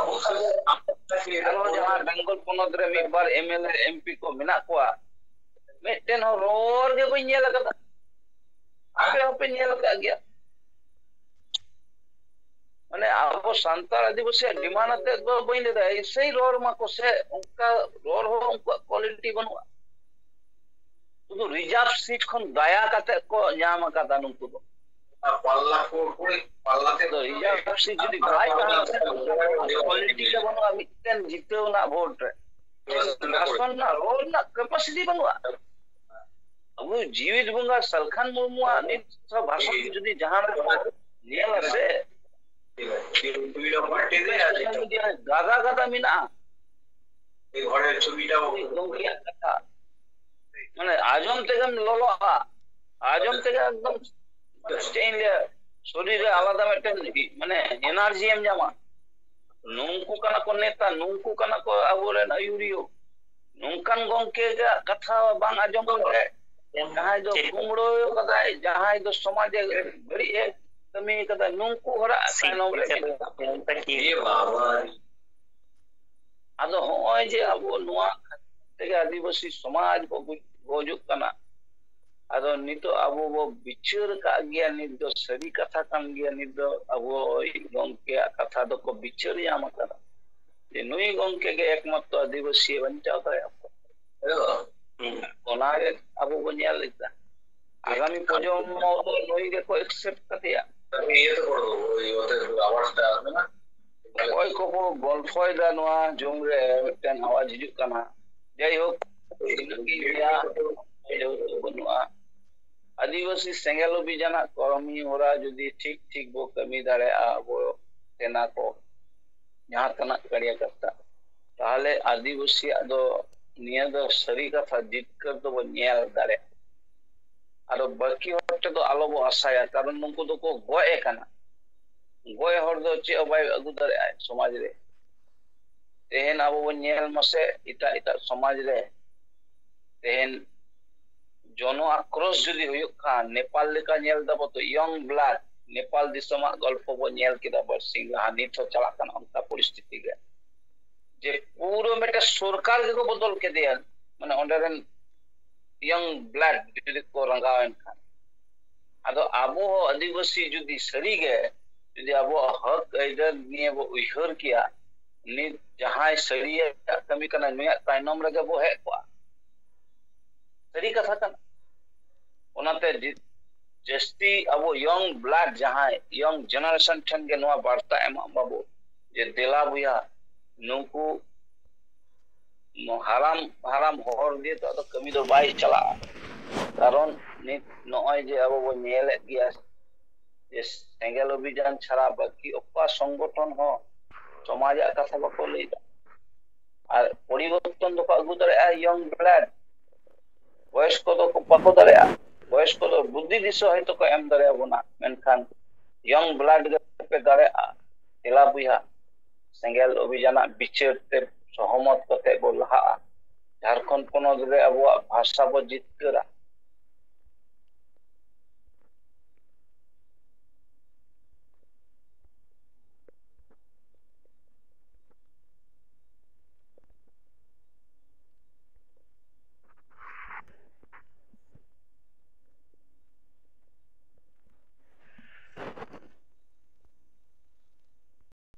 ᱟᱨᱚ ᱡᱟᱦᱟᱸ ᱵᱮᱝᱜᱚᱞ ᱯᱚᱱᱚᱛ ᱨᱮ ᱢᱤᱫ ᱵᱟᱨ ᱮᱢᱮᱞᱮ ᱮᱢᱯᱤ ᱠᱚ ᱢᱮᱱᱟᱜ ᱠᱚᱣᱟ, ᱢᱤᱫᱴᱮᱱ ᱦᱚᱸ ᱨᱚᱲ ᱜᱮ ᱵᱟᱹᱧ ᱧᱮᱞ ᱟᱠᱟᱫᱟ᱾ ᱟᱯᱮ ᱦᱚᱸᱯᱮ ᱧᱮᱞ ᱟᱠᱟᱫ ᱜᱮᱭᱟ᱾ ᱢᱟᱱᱮ ᱟᱵᱚ ᱥᱟᱱᱛᱟᱲ ᱟᱹᱫᱤᱵᱟᱹᱥᱤᱭᱟᱜ ᱰᱤᱢᱟᱱᱰ ᱟᱛᱮ ᱫᱚ ᱵᱟᱹᱧ ᱞᱟᱹᱭᱫᱟ, ᱮᱭᱥᱮᱭ ᱨᱚᱲ ᱢᱟᱠᱚ ᱥᱮ, ᱚᱱᱠᱟ ᱨᱚᱲ ᱦᱚᱸ ᱩᱱᱠᱩᱣᱟᱜ ᱠᱳᱣᱟᱞᱤᱴᱤ ᱵᱟᱹᱱᱩᱜᱼᱟ᱾ ᱥᱩᱫᱷᱩ ᱨᱤᱡᱟᱨᱵᱷ ᱥᱤᱴ ᱠᱷᱚᱱ ᱫᱟᱭᱟ ᱠᱟᱛᱮ ᱠᱚ ᱧᱟᱢ ᱟᱠᱟᱫᱟ ᱱᱩᱠᱩ ᱫᱚ᱾ ᱟᱨ ᱯᱟᱞᱞᱟ ᱠᱚ, ᱠᱩᱲᱤ ᱯᱟᱞᱞᱟ ᱛᱮ ᱟᱫᱚ ᱨᱤᱡᱟᱨᱵᱷ ᱥᱤᱴ ᱡᱩᱫᱤ ᱵᱟᱭ ᱛᱟᱦᱮᱱᱟ ᱥᱮ, ᱩᱱᱠᱩᱣᱟᱜ ᱠᱳᱣᱟᱞᱤᱴᱤ ᱜᱮ ᱵᱟᱹᱱᱩᱜᱼᱟ ᱢᱤᱫᱴᱮᱱ ᱡᱤᱛᱟᱹᱣ ᱨᱮᱱᱟᱜ ᱵᱷᱳᱴ ᱨᱮ᱾ ᱵᱷᱟᱥᱚᱱ ᱨᱮᱱᱟᱜ, ᱨᱚᱲ ᱨᱮᱱᱟᱜ capacity ᱵᱟᱹᱱᱩᱜᱼᱟ᱾ ᱟᱵᱚ ᱡᱤᱣᱤᱫ ᱵᱚᱸᱜᱟ ᱥᱟᱞᱠᱷᱟᱱ ᱢᱩᱨᱢᱩᱣᱟᱜ ᱱᱤᱛ ᱵᱷᱟᱥᱚᱱ ᱡᱩᱫᱤ ᱡᱟᱦᱟᱸ ᱞᱮᱠᱟ ᱧᱮᱞᱟ ᱥᱮ, ᱜᱟᱫᱟ ᱜᱟᱫᱟ ᱢᱮᱱᱟᱜᱼᱟ᱾ ᱜᱚᱢᱠᱮᱭᱟᱜ ᱠᱟᱛᱷᱟ ᱢᱟᱱᱮ ᱟᱸᱡᱚᱢ ᱛᱮᱜᱮᱢ ᱞᱚᱞᱚᱜᱼᱟ, ᱟᱸᱡᱚᱢ ᱛᱮᱜᱮ ᱮᱠᱫᱚᱢ ᱪᱮᱫ ᱤᱧ ᱞᱟᱹᱭᱟ, ᱥᱚᱨᱤᱨ ᱨᱮ ᱟᱞᱟᱫᱟ ᱢᱤᱫᱴᱮᱱ ᱢᱟᱱᱮ energy ᱮᱢ ᱧᱟᱢᱟ᱾ ᱱᱩᱝᱠᱩ ᱠᱟᱱᱟ ᱠᱚ ᱱᱮᱛᱟ, ᱱᱩᱝᱠᱩ ᱠᱟᱱᱟ ᱠᱚ ᱟᱵᱚᱨᱮᱱ ᱟᱹᱭᱩᱨᱤᱭᱟᱹ᱾ ᱱᱚᱝᱠᱟᱱ ᱜᱚᱢᱠᱮᱭᱟᱜ ᱠᱟᱛᱷᱟ ᱵᱟᱝ ᱟᱸᱡᱚᱢ ᱠᱟᱛᱮ ᱡᱟᱦᱟᱸᱭ ᱫᱚ ᱠᱩᱢᱲᱳ ᱠᱟᱫᱟᱭ, ᱡᱟᱦᱟᱸᱭ ᱫᱚ ᱥᱚᱢᱟᱡᱽ ᱮ ᱵᱟᱹᱲᱤᱡ ᱮ ᱠᱟᱹᱢᱤ ᱠᱟᱫᱟ, ᱱᱩᱝᱠᱩ ᱦᱚᱲᱟᱜ ᱛᱟᱭᱱᱚᱢ ᱨᱮ ᱢᱮᱱᱟᱜ ᱠᱚᱣᱟ᱾ ᱟᱫᱚ ᱦᱚᱸᱜᱼᱚᱭ ᱡᱮ ᱟᱵᱚ ᱱᱚᱣᱟ ᱛᱮᱜᱮ ᱟᱹᱫᱤᱵᱟᱹᱥᱤ ᱥᱚᱢᱟᱡᱽ ᱵᱚ ᱜᱩᱡ-, ᱜᱚᱡᱚᱜ ᱠᱟᱱᱟ, ᱟᱫᱚ ᱱᱤᱛᱚᱜ ᱟᱵᱚ ᱵᱚ ᱵᱤᱪᱟᱹᱨ ᱟᱠᱟᱫ ᱜᱮᱭᱟ, ᱱᱤᱛ ᱫᱚ ᱥᱟᱹᱨᱤ ᱠᱟᱛᱷᱟ ᱠᱟᱱ ᱜᱮᱭᱟ, ᱱᱤᱛ ᱫᱚ ᱟᱵᱚ ᱜᱚᱢᱠᱮᱭᱟᱜ ᱠᱟᱛᱷᱟ ᱫᱚᱠᱚ ᱵᱤᱪᱟᱹᱨ ᱧᱟᱢ ᱟᱠᱟᱫᱟ ᱡᱮ ᱱᱩᱭ ᱜᱚᱢᱠᱮ ᱜᱮ ᱮᱠᱢᱟᱛᱨᱚ ᱟᱹᱫᱤᱵᱟᱹᱥᱤ ᱵᱟᱧᱪᱟᱣ ᱫᱟᱲᱮᱭᱟᱜᱼᱟ᱾ ᱚᱱᱟᱜᱮ ᱟᱵᱚ ᱵᱚ ᱧᱮᱞ ᱞᱮᱫᱟ᱾ ᱟᱜᱟᱢᱤ ᱯᱨᱚᱡᱚᱱᱢᱚ ᱫᱚ ᱱᱩᱭ ᱜᱮᱠᱚ accept ᱠᱟᱫᱮᱭᱟ᱾ ᱚᱠᱚᱭ ᱠᱚᱠᱚ ᱜᱚᱞᱯᱷᱚᱭᱮᱫᱟ ᱱᱚᱣᱟ ᱡᱩᱢ ᱨᱮ ᱢᱤᱫᱴᱮᱱ ᱟᱣᱟᱡ ᱦᱤᱡᱩᱜ ᱠᱟᱱᱟ᱾ ᱡᱟᱭᱦᱳᱠ, ᱤᱱᱟᱹᱜ ᱜᱤᱧ ᱞᱟᱹᱭᱟ, ᱡᱮᱦᱮᱛᱩ ᱵᱟᱹᱱᱩᱜᱼᱟ᱾ ᱟᱹᱫᱤᱵᱟᱹᱥᱤ ᱥᱮᱸᱜᱮᱞ ᱚᱵᱷᱤᱡᱟᱱᱟᱜ ᱠᱟᱹᱢᱤ ᱦᱚᱨᱟ ᱡᱩᱫᱤ ᱴᱷᱤᱠ ᱴᱷᱤᱠ ᱵᱚ ᱠᱟᱹᱢᱤ ᱫᱟᱲᱮᱭᱟᱜᱼᱟ, ᱟᱵᱚ ᱥᱮᱱᱟ ᱠᱚ, ᱡᱟᱦᱟᱸ ᱛᱮᱱᱟᱜ ᱠᱟᱨᱭᱟᱠᱚᱨᱛᱟ, ᱛᱟᱦᱚᱞᱮ ᱟᱹᱫᱤᱵᱟᱹᱥᱤᱭᱟᱜ ᱫᱚ ᱱᱤᱭᱟᱹ ᱫᱚ ᱥᱟᱹᱨᱤ ᱠᱟᱛᱷᱟ ᱡᱤᱛᱠᱟᱹᱨ ᱫᱚᱵᱚ ᱧᱮᱞ ᱫᱟᱲᱮᱭᱟᱜᱼᱟ᱾ ᱟᱫᱚ ᱵᱟᱹᱠᱤ ᱦᱚᱲ ᱴᱷᱮᱱ ᱫᱚ ᱟᱞᱚᱵᱚ ᱟᱥᱟᱭᱟ, ᱠᱟᱨᱚᱱ ᱱᱩᱠᱩ ᱫᱚᱠᱚ ᱜᱚᱡ ᱟᱠᱟᱱᱟ᱾ ᱜᱚᱡ ᱦᱚᱲ ᱫᱚ ᱪᱮᱫ ᱦᱚᱸ ᱵᱟᱭ ᱟᱹᱜᱩ ᱫᱟᱲᱮᱭᱟᱜᱼᱟ ᱥᱚᱢᱟᱡᱽ ᱨᱮ᱾ ᱛᱮᱦᱮᱧ ᱟᱵᱚ ᱵᱚᱱ ᱧᱮᱞ ᱢᱟᱥᱮ ᱮᱴᱟᱜ ᱮᱴᱟᱜ ᱥᱚᱢᱟᱡᱽ ᱨᱮ ᱛᱮᱦᱮᱧ ᱡᱚᱱᱚ ᱟᱠᱨᱳᱥ ᱡᱩᱫᱤ ᱦᱩᱭᱩᱜ ᱠᱷᱟᱱ, ᱱᱮᱯᱟᱞ ᱞᱮᱠᱟ ᱧᱮᱞ ᱫᱟᱵᱚ ᱛᱚ, young blood, ᱱᱮᱯᱟᱞ ᱫᱤᱥᱚᱢᱟᱜ ᱜᱚᱞᱯᱚ ᱵᱚ ᱧᱮᱞ ᱠᱮᱫᱟ ᱵᱟᱨᱥᱤᱧ ᱞᱟᱦᱟ, ᱱᱤᱛ ᱦᱚᱸ ᱪᱟᱞᱟᱜ ᱠᱟᱱᱟ ᱚᱱᱠᱟ ᱯᱚᱨᱤᱥᱛᱷᱤᱛᱤ ᱜᱮ, ᱡᱮ ᱯᱩᱨᱟᱹ ᱢᱤᱫᱴᱮᱱ ᱥᱚᱨᱠᱟᱨ ᱜᱮᱠᱚ ᱵᱚᱫᱚᱞ ᱠᱮᱫᱮᱭᱟ, ᱢᱟᱱᱮ ᱚᱸᱰᱮ ᱨᱮᱱ young blood ᱡᱩᱫᱤ ᱠᱚ ᱨᱟᱸᱜᱟᱣ ᱮᱱ ᱠᱷᱟᱱ᱾ ᱟᱫᱚ ᱟᱵᱚ ᱦᱚᱸ ᱟᱹᱫᱤᱵᱟᱹᱥᱤ ᱡᱩᱫᱤ ᱥᱟᱹᱨᱤᱜᱮ ᱡᱩᱫᱤ ᱟᱵᱚᱣᱟᱜ ᱦᱚᱠ ᱟᱹᱭᱫᱟᱹᱨ ᱱᱤᱭᱮ ᱵᱚ ᱩᱭᱦᱟᱹᱨ ᱠᱮᱭᱟ, ᱱᱤᱛ ᱡᱟᱦᱟᱸᱭ ᱥᱟᱹᱨᱤᱭᱟᱜ ᱠᱟᱹᱢᱤ ᱠᱟᱱᱟ ᱱᱩᱭᱟᱜ ᱛᱟᱭᱱᱚᱢ ᱨᱮᱜᱮ ᱵᱚ ᱦᱮᱡ ᱠᱚᱜᱼᱟ᱾ ᱥᱟᱹᱨᱤ ᱠᱟᱛᱷᱟ ᱠᱟᱱᱟ᱾ ᱚᱱᱟᱛᱮ ᱡᱤ-, ᱡᱟᱹᱥᱛᱤ ᱟᱵᱚ young blood ᱡᱟᱦᱟᱸᱭ young generation ᱴᱷᱮᱱ ᱜᱮ ᱱᱚᱣᱟ ᱵᱟᱨᱛᱟ ᱮᱢᱟᱜ ᱢᱟᱵᱚ ᱡᱮ ᱫᱮᱞᱟ ᱵᱚᱭᱦᱟ ᱱᱩᱠᱩ ᱦᱟᱨᱟᱢ ᱦᱟᱨᱟᱢ ᱦᱚᱨ ᱫᱤᱭᱮ ᱫᱚ ᱟᱫᱚ ᱠᱟᱹᱢᱤ ᱫᱚ ᱵᱟᱭ ᱪᱟᱞᱟᱜᱼᱟ᱾ ᱠᱟᱨᱚᱱ ᱱᱤᱛ ᱱᱚᱜᱼᱚᱭ ᱡᱮ ᱟᱵᱚ ᱵᱚᱱ ᱧᱮᱞᱮᱫ ᱜᱮᱭᱟ ᱡᱮ ᱥᱮᱸᱜᱮᱞ ᱚᱵᱷᱤᱡᱟᱱ ᱪᱷᱟᱲᱟ ᱵᱟᱹᱠᱤ ᱚᱠᱟ ᱥᱚᱝᱜᱚᱴᱷᱚᱱ ᱦᱚᱸ ᱥᱚᱢᱟᱡᱟᱜ ᱠᱟᱛᱷᱟ ᱵᱟᱠᱚ ᱞᱟᱹᱭᱫᱟ᱾ ᱟᱨ ᱯᱚᱨᱤᱵᱚᱨᱛᱚᱱ ᱫᱚᱠᱚ ᱟᱹᱜᱩ ᱫᱟᱲᱮᱭᱟᱜᱼᱟ ᱭᱚᱝ ᱵᱞᱟᱰ, ᱵᱚᱭᱚᱥ ᱠᱚᱫᱚ ᱠᱚ ᱵᱟᱠᱚ ᱫᱟᱲᱮᱭᱟᱜᱼᱟ᱾ ᱵᱚᱭᱚᱥ ᱠᱚᱫᱚ ᱵᱩᱫᱽᱫᱷᱤ ᱫᱤᱥᱟᱹ ᱦᱚᱭᱛᱳ ᱠᱚ ᱮᱢ ᱫᱟᱲᱮᱭᱟᱵᱚᱱᱟ, ᱢᱮᱱᱠᱷᱟᱱ ᱭᱚᱝ ᱵᱞᱟᱰ ᱜᱮᱯᱮ ᱫᱟᱲᱮᱭᱟᱜᱼᱟ᱾ ᱫᱮᱞᱟ ᱵᱚᱭᱦᱟ, ᱥᱮᱸᱜᱮᱞ ᱚᱵᱷᱤᱡᱟᱱᱟᱜ ᱵᱤᱪᱟᱹᱨ ᱛᱮ ᱥᱚᱦᱚᱢᱚᱛ ᱠᱟᱛᱮ ᱵᱚ ᱞᱟᱦᱟᱜᱼᱟ᱾ ᱡᱷᱟᱲᱠᱷᱚᱸᱰ ᱯᱚᱱᱚᱛ ᱨᱮ ᱟᱵᱚᱣᱟᱜ ᱵᱷᱟᱥᱟ ᱵᱚ ᱡᱤᱛᱠᱟᱹᱨᱟ᱾